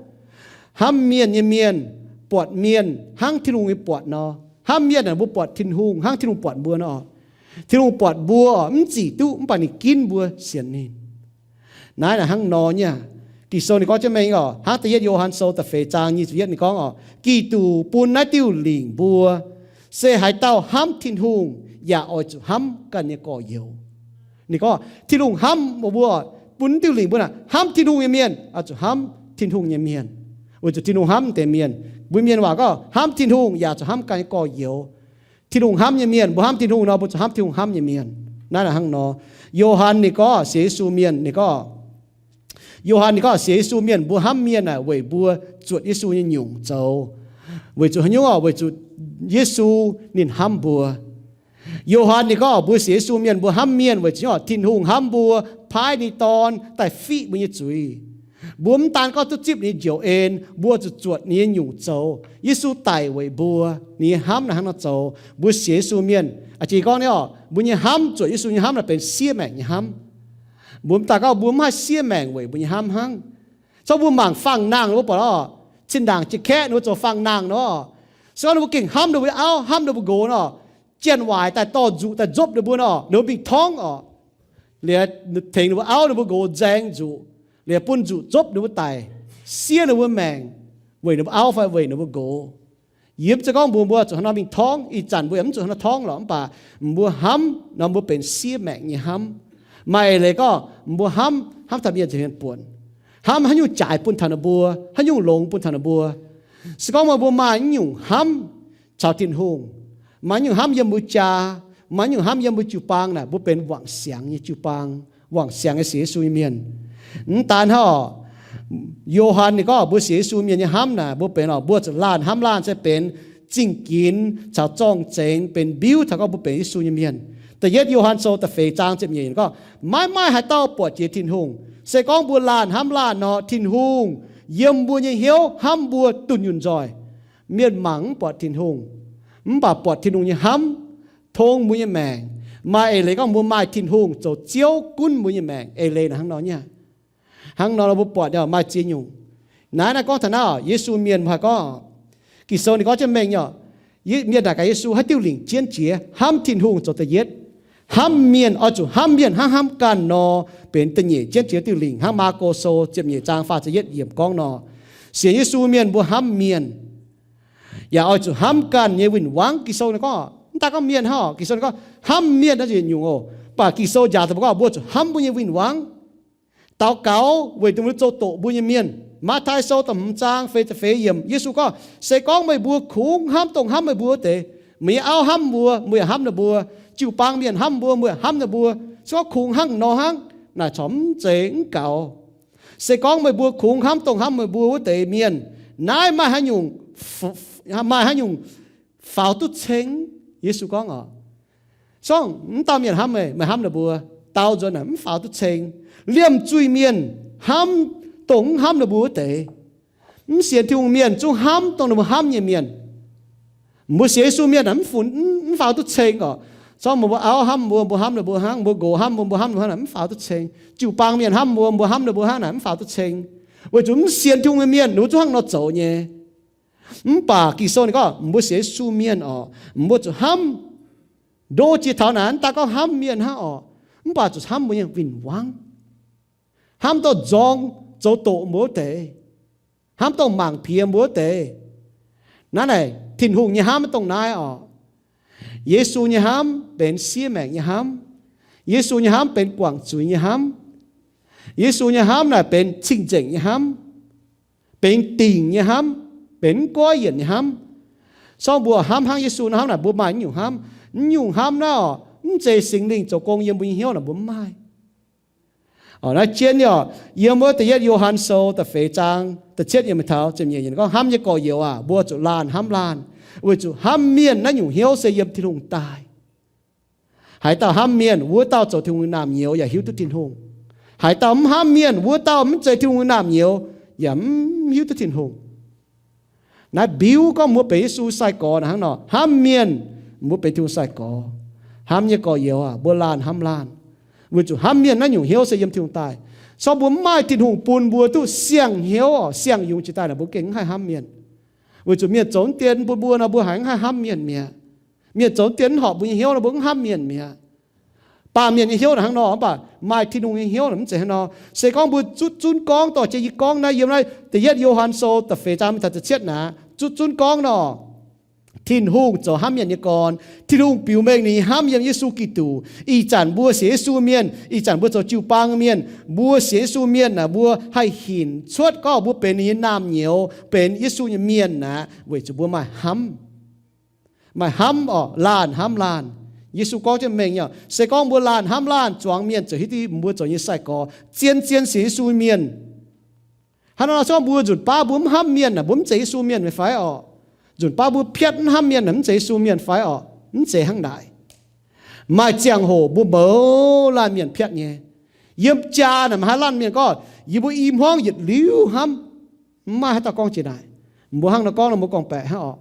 Hnamv mienh nyei mienh buatc mienh hnangv Tin-Hungh nyei buatc nor. Hnamv mienh naaic mbuo buatc Tin-Hungh hnangv Tin-Hungh buatc mbuo nor. Tin-Hungh buatc mbuo mv zic duqv, mv baac ninh ginv mbuo sienx ninh. Naaiv naaic hnangv nor nyei. Ging-Sou ninh gorngv jienv mengh oc, hnangv da'yietv Yo^han Sou da'feix zaang nyic ziepc yietv ninh gorngv oc, Giduc bun naaiv diuh lingc mbuo, se haaix dauh hnamv Tin-Hungh yaac oix zuqc hnamv ganh nyei gorx-youz. Ninh gorngv Tin-Hungh hnamv mbuo, bun diuh lingc mbuo naaic, hnamv Tin-Hungh nyei mienh oix zuqc hnamv Tin-Hungh nyei mienh, weic zuqc Tin-Hungh hnamv deix mienh. Mbuo mienh waac gorngv hnamv Tin-Hungh yaac zuqc hnamv ganh nyei gorx-youz. Tin-Hungh hnamv nyei mienh, mbuo hnamv Tin-Hungh nor, mbuo zuqc hnamv Tin-Hungh hnamv nyei mienh. Naaiv naaic hnangv nor. Yo^han ninh gorngv sienx Yesu mienh, ninh gorngv, Yo^han ninh gorngv sienx Yesu mienh, mbuo hnamv mienh naaic weic mbuo zuotc Yesu nyei nyungc zoux. Weic zuqc haaix nyungc oc? Weic zuqc Yesu ninh hnamv mbuo. Yo^han ninh gorngv mbuo sienx Yesu mienh, mbuo hnamv mienh weic zuqc Tin-Hungh hnamv mbuo, paaiv ninh Dorn daaih fiqv mbuo nyei zuiz. Mbuo mv daan gorngv duqv zipv ninh njoux en, mbuo zuqc zuotc ninh nyei nyungc zoux. Yesu daic weic mbuo, ninh nyei hnamv naaic hnangv nor zoux. Mbuo sienx Yesu mienh, a'jang gorngv nyei oc, mbuo nyei hnamv zuotc Yesu nyei hnamv naaic benx siev maengc nyei hnamv. Mbuo mv daan gorngv mbuo mv haih siev maengc weic mbuo nyei hnamv hnangv. Se gorngv mbuo mangc faang-nangh, mbuo buatc oc, zinh ndaangc jiex kaeqv ninh mbuo zoux faang-nangh nor, se gorngv ninh mbuo gengh hnamv ninh mbuo nyei auv, hnamv ninh mbuo nqox nor, janx-waaic daaih dorh nzuqc daaih nzopv ninh mbuo nor, ninh mbuo mingh torngv oc. Liuz tengx ninh mbuo auv ninh mbuo nqox nzaeng nzuqc, liuz bun nzuqc zopv ninh mbuo daic, siev ninh mbuo maengc, weic ninh mbuo auv fai weic ninh mbuo nqox. Yie mv zeiz gorngv mbuox mbuo zuqc hnangv nor mingh torngv, ih zanc mbuo yaac mv zuqc hnangv nor torngv lorqc, mv baac mbuo hnamv nor mbuo benx siev maengc nyei hnamv. Maaih eix leiz gorngv mbuo hnamv, hnamv taux mienh nzengc mienh buonc, hnamv haaix nyungc jaaix bun taux ninh mbuo, haaix nyungc longx bun taux ninh mbuo. Se gorngv meih mbuo maaih nyungc hnamv caux Tin-Hungh, maaih nyungc hnamv yiem mbuo jaa, maaih nyungc hnamv yiem mbuo jiu-baang naaic, mbuo benx wangc siangx nyei jiu-baang, wangc siangx nyei sienx Yesu nyei mienh. Mv daan hnangv oc, Yo^han ninh gorngv mbuo sienx Yesu mienh nyei hnamv naaic, mbuo benx oc, mbuo zuqc laanh hnamv laanh se benx zingh ginx caux zorng-zengx, benx mbiuv taux gorngv mbuo benx Yesu nyei mienh. Da'yietv Yo^han Sou da'feix zaang ziepc nyeic gorngv, maiv maaih haaix dauh buatc jiex Tin-Hungh. Se gorngv mbuo laanh hnamv laanh nor, Tin-Hungh yiem mbuo nyei hnyouv hnamv mbuo dunh yunh nzoih. Mienh mangc mv buatc Tin-Hungh, mv baac buatc Tin-Hungh nyei hnamv tong mbuo nyei maengc. Maaih eix leiz gorngv mbuo maaih Tin-Hungh zoux Ziouv gunv mbuo nyei maengc. Eix leiz naaic hnangv nor nyei. Hnangv nor mbuo buatc nyei maaih ziex nyungc. Naaiv naaiv gorngv taux naaiv oc, Yesu mienh mbuo haih gorngv, Ging-Sou ninh gorngv jienv mengh nyei oc, mienh naaic gaax Yesu haaix diuh lingc jienv jiex. Hnamv Tin-Hungh zoux da'yietv. Hnamv mienh oix zuqc hnamv mienh hnangv hnamv ganh nor, benx da'nyeic jienv jiex diuh lingc, hnangv Maako Sou ziepc nyeic zaang faah ziepc yietv yiemc gorngv nor. Sienx Yesu mienh mbuo hnamv mienh yaac oix zuqc hnamv ganh nyei win-wangv. Ging-Sou ninh gorngv, mv daan gorngv mienh hnangv oc, Ging-Sou ninh gorngv hnamv mienh naaiv yietc nyungc oc. Mv baac Ging-Sou njaaux daaih mbuo gorngv mbuo zuqc hnamv mbuo nyei win-wangv. Daux gaux weic dongh mbuo zoux doqc mbuo nyei mienh. Matv^taai Sou da'hmz zaang feix ziepc feix yiemc, Yesu gorngv, se gorngv meih mbuo kungx hnamv dongh hnamv meih mbuo wuov deix, meih nyei auv hnamv mbuo, mbuo yaac hnamv ninh mbuo. Jiu-baang mienh hnamv mbuo, mbuo yaac hnamv ninh mbuo. Se gorngv kungx hnangv nor hnangv, naaic corc mv zeiz mv gaux. Se gorngv meih mbuo kungx hnamv dongh hnamv meih mbuo wuov deix mienh, naaiv maaih haaix nyungc, maaih haaix nyungc faaux duqv ceng? Yesu gorngv oc, zorngv mv dauh mienh hnamv meih, meih hnamv ninh mbuo, daaux nzuonx naaic mv faaux duqv ceng. Liemh zuiz-mienh hnamv dongh mv hnamv ninh mbuo wuov deix. Mv sienx Tin-Hungh mienh zungv hnamv dongh ninh mbuo hnamv nyei mienh. Mbuo sienx Yesu mienh naaic mv funx, mv faaux duqv ceng oc. Zorngv mbuo auv hnamv mbuo, mbuo hnamv ninh mbuo hnangv, mbuo nqox hnamv mbuo, mbuo hnamv ninh mbuo hnangv naaic mv faaux duqv ceng. Jiu-baang mienh hnamv mbuo, mbuo hnamv ninh mbuo hnangv naaic mv faaux duqv ceng. Weic zuqc mv sienx Tin-Hungh nyei mienh ninh mbuo zungv hnangv nor zoux nyei. Mv baac Ging-Sou ninh gorngv mbuo sienx Yesu mienh oc, mbuo zuqc hnamv ndo jiex taux naaic, mv daaih gorngv hnamv mienh hnangv oc, mv baac zuqc hnamv mbuo nyei win-wangv, hnamv dongh nzorng zoux doqc mbuo wuov deix, hnamv dongh mangc piex mbuo wuov deix. Naaiv naaic Tin-Hungh nyei hnamv maiv dongh naaiv oc. Yesu nyei hnamv benx siev maengc nyei hnamv. Yesu nyei hnamv benx guangc zuiz nyei hnamv. Yesu nyei hnamv naaic benx cing-nzengc nyei hnamv, benx dingc nyei hnamv, benx mv goiv yienc nyei hnamv. Sorng mbuo hnamv hnangv Yesu nor hnamv naaic, mbuo maaih naaiv nyungc hnamv. Naaiv nyungc hnamv naaiv oc, mv zeiz Singx Lingh zoux gong yiem mbuo nyei hnyouv naaic mbuo mv maaih. Naaiv jienv nyei oc, yiem wuov da'yietv Yo^han Sou da'feix zaang da'cietv yiemc taux ziepc nyeic yiemc gorngv, hnamv nyei gorx-youz aac, mbuo zuqc laanh hnamv laanh, weic zuqc hnamv mienh naaiv nyungc hnyouv se yiem Tin-Hungh daaih. Haaix dauh hnamv mienh, wuov dauh zoux Tin-Hungh nyei naamh nyouz yaac hiuv duqv Tin-Hungh. Haaix dauh mv hnamv mienh, wuov dauh mv zeiz Tin-Hungh nyei naamh nyouz yaac mv hiuv duqv Tin-Hungh. Naaiv mbiuv gorngv mbuo benx Yesu sai-gorx naaic hnangv nor, hnamv mienh, mbuo benx Tin-Hungh sai-gorx. Hnamv nyei gorx-youz aac, mbuo laanh hnamv laanh, weic zuqc hnamv mienh naaiv nyungc hnyouv se yiem Tin-Hungh daaih. Sorng mbuo mv maaih Tin-Hungh bun mbuo duqv siang-hnyouv, siang-yungz jiex daaih naaic, mbuo gengh mv haih hnamv mienh. Weic zuqc mienh zoux dien bun mbuo nor, mbuo haiz mv haih hnamv mienh mi'aqv. Mienh zoux dien mv horpc mbuo nyei hnyouv nor, mbuo mv hnamv mienh mi'aqv. Baamh mienh nyei hnyouv naaic hnangv nor, mv baac maaih Tin-Hungh nyei hnyouv naaic mv zeiz hnangv nor. Se gorngv mbuo zutv zunv gorngv dorh jienv yie gorngv naaiv yiem naaiv da'yietv Yo^han Sou da'feix zaang mingh taux da'cietv naaic, zutv zunv gorngv nor, Tin-Hungh zoux hnamv mienh nyei gorn. Tin-Hungh biux mengh ninh nyei hnamv yiem Yesu Giduc. Ih zanc mbuo sienx Yesu mienh, ih zanc mbuo zoux jiu-baang mienh, mbuo sienx Yesu mienh naaic, mbuo haih hinc cuotv gorngv mbuo benx ninh nyei naamh nyouz, benx Yesu nyei mienh naaic, weic zuqc mbuo maaih hnamv. Maaih hnamv oc, laanh hnamv laanh. Yesu gorngv jienv mengh nyei, se gorngv mbuo laanh hnamv laanh, zuangx mienh ziouc hiuv duqv mbuo zoux nyei sai-gorx, zien-zien sienx Yesu mienh. Hnangv nor, se gorngv mbuo nzunc baav mbuo mv hnamv mienh naaic, mbuo mv zeiz Yesu mienh fai oc? Nzunc baav mbuo piatv mv hnamv mienh naaic, mv zeiz Yesu mienh fai oc? Mv zeiz hnangv naaic. Maaih ziangh hoc mbuo mouz laanh mienh piatv nyei. Yiem jaa naaic maaih haaix laanh mienh gorngv, yie mbuo i hmuangv yietc liuz hnamv? Mv maaih haaix dauh gorngv jiex naaic. Mbuo hnangv nor gorngv nor, mbuo gorngv-baeqc hnangv oc.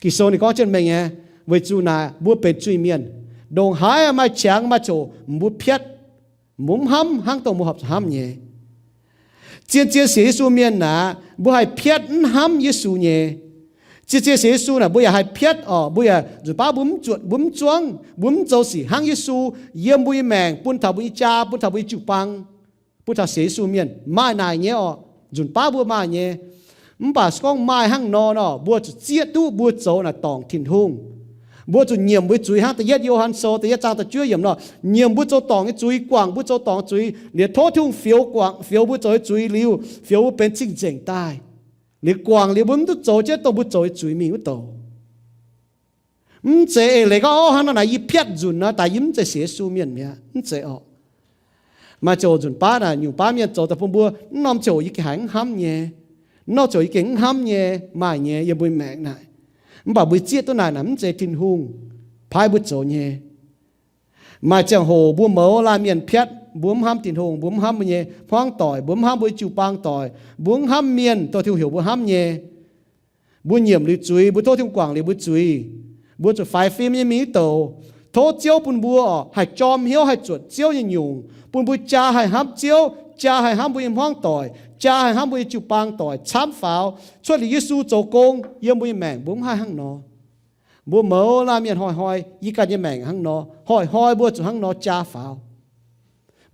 Ging-Sou ninh gorngv jienv mengh nyei, weic zuqc naaic mbuo benx zuiz-mienh. Ndongc haaix maaih qangx maaih coc mbuo piatv, mbuo mv hnamv hnangv dongh mbuo horpc zuqc hnamv nyei. Zien-zien sienx Yesu mienh naaic, mbuo haih piatv mv hnamv Yesu nyei. Zien-zien sienx Yesu naaic, mbuo yaac haih piatv oc, mbuo yaac nzunc baav mbuo mv zuotc, mbuo mv zuangv, mbuo mv zoux sic hnangv Yesu yiem mbuo nyei maengc, bun taux mbuo nyei jaa, bun taux mbuo nyei jiu-baang, bun taux sienx Yesu mienh. Maaih naaic nyei oc, nzunc baav mbuo maaih nyei. Mv baac se gorngv maaih hnangv nor nor, mbuo zuqc zieqv duqv mbuo zoux naaic dorngc Tin-Hungh. Mbuo zuqc nyiemc mbuo zuiz hnangv da'yietv Yo^han Sou da'yietv zaang da'juov yiemc nor, nyiemc mbuo zoux dorngc nyei zuiz, guangc mbuo zoux dorngc zuiz, liuz tov Tin-Hungh fioux guangc, fioux mbuo zoux nyei zuiz liuz, fioux mbuo benx cing-nzengc daaih. Liuz guangc liuz mbuo mv duqv zoux jienv dongh mbuo zoux nyei zuiz mingh wuov douc. Mv zeiz eix leiz gorngv, o, hnangv nor naaic yie piatv nzunc nor, daaih yie mv zeiz sienx Yesu mienh mi'aqv. Mv zeiz oc. Maaih ziangh hoc nzunc baav naaic, nyungc baav mienh zoux daaih bun mbuo, mv norm ziangh hoc yie gengh haiz mv hnamv nyei. Mv norm ziangh hoc yie gengh mv hnamv nyei, maaih nyei, yiem mbuo maengc naaic. Mv baac mbuo zieqv duqv naaic, naaic mv zeiz Tin-Hungh paaiv mbuo zoux nyei. Maaih ziangh hoc mbuo mouz laanh mienh piatv, mbuo mv hnamv Tin-Hungh, mbuo mv hnamv mbuo nyei hmuangv doic, mbuo mv hnamv mbuo nyei jiu-baang doic, mbuo mv hnamv mienh dongh Tin-Hungh heuc mbuo hnamv nyei. Mbuo nyiemc liuz zuiz, mbuo tov Tin-Hungh guangc liuz mbuo zuiz, mbuo zuqc faix fim nyei mingh wuov douc. Tov Ziouv bun mbuo oc, haih jorm hnyouv, haih zuotc Ziouv nyei nyungc, bun mbuo jaa haih hnamv Ziouv, jaa haih hnamv mbuo nyei hmuangv doic, jaa haih hnamv mbuo nyei jiu-baang doic camv faaux, cuotv liuz Yesu zoux gong yiem mbuo nyei maengc, mbuo mv haih hnangv nor. Mbuo mouz laanh mienh hnoi-hnoi, yie ganh nyei maengc hnangv nor, hnoi-hnoi mbuo zuqc hnangv nor jaa faaux.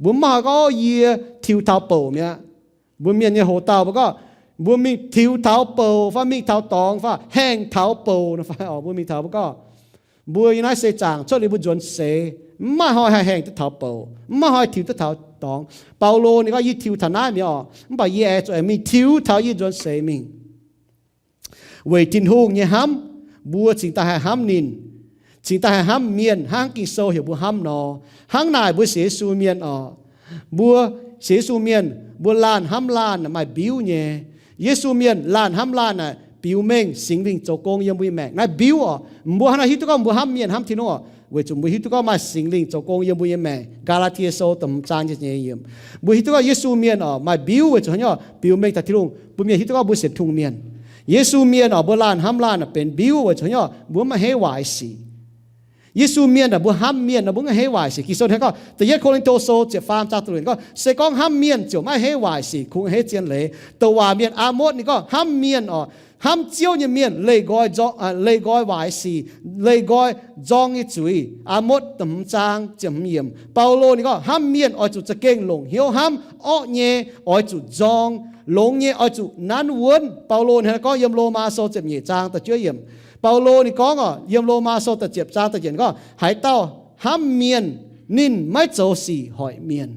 Mbuo mv maaih gorngv, o, yie tiux taux bouc mi'aqv. Mbuo mienh nyei hoc-dauh mbuo gorngv, mbuo mingh tiux taux bouc fai mingh taux dorngx fai haengh taux bouc nor fai oc, mbuo mingh taux mbuo gorngv, mbuo yiem naaiv seix zaangc cuotv liuz mbuo nzuonx seix, mv maaih hnoi haih haengh duqv taux bouc, mv maaih hnoi tiux duqv taux dorngx. Baulo ninh gorngv, yie tiux taux naaiv mi'aqv oc, mv baac yie aengx zuqc aengx mingh tiux taux yie nzuonx seix mingh. Weic Tin-Hungh nyei hnamv, mbuo cingx daaih haih hnamv ninh, cingx daaih haih hnamv mienh hnangv Ging-Sou heuc mbuo hnamv nor. Hnangv naaic mbuo sienx Yesu mienh oc, Mbuo sienx Yesu mienh, mbuo laanh hnamv laanh maaih mbiuv nyei. Yesu mienh laanh hnamv laanh naaic biux mengh Singx Lingh zoux gong yiem mbuo nyei maengc. Naaiv mbiuv oc. Mbuo hnangv naaiv hiuv duqv gorngv mbuo hnamv mienh hnamv Tin-Hungh oc, weic zuqc mbuo hiuv duqv gorngv maaih Singx Lingh zoux gong yiem mbuo nyei maengc. Gaa^laa^tie Sou da'hmz zaang nyei yiemc. Mbuo hiuv duqv gorngv Yesu mienh oc maaih mbiuv weic zuqc haaix nyungc? Biux mengh taux Tin-Hungh. Bun mienh hiuv duqv gorngv mbuo sienx Tin-Hungh mienh. Yesu mienh oc mbuo laanh hnamv laanh benx mbiuv weic zuqc haaix nyungc? Mbuo maiv heiv waaic sic. Yesu mienh aah, mbuo hnamv mienh nor mbuo maiv heiv waaic sic. Ging-Sou hnangv gorngv, Da'yietv Ko^lin^to Sou ziepc faam zaang da'luoqc gorngv, se gorngv hnamv mienh ziouc maiv heiv waaic sic, kungx heiv zien leiz. Douc waac mienh Aa^motv ninh gorngv hnamv mienh oc, hnamv Ziouv nyei mienh leih nqoi, leih nqoi waaic sic, leih nqoi nzorng nyei zuiz. Aa^motv da'hmz zaang ziepc hmz yiemc. Baulo ninh gorngv hnamv mienh oix zuqc za'gengh longc hnyouv hnamv, orqv nyei oix zuqc nzorng, longx nyei oix zuqc nanv wuonv. Baulo ninh gorngv yiem Lomaa Sou ziepc nyeic zaang da'juov yiemc. Baulo ninh gorngv oc, yiem Lomaa Sou da'ziepc zaang da'yietc gorngv, haaix dauh hnamv mienh, ninh maiv zoux sic hoic mienh.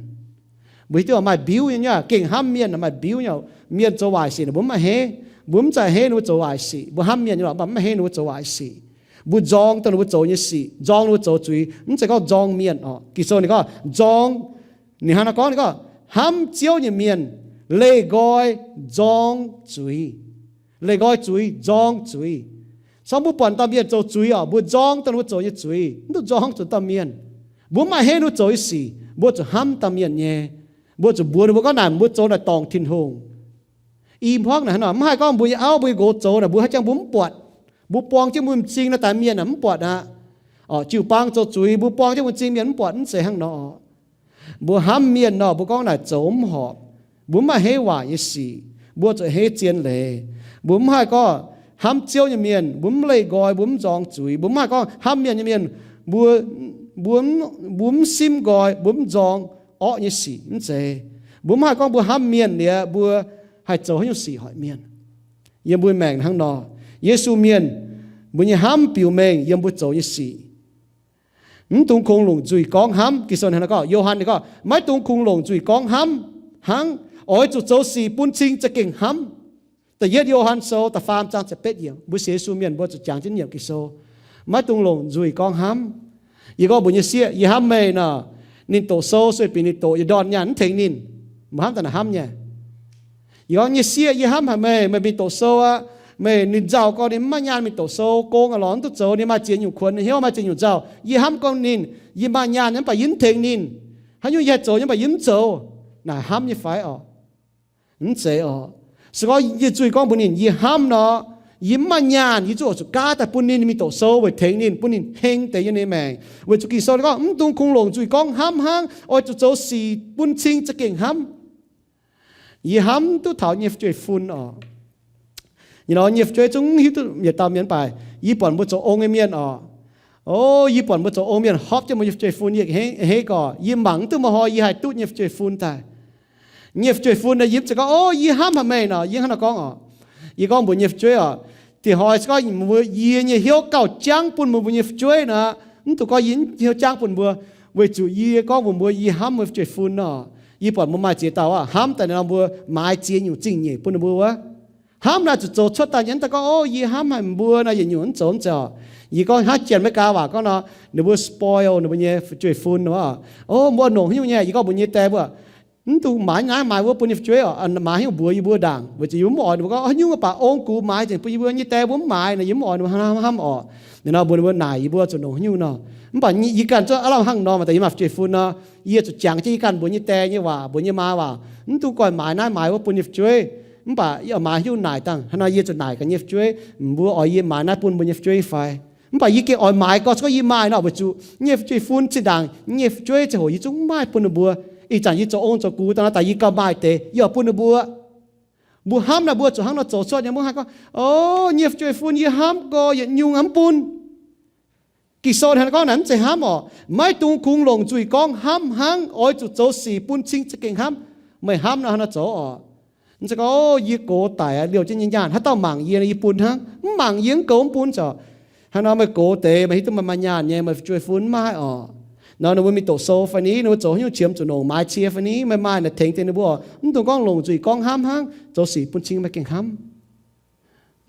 Mbuo hiuv duqv maaih mbiuv nyei, gengh hnamv mienh maaih mbiuv nyei. Mienh zoux waaic sic mbuo mv maaih heiv, mbuo mv zeiz heiv ninh mbuo zoux waaic sic. Mbuo hnamv mienh nyei lorqc, mv baac mv maaih heiv ninh mbuo zoux waaic sic. Mbuo nzorng dongh ninh mbuo zoux nyei sic, nzorng ninh mbuo zoux zuiz, mv zeiz gorngv nzorng mienh oc. Ging-Sou ninh gorngv nzorng, ninh hnangv naaiv gorngv, ninh gorngv hnamv Ziouv nyei mienh leih nqoi nzorng zuiz. Leih nqoi zuiz, nzorng zuiz. Sorng mbuo buatc dauh mienh zoux zuiz oc, mbuo nzorng dongh ninh mbuo zoux nyei zuiz, mv dungx nzorng zuqc dauh mienh. Mbuo mv maaih heiv ninh mbuo zoux nyei sic, mbuo zuqc hnamv dauh mienh nyei. Mbuo zuqc mbuox ninh mbuo gorngv naaic mbuo zoux naaic dorngc Tin-Hungh. I hmuangv naaic hnangv nor, mv haih gorngv mbuo nyei auv mbuo nyei nqox zoux naaic mbuo haaix jangx mbuo mv buatc. Mbuo buang jienv mbuo m'zing naaiv daaih mienh naaic mv buatc aqv. Oc, jiu-baang zoux zuiz mbuo buang jienv mbuo m'zing mienh mv buatc, mv zeiz hnangv nor. Mbuo hnamv mienh nor mbuo gorngv naaic zoux mv horpc. Mbuo mv maaih heiv waaic nyei sic, mbuo zuqc heiv zien leiz. Mbuo mv haih gorngv hnamv Ziouv nyei mienh mbuo mv leih nqoi, mbuo mv nzorng zuiz. Mbuo mv haih gorngv hnamv mienh nyei mienh mbuo, mbuo, mbuo mv simv nqoi, mbuo mv nzorng orqv nyei sic, mv zeiz. Mbuo mv haih gorngv mbuo hnamv mienh liuz mbuo haih zoux haaix nyungc sic hoic mienh. Yiem mbuo maengc hnangv nor, Yesu mienh mbuo nyei hnamv biux mengh yiem mbuo zoux nyei sic. Mv dungx kungx longc nzuih gorngv hnamv. Ging-Sou hnangv naaiv gorngv, Yo^han ninh gorngv, maiv dungx kungx longc nzuih gorngv hnamv hnangv, oix zuqc zoux sic bun cing za'gengh hnamv. Da'yietv Yo^han Sou da'faam zaang ziepc betv yiemc, mbuo sienx Yesu mienh mbuo zuqc jangx jienv yiemc Ging-Sou. Maiv dungx longc nzuih gorngv hnamv. Yie gorngv mbuox nyei sieqv, yie hnamv meih nor, ninh doqc sou sueih bieqc ninh doqc yietc ndorn nyaanh mv tengx ninh. Mbuo hnamv daaih naaic hnamv nyei. Yie gorngv nyei sieqv, yie hnamv haic meih, meih mingh doqc sou aqv. Meih ninh nzauh gorngv ninh mv maaih nyaanh mingh doqc sou, gong aqv lorz mv duqv zoux, ninh maaih ziex nyungc kuonx, ninh hnyouv maaih ziex nyungc nzauh. Yie hnamv gorngv ninh, yie maaih nyaanh nyei mv baac yie mv tengx ninh. Haaix nyungc yie haih zoux nyei mv baac yie mv zoux. Naaic hnamv nyei fai oc? Mv zeiz oc. Se gorngv yie zuqc gorngv mbuox ninh yie hnamv nor, yie mv maaih nyaanh, yie zuqc oix zuqc gaav daaih bun ninh mingh doqc sou weic tengx ninh, bun ninh heng deix yiem ninh maengc. Weic zuqc Ging-Sou gorngv mv dungx kungx longc nzuih gorngv hnamv hnangv, oix zuqc zoux sic bun cing za'gengh hnamv. Yie hnamv duqv taux nyei fu'jueiv-fun oc. Nyei nor nyei fu'jueiv zungv hiuv duqv yietc dauh mienh mv baac yie buatc mbuo zoux ong nyei mienh oc. O, yie buatc mbuo zoux ong mienh hopv jienv mbuo nyei fu'jueiv-fun, yie hei gorx, yie mangc mv duqv muoz-hnoi yie haih duqv nyei fu'jueiv-fun daaih. Nyei fu'jueiv-fun naaiv yie mv zeiz gorngv, o, yie hnamv haic meih nor, yie hnangv nor gorngv oc. Yie gorngv mbuox nyei fu'jueiv oc, diex hnoi se gorngv mbuo yie nyei hnyouv gauh jangv bun mbuo, mbuo nyei fu'jueiv nor, mv dungx gorngv yie hnyouv jangv bun mbuo, weic zuqc yie gorngv mbuox mbuo yie hnamv mbuo fu'jueiv-fun nor. Yie buatc mbuo maaih ziex dauh aqv, hnamv daaih nor mbuo maaiz ziex nyungc zingh nyeic bun ninh mbuo wuov. Hnamv naaiv zuqc zoux cuotv daaih nyei, mv dungx gorngv, o, yie hnamv haic mbuo nor yietc nyungc mv zoux, mv zeiz oc. Yie gorngv hnangv Janx-Meigaa waac gorngv nor, ninh mbuo spoil ninh mbuo nyei fu'jueiv-fun nor. O, mbuo longc haaix nyungc nyei, yie gorngv mbuox nyei die mbuo, mv dungx maaiz naaiv maaiz wuov bun nyei fu'jueiv oc, maaiz haaix nyungc mbuox yie mbuo ndaangc, weic zuqc yie mv oix ninh mbuo gorngv haaix nyungc, mv baac ong gux maaiz nzengc bun yie mbuo, nyei die mbuo mv maaiz nor, yie mv oix ninh mbuo hnamv oc. Ninh nor mbuox ninh mbuo naaic yie mbuo zuqc longc haaix nyungc nor. Mv baac yie ganh zuqc aav lamh hnangv nor, maaih deix yie maaih fu'jueiv-fun nor, yie zuqc jangx jienv yie ganh mbuox nyei die nyei waac, mbuox nyei maa waac, mv dungx goiv maaiz naaiv maaiz wuov bun nyei fu'jueiv. Mv baac yie oix maaiz haaix nyungc naaic dangh, hnangv nor yie zuqc naaic gaax nyei fu'jueiv, mbuo oix yie maaiz naaiv bun mbuo nyei fu'jueiv fai? Mv baac yie gengh oix maaiz gorx, se gorngv yie maaih nor, weic zuqc nyei fu'jueiv-fun zinh ndaangc nyei fu'jueiv ziangh hoc yie zungv mv maaih bun ninh mbuo. Ih zanc yie zoux ong zoux gux daaih nor, daaih yie gauh maaih deix, yie oix bun ninh mbuo. Mbuo hnamv naaiv mbuo zuqc hnangv nor zoux cuotv nyei, mv haih gorngv, o, nyei fu'jueiv-fun yie hnamv gorx yietc nyungc mv bun. Ging-Sou hnangv naaiv gorngv naaic mv zeiz hnamv oc. Maiv dungx kungx longc nzuih gorngv hnamv hnangv, oix zuqc zoux sic bun cing za'gengh hnamv. Meih hnamv nor hnangv nor zoux oc. Mv zeiz gorngv, o, yie gox daic aqv, liouh jienv nyei nyaanh, haaix dauh mangc yie nor yie bun hnangv. Mv mangc yie mv goux mv bun zoc. Hnangv nor meih gox deix, meih hiuv duqv meih maaih nyaanh nyei, meih fu'jueiv-fun mv maaih oc. Nor ninh mbuo mingh doqc sou fai ni, ninh mbuo zoux haaix nyungc qiemx zuqc longc maaiz cie fai ni, meih maaih naaic tengx deix ninh mbuo oc. Mv dungx gorngv longc nzuih gorngv hnamv hnangv, zoux sic bun cing meih gengh hnamv.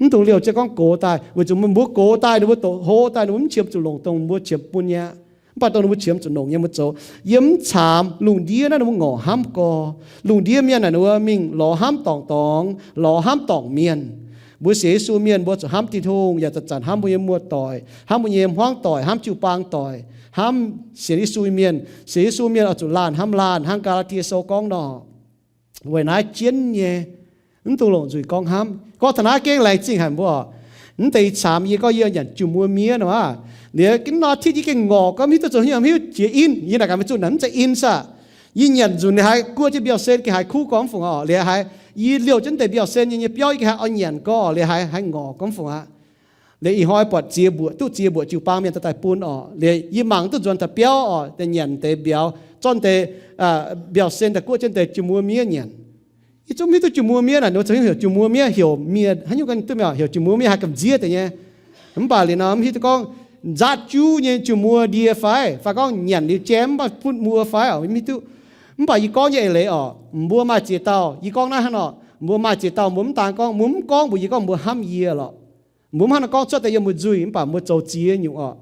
Mv dungx liouh jienv gorngv gox daaih, weic zuqc meih mbuo gox daaih, ninh mbuo doqc hlo daaih, ninh mbuo mv qiemx zuqc longc dongh mbuo qiemx bun nyei aqv. Mv baac dongh ninh mbuo qiemx zuqc longc nyei mbuo zoux. Yiem mv caamx lungh ndiev naaiv ninh mbuo ngorc hnamv gorx. Lungh ndiev mienh naaic ninh mbuo mingh lorz hnamv dorngc dorngx, lorz hnamv dorngc mienh. Mbuo sienx Yesu mienh mbuo zuqc hnamv Tin-Hungh, yaac zanc-zanc hnamv mbuo nyei muoz-doic, hnamv mbuo nyei hmuangv doic, hnamv jiu-baang doic, hnamv sienx Yesu mienh. Sienx Yesu mienh oix zuqc laanh hnamv laanh, hnangv Gaa^laa^tie Sou gorngv nor. Weic naaiv jienv nyei, mv dungx longc nzuih gorngv hnamv. Gorngv taux naaiv gengh laengz zingh haic mbuo oc. Mv deix ih caamx yie gorngv yie nyanc jiu-muoz miev nor aqv. Liuz ginv nor tit yie gengh ngorc gorngv mv hiuv duqv zoux haaix nyungc, mv hiuv jiex in. Yie naaic gaax maiv zuqc naaic mv zeiz in saah. Yie nyanc nzunc liuz haiz guoqv jienv mbiauz-sen gengh haiz kuv gorngv mv fungc oc. Liuz haiz yie liouh jienv deix mbiauz-sen nyei nyei biauv yie gengh haiz oix nyanc gorngv oc. Liuz haiz, haiz ngorc gorngv mv fungc aqv. Liuz ih hnoi buatc ziex mbuoqc, duqv ziex mbuoqc jiu-baang mienh daaih daaih bun oc. Liuz yie mangc duqv nzuonx taux biauv oc, daaih nyanc deix mbiauz, zorqv deix, aa, mbiauz-sen daaih guoqv jienv deix jiu-muoz miev nyanc. Yie zungv mv hiuv duqv jiu-muoz miev naaic, ninh mbuo zoux haaix nyungc heuc jiu-muoz miev, heuc miev haaix nyungc ganh duqv miev, heuc jiu-muoz miev haiz gamh nziev deix nyei. Mv baac liuz nor mv hiuv duqv gorngv nzaatv juv nyei jiu-muoz ndie fai, fai gorngv nyanc liuz jai mv baac butv muoz fai oc, mv hiuv duqv. Mv baac yie gorngv nyei eix leiz oc, mbuo maaih ziex dauh, yie gorngv naaiv hnangv nor, mbuo maaih ziex dauh mbuo mv daan gorngv, mbuo mv gorngv mbuox yie gorngv mbuo hnamv yie lorqc. Mbuo mv hnangv nor gorngv cuotv daaih yiem mbuo nzuih, mv baac mbuo zoux ziex nyungc oc.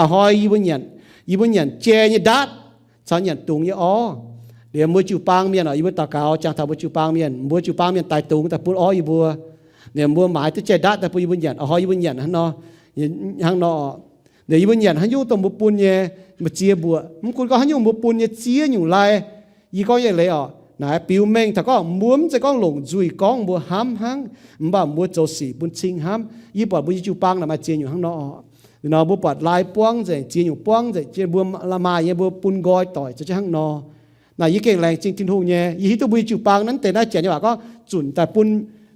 A'hnoi yie mbuo nyanc, yie mbuo nyanc jai nyei ndaatv caux nyanc dungz nyei orv. Liuz mbuo jiu-baang mienh oc, yie mbuo daux gaux jangx taux mbuo jiu-baang mienh, mbuo jiu-baang mienh daix dungz daaih bun orv yie mbuo. Liuz mbuo maaiz duqv jai ndaatv daaih bun yie mbuo nyanc. A'hnoi yie mbuo nyanc hnangv nor, hnangv nor oc. Liuz yie mbuo nyanc haaix nyungc dongh mbuo bun nyei, mbu'ziex mbuoqc, mv gunv gorngv haaix nyungc mbuo bun nyei ziex nyungc lai, yie gorngv nyei eix leiz oc, naaic biux mengh taux gorngv mbuo mv zeiz gorngv longc nzuih gorngv mbuo hnamv hnangv, mv baac mbuo zoux sic bun cing hnamv. Yie buatc mbuo nyei jiu-baang naaic maaih ziex nyungc hnangv nor oc. Liuz nor mbuo buatc lai buangv nzengc, ziex nyungc buangv nzengc, jiex mbuo la'maah nyei mbuo bun nqoi doic zoux jienv hnangv nor. Naaic yie gengh laengz zingh Tin-Hungh nyei. Yie hiuv duqv mbuo nyei jiu-baang naaiv deix naaiv janx nyei waac gorngv zunc daaih bun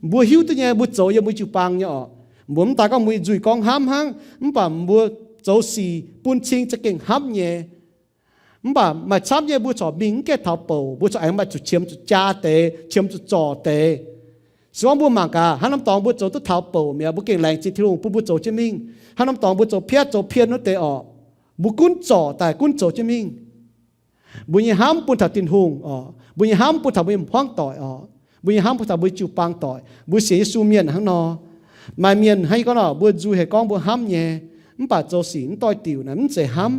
mbuo hiuv duqv nyei, mbuo zoux yiem mbuo jiu-baang nyei oc. Mbuo mv daan gorngv mbuo nzuih gorngv hnamv hnangv, mv baac mbuo zoux sic bun cing za'gengh hnamv nyei. Mv baac maaih camv nyei mbuo corc mingh mv gaengh taux bouc, mbuo corc aengx maaih zuqc qiemx zuqc jaa deix, qiemx zuqc zorc deix. Se gorngv mbuo mangc gaax, haaix norm dorngx mbuo zoux duqv taux bouc mi'aqv, mbuo gengh laengz zingh Tin-Hungh bun mbuo zoux jienv mingh. Haaix norm dorngx mbuo zoux piatv zoux pien wuov deix oc, mbuo gunv zorc daaih gunv zoux jienv mingh. Mbuo nyei hnamv bun taux Tin-Hungh oc, mbuo nyei hnamv bun taux mbuo nyei hmuangv doic oc, mbuo nyei hnamv bun taux mbuo jiu-baang doic. Mbuo sienx Yesu mienh hnangv nor. Maaih mienh hnangv yie gorngv nor, mbuo nzuih haiz gorngv mbuo hnamv nyei, mv baac zoux sic mv doix-diuc naaic mv zeiz hnamv.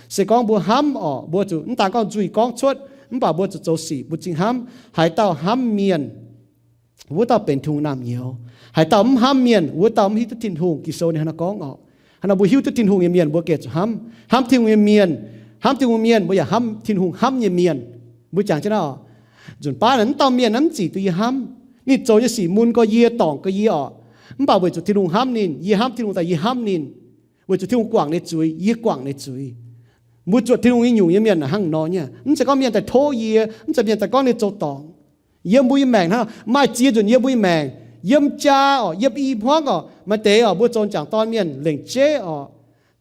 Se gorngv mbuo hnamv oc, mbuo zuqc mv daan gorngv nzuih gorngv cuotv, mv baac mbuo zuqc zoux sic bun cing hnamv. Haaix dauh hnamv mienh, wuov dauh benx Tin-Hungh naamh nyouz. Haaix dauh mv hnamv mienh, wuov dauh mv hiuv duqv Tin-Hungh. Ging-Sou ninh hnangv nor gorngv oc. Hnangv nor mbuo hiuv duqv Tin-Hungh nyei mienh, mbuo gengh zuqc hnamv. Hnamv Tin-Hungh nyei mienh, hnamv Tin-Hungh mienh, mbuo yaac hnamv Tin-Hungh hnamv nyei mienh. Mbuo jangx jienv naaiv oc, nzunc baav naaic mv dauh mienh naaiv mv zic duqv yie hnamv. Ninh zoux nyei sic mun gorx yie, dorngc gorx yie oc. Mv baac weic zuqc Tin-Hungh hnamv ninh, yie hnamv Tin-Hungh daaih yie hnamv ninh. Weic zuqc Tin-Hungh guangc ninh zuiz, yie guangc ninh zuiz. Mbuo zuotc Tin-Hungh nyei nyungc nyei mienh naaic hnangv nor nyei. Mv zeiz gorngv mienh daaih tov yie, mv zeiz mienh daaih gorngv ninh zoux dorngc. Yiem mbuo nyei maengc hnangv, maaih ziex nzunc yiem mbuo nyei maengc, yiem jaa oc, yiem i hmuangv oc, maaih deix oc, mbuo zoux m'jangc dorn mienh lengc jeiv oc.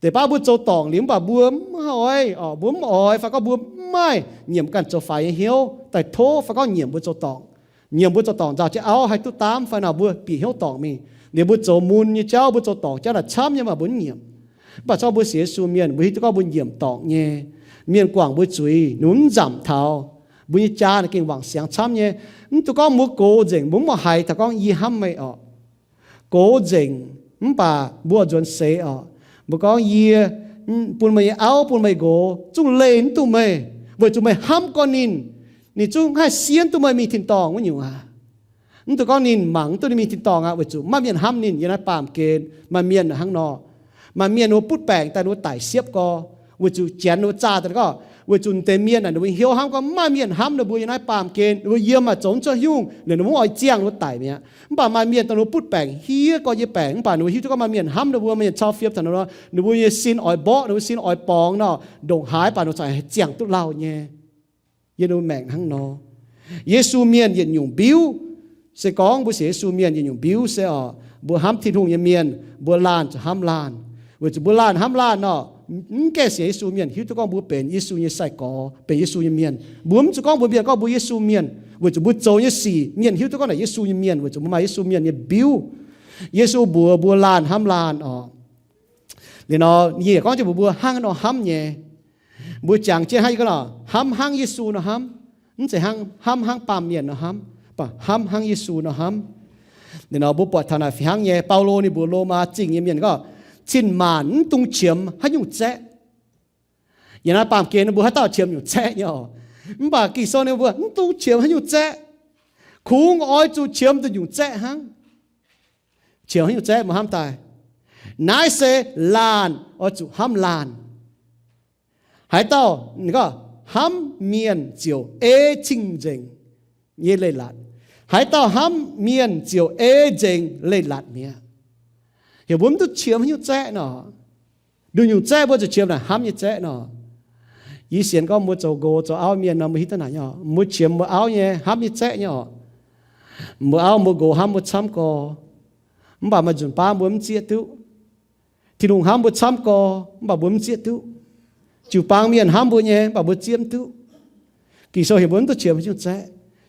Deix baav mbuo zoux dorngc liuz mv baac mbuo mv oix oc, mbuo mv oix fai gorngv mbuo mv maaih nyiemc ganh zoux faix nyei hnyouv daaih tov fai gorngv nyiemc mbuo zoux dorngc. Nyiemc mbuo zoux dorngc nzauh jienv auv haih duqv daamv fai nor mbuo bieqc hnyouv dorngc mingh. Liuz mbuo zoux mun nyei jauv, mbuo zoux dorngc jauv naaic camv nyei, mv baac mbuo mv nyiemc. Mv baac corc mbuo sienx Yesu mienh, mbuo hiuv duqv gorngv mbuo nyiemc dorngc nyei. Mienh guangc mbuo zuiz, ninh mbuo mv nzamc taux. Mbuo nyei jaa naaic gengh wangc siangx camv nyei. Mv duqv gorngv mbuo gox nzengc, mbuo mv haiz taux gorngv yie hnamv meih oc. Gox nzengc, mv baac mbuo nzuonx seix oc. Mbuo gorngv yie bun meih nyei auv, bun meih nqox, zungv leih mv duqv meih, weic zuqc meih hnamv gorn ninh. Ninh zungv haih sienv duqv meih mingh tin-dorngh wuov nyungc aqv. Mv duqv gorngv ninh mangc mv duqv ninh mingh tin-dorngh aqv, weic zuqc maaih mienh hnamv ninh. Yiem naaiv baamh gen maaih mienh hnangv nor. Maaih mienh ninh mbuo butv baengc daaih ninh mbuo daic siepv gorx, weic zuqc janx ninh mbuo zaah daaih gorngv, weic zuqc deix mienh naaic ninh mbuo hnyouv hnamv gorngv maaih mienh hnamv ninh mbuo yiem naaiv baamh gen, ninh mbuo yiem maaih zoux mv cuotv nyungc, ninh mbuo mv oix ziangh ninh mbuo daic mi'aqv. Mv baac maaih mienh daaih ninh mbuo butv baengc, hiev gorx nyei baengc, mv baac ninh mbuo hiuv duqv gorngv maaih mienh hnamv ninh mbuo, maaih mienh cau fiem taux ninh mbuo, ninh mbuo nyei sin oix mborqv, ninh mbuo sin oix borngz nor, ndongc haaix baac ninh mbuo corc ziangh duqv lauh nyei. Yiem ninh mbuo maengc hnangv nor. Yesu mienh yietc nyungc mbiuv, se gorngv mbuo sienx Yesu mienh yietc nyungc mbiuv se oc, mbuo hnamv Tin-Hungh nyei mienh, mbuo laanh zuqc hnamv laanh. Weic zuqc mbuo laanh hnamv laanh nor, mv gaengh sienx Yesu mienh hiuv duqv gorngv mbuo benx Yesu nyei sai-gorx, benx Yesu nyei mienh. Mbuo mv zuqc gorngv mbuox mienh gorngv mbuo Yesu mienh, weic zuqc mbuo zoux nyei sic mienh hiuv duqv gorngv naaic Yesu nyei mienh, weic zuqc mbuo maaih Yesu mienh nyei mbiuv. Yesu mbuox mbuo laanh hnamv laanh oc. Liuz nor, yie gorngv jienv mbuox mbuo hnangv nor hnamv nyei. Mbuo jangx jienv hnangv yie gorngv nor, hnamv hnangv Yesu nor hnamv. Mv zeiz hnangv, hnamv hnangv baamh mienh nor hnamv, mv baac hnamv hnangv Yesu nor hnamv. Liuz nor, mbuo buatc taux naaic fih hnangv nyei, Baulo ninh mbuox Lomaa Zingh nyei mienh gorngv, cin-maanc mv dungx qiemx haaix nyungc zaeqv. Yiem naaiv baamh gen ninh mbuo haaix dauh qiemx nyungc zaeqv nyei oc. Mv baac Ging-Sou ninh mbuo mv dungx qiemx haaix nyungc zaeqv. Kungx oix zuqc qiemx nduqc nyungc zaeqv hnangv. Qiemx haaix nyungc zaeqv mbuo hnamv daaih? Naaiv se laanh oix zuqc hnamv laanh. Haaix dauh hnamv mienh ziouc ei cing-nzengc nyei leiz-latc. Haaix dauh hnamv mienh ziouc ei nzengc leiz-latc mi'aqv. Heuc mbuo mv duqv qiemx haaix nyungc zaeqv nor. Nduqc nyungc zaeqv mbuo zuqc qiemx naaic hnamv nyei zaeqv nor. Yie sienx gorngv mbuo zoux nqox zoux auv mienh nor, mbuo hiuv duqv naaic nyei oc. Mbuo qiemx mbuo auv nyei hnamv nyei zaeqv nyei oc. Mbuo auv mbuo nqox hnamv mbuo camv gorx, mv baac maaih nzunc baav mbuo mv zieqv duqv. Tin-Hungh hnamv mbuo camv gorx, mv baac mbuo mv zieqv duqv. Jiu-baang mienh hnamv mbuo nyei, mv baac mbuo zieqv mv duqv. Ging-Sou heuc mbuo mv duqv qiemx haaix nyungc zaeqv.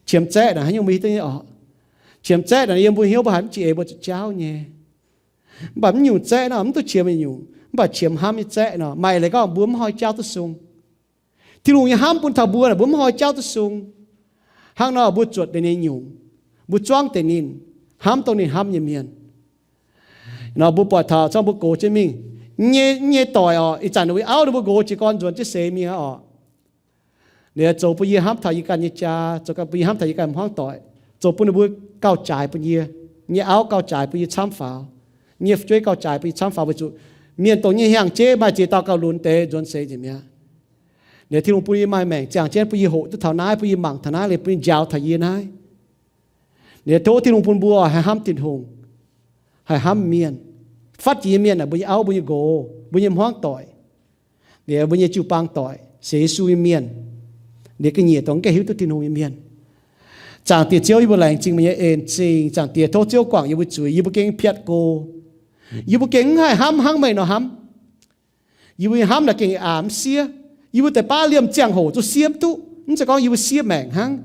Qiemx zaeqv naaic haaix nyungc mbuo hiuv duqv nyei oc. Qiemx zaeqv naaic yiem mbuo hnyouv mbuo haiz mv jiex eix mbuo zuqc jaauv nyei. Mv baac mv nyungc zaeqv nor mv duqv qiemx nyungc, mv baac qiemx hnamv nyei zaeqv nor, maaih leiz gorngv mbuo mv haih jaauv duqv sung. Tin-Hungh nyei hnamv bun taux mbuo naaic mbuo mv haih jaauv duqv sung. Hnangv nor mbuo zuotc deix ninh nyungc, mbuo zuangv deix ninh, hnamv dongh ninh hnamv nyei mienh. Nor mbuo buatc taux zorqv mbuo gox jienv mingh nyei, nyei doic oc, ih zanc ninh mbuo auv ninh mbuo nqox jiez gorn nzuonx jienv seix mingh oc. Ninh zoux bun yie hnamv taux yie ganh nyei jaa, zoux bun yie hnamv taux yie ganh hmuangv doic, zoux bun ninh mbuo gauh jaaix bun yie, nyei auv gauh jaaix bun yie camv faaux, nyei fu'jueiv gauh jaaix bun yie camv faaux weic zuqc mienh dongh nyei hnyangx-jeiv maaih ziex dauh gauh lunx deix nzuonx seix nzengc mi'aqv. Ninh Tin-Hungh bun yie maaih maengc ziangh jienv bun yie hoqc duqv taux naaiv, bun yie mangc taux naaiv, liuz bun yie njaaux taux yie naaiv. Ninh tov Tin-Hungh bun mbuo haih hnamv Tin-Hungh, haih hnamv mienh, fatv jiex nyei mienh aah, mbuo nyei auv, mbuo nyei nqox, mbuo nyei hmuangv doic, ninh mbuo nyei jiu-baang doic, sienx Yesu nyei mienh, ninh ga'nyiec dongh mv gaengh hiuv duqv Tin-Hungh nyei mienh. Zaangc Diex Ziouv, yie mbuo laengz zingh meih nyei en-zingh. Zaangc Diex, tov Ziouv guangc yie mbuo zuiz. Yie mbuo gengh piatv go. Yie mbuo gengh mv haih hnamv hnangv meih nor hnamv. Yie mbuo nyei hnamv naaic gengh aac mv siev. Yie mbuo deix baav liemh ziangh hoc zuqc siev mv duqv. Mv zeiz gorngv yie mbuo siev maengc hnangv.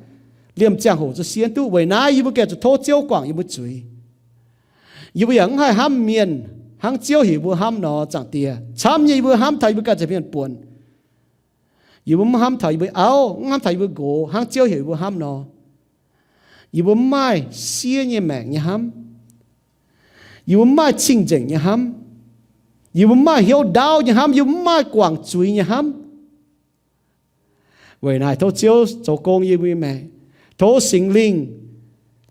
Liemh ziangh hoc zuqc siev mv duqv. Weic naaiv yie mbuo gengh zuqc tov Ziouv guangc yie mbuo zuiz. Yie mbuo yaac mv haih hnamv mienh hnangv Ziouv heuc yie mbuo hnamv nor, Zaangc Diex. Camv nyei yie mbuo hnamv taux yie mbuo ganh zeic mienh buonc. Yie mbuo mv hnamv taux yie mbuo auv, mv hnamv taux yie mbuo nqox hnangv Ziouv heuc yie mbuo hnamv nor. Yie mbuo mv maaih siev nyei maengc nyei hnamv. Yie mbuo mv maaih cing-nzengc nyei hnamv. Yie mbuo mv maaih hnyouv ndaauv nyei hnamv. Yie mbuo mv maaih guangc zuiz nyei hnamv. Weic naaic tov Ziouv zoux gong yiem yie mbuo nyei maengc. Tov Singx Lingh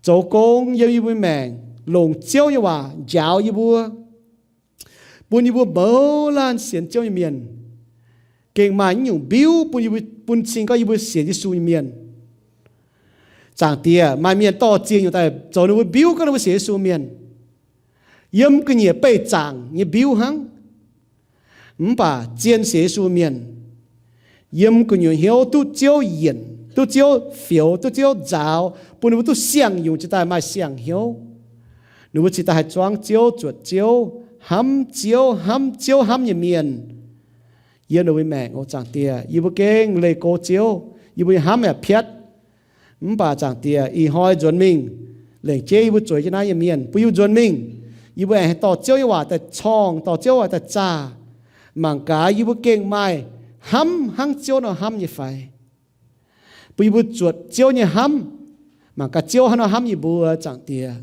zoux gong yiem yie mbuo nyei maengc, longc Ziouv nyei waac njaaux yie mbuo, bun yie mbuo mouz laanh sienx Ziouv nyei mienh gengh maaih nyungc mbiuv bun yie mbuo, bun cing gorngv yie mbuo sienx Yesu nyei mienh. Zaangc Diex, maaih mienh dorh ziex nyungc daaih zoux ninh mbuo mbiuv gorngv ninh mbuo sienx Yesu mienh. Yiem ga'nyiec beih zaangc nyei mbiuv hnangv. Mv baac zien sienx Yesu mienh, yiem gu'nyuoz hnyouv duqv Ziouv yienc, duqv Ziouv fioux, duqv Ziouv nzaaux, bun ninh mbuo duqv siang-yungz cingx daaih maaih siang-hnyouv. Ninh mbuo cingx daaih haih zuangv Ziouv, zuotc Ziouv, hnamv Ziouv, hnamv Ziouv hnamv nyei mienh yiem ninh mbuo nyei maengc oc. Zaangc Diex, yie mbuo gengh leih go Ziouv, yie mbuo nyei hnamv yaac piatv. Mv baac Zaangc Diex, ih hnoi nzuonx mingh, lengc jeiv yie mbuo zueiz jienv naaiv nyei mienh, bun yie mbuo nzuonx mingh, yie mbuo aengx haih dorh Ziouv nyei waac daaih corngh, dorh Ziouv waac daaih zaah. Mangc gaax yie mbuo gengh maaih hnamv hnangv Ziouv nor hnamv nyei fai? Bun yie mbuo zuotc Ziouv nyei hnamv. Mangc gaax Ziouv hnangv nor hnamv yie mbuo, Zaangc Diex.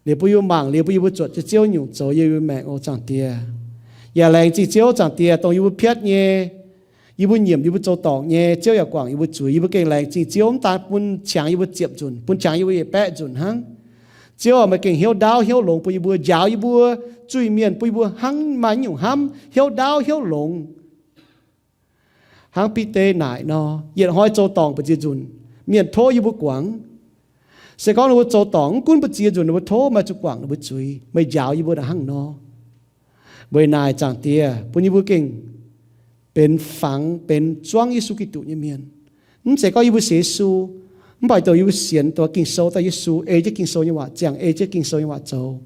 Liuz bun yie mbuo mangc liuz, bun yie mbuo zuotc Ziouv nyungc zoux yiem yie mbuo maengc oc, Zaangc Diex. Yaac laengz zingh Ziouv, Zaangc Diex, dongh yie mbuo piatv nyei, yie mbuo nyiemc, yie mbuo zoux dorngc nyei, Ziouv yaac guangc yie mbuo zuiz. Yie mbuo gengh laengz zingh Ziouv, mv daan bun qangx yie mbuo ziepc nzunc, bun qangx yie mbuo yietc baeqv nzunc hnangv. Ziouv, meih gengh hnyouv ndaauv hnyouv longx bun yie mbuo, njaaux yie mbuo, zuiz-mienh, bun yie mbuo hnangv maaih nyungc hnamv, hnyouv ndaauv hnyouv longx. Hnangv Bide naaic nor, yietc hnoi zoux dorngc mbu'ziex nzunc, mienh tov yie mbuo guangc. Se gorngv ninh mbuo zoux dorngc mv gunv mbu'ziex nzunc, ninh mbuo tov meih zuqc guangc ninh mbuo zuiz, meih njaaux yie mbuo hnangv nor. Weic naaic, Zaangc Diex, bun yie mbuo gengh benx fangx benx zuangv Yesu Giduc nyei mienh. Mv zeiz gorngv yie mbuo sienx Yesu, mv baac dongh yie mbuo sienx dongh Ging-Sou, dongh Yesu ei jienv Ging-Sou nyei waac ziangh, ei jienv Ging-Sou nyei waac zoux.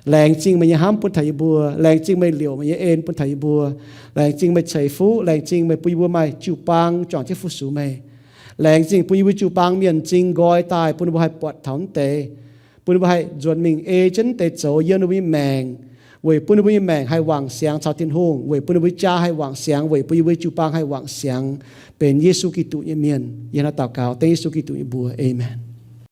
Laengz zingh meih nyei hnamv bun taux yie mbuo. Laengz zingh meih liouc meih nyei en bun taux yie mbuo. Laengz zingh meih ceix fuqv. Laengz zingh meih bun yie mbuo maaih jiu-baang juangc jienv fu-sux meih. Laengz zingh bun yie mbuo jiu-baang mienh m'zing nqoi daaih, bun ninh mbuo haih buatc taux naaiv deix, bun ninh mbuo haih nzuonx mingh ei jienv naaiv deix zoux yiem ninh mbuo nyei maengc, weic bun ninh mbuo nyei maengc haih wangc siangx caux Tin-Hungh, weic bun ninh mbuo jaa haih wangc siangx, weic bun yie mbuo jiu-baang haih wangc siangx, benx Yesu Giduc nyei mienh. Yie hnangv naaiv daux gaux dengv Yesu Giduc nyei mbuox. Aamen.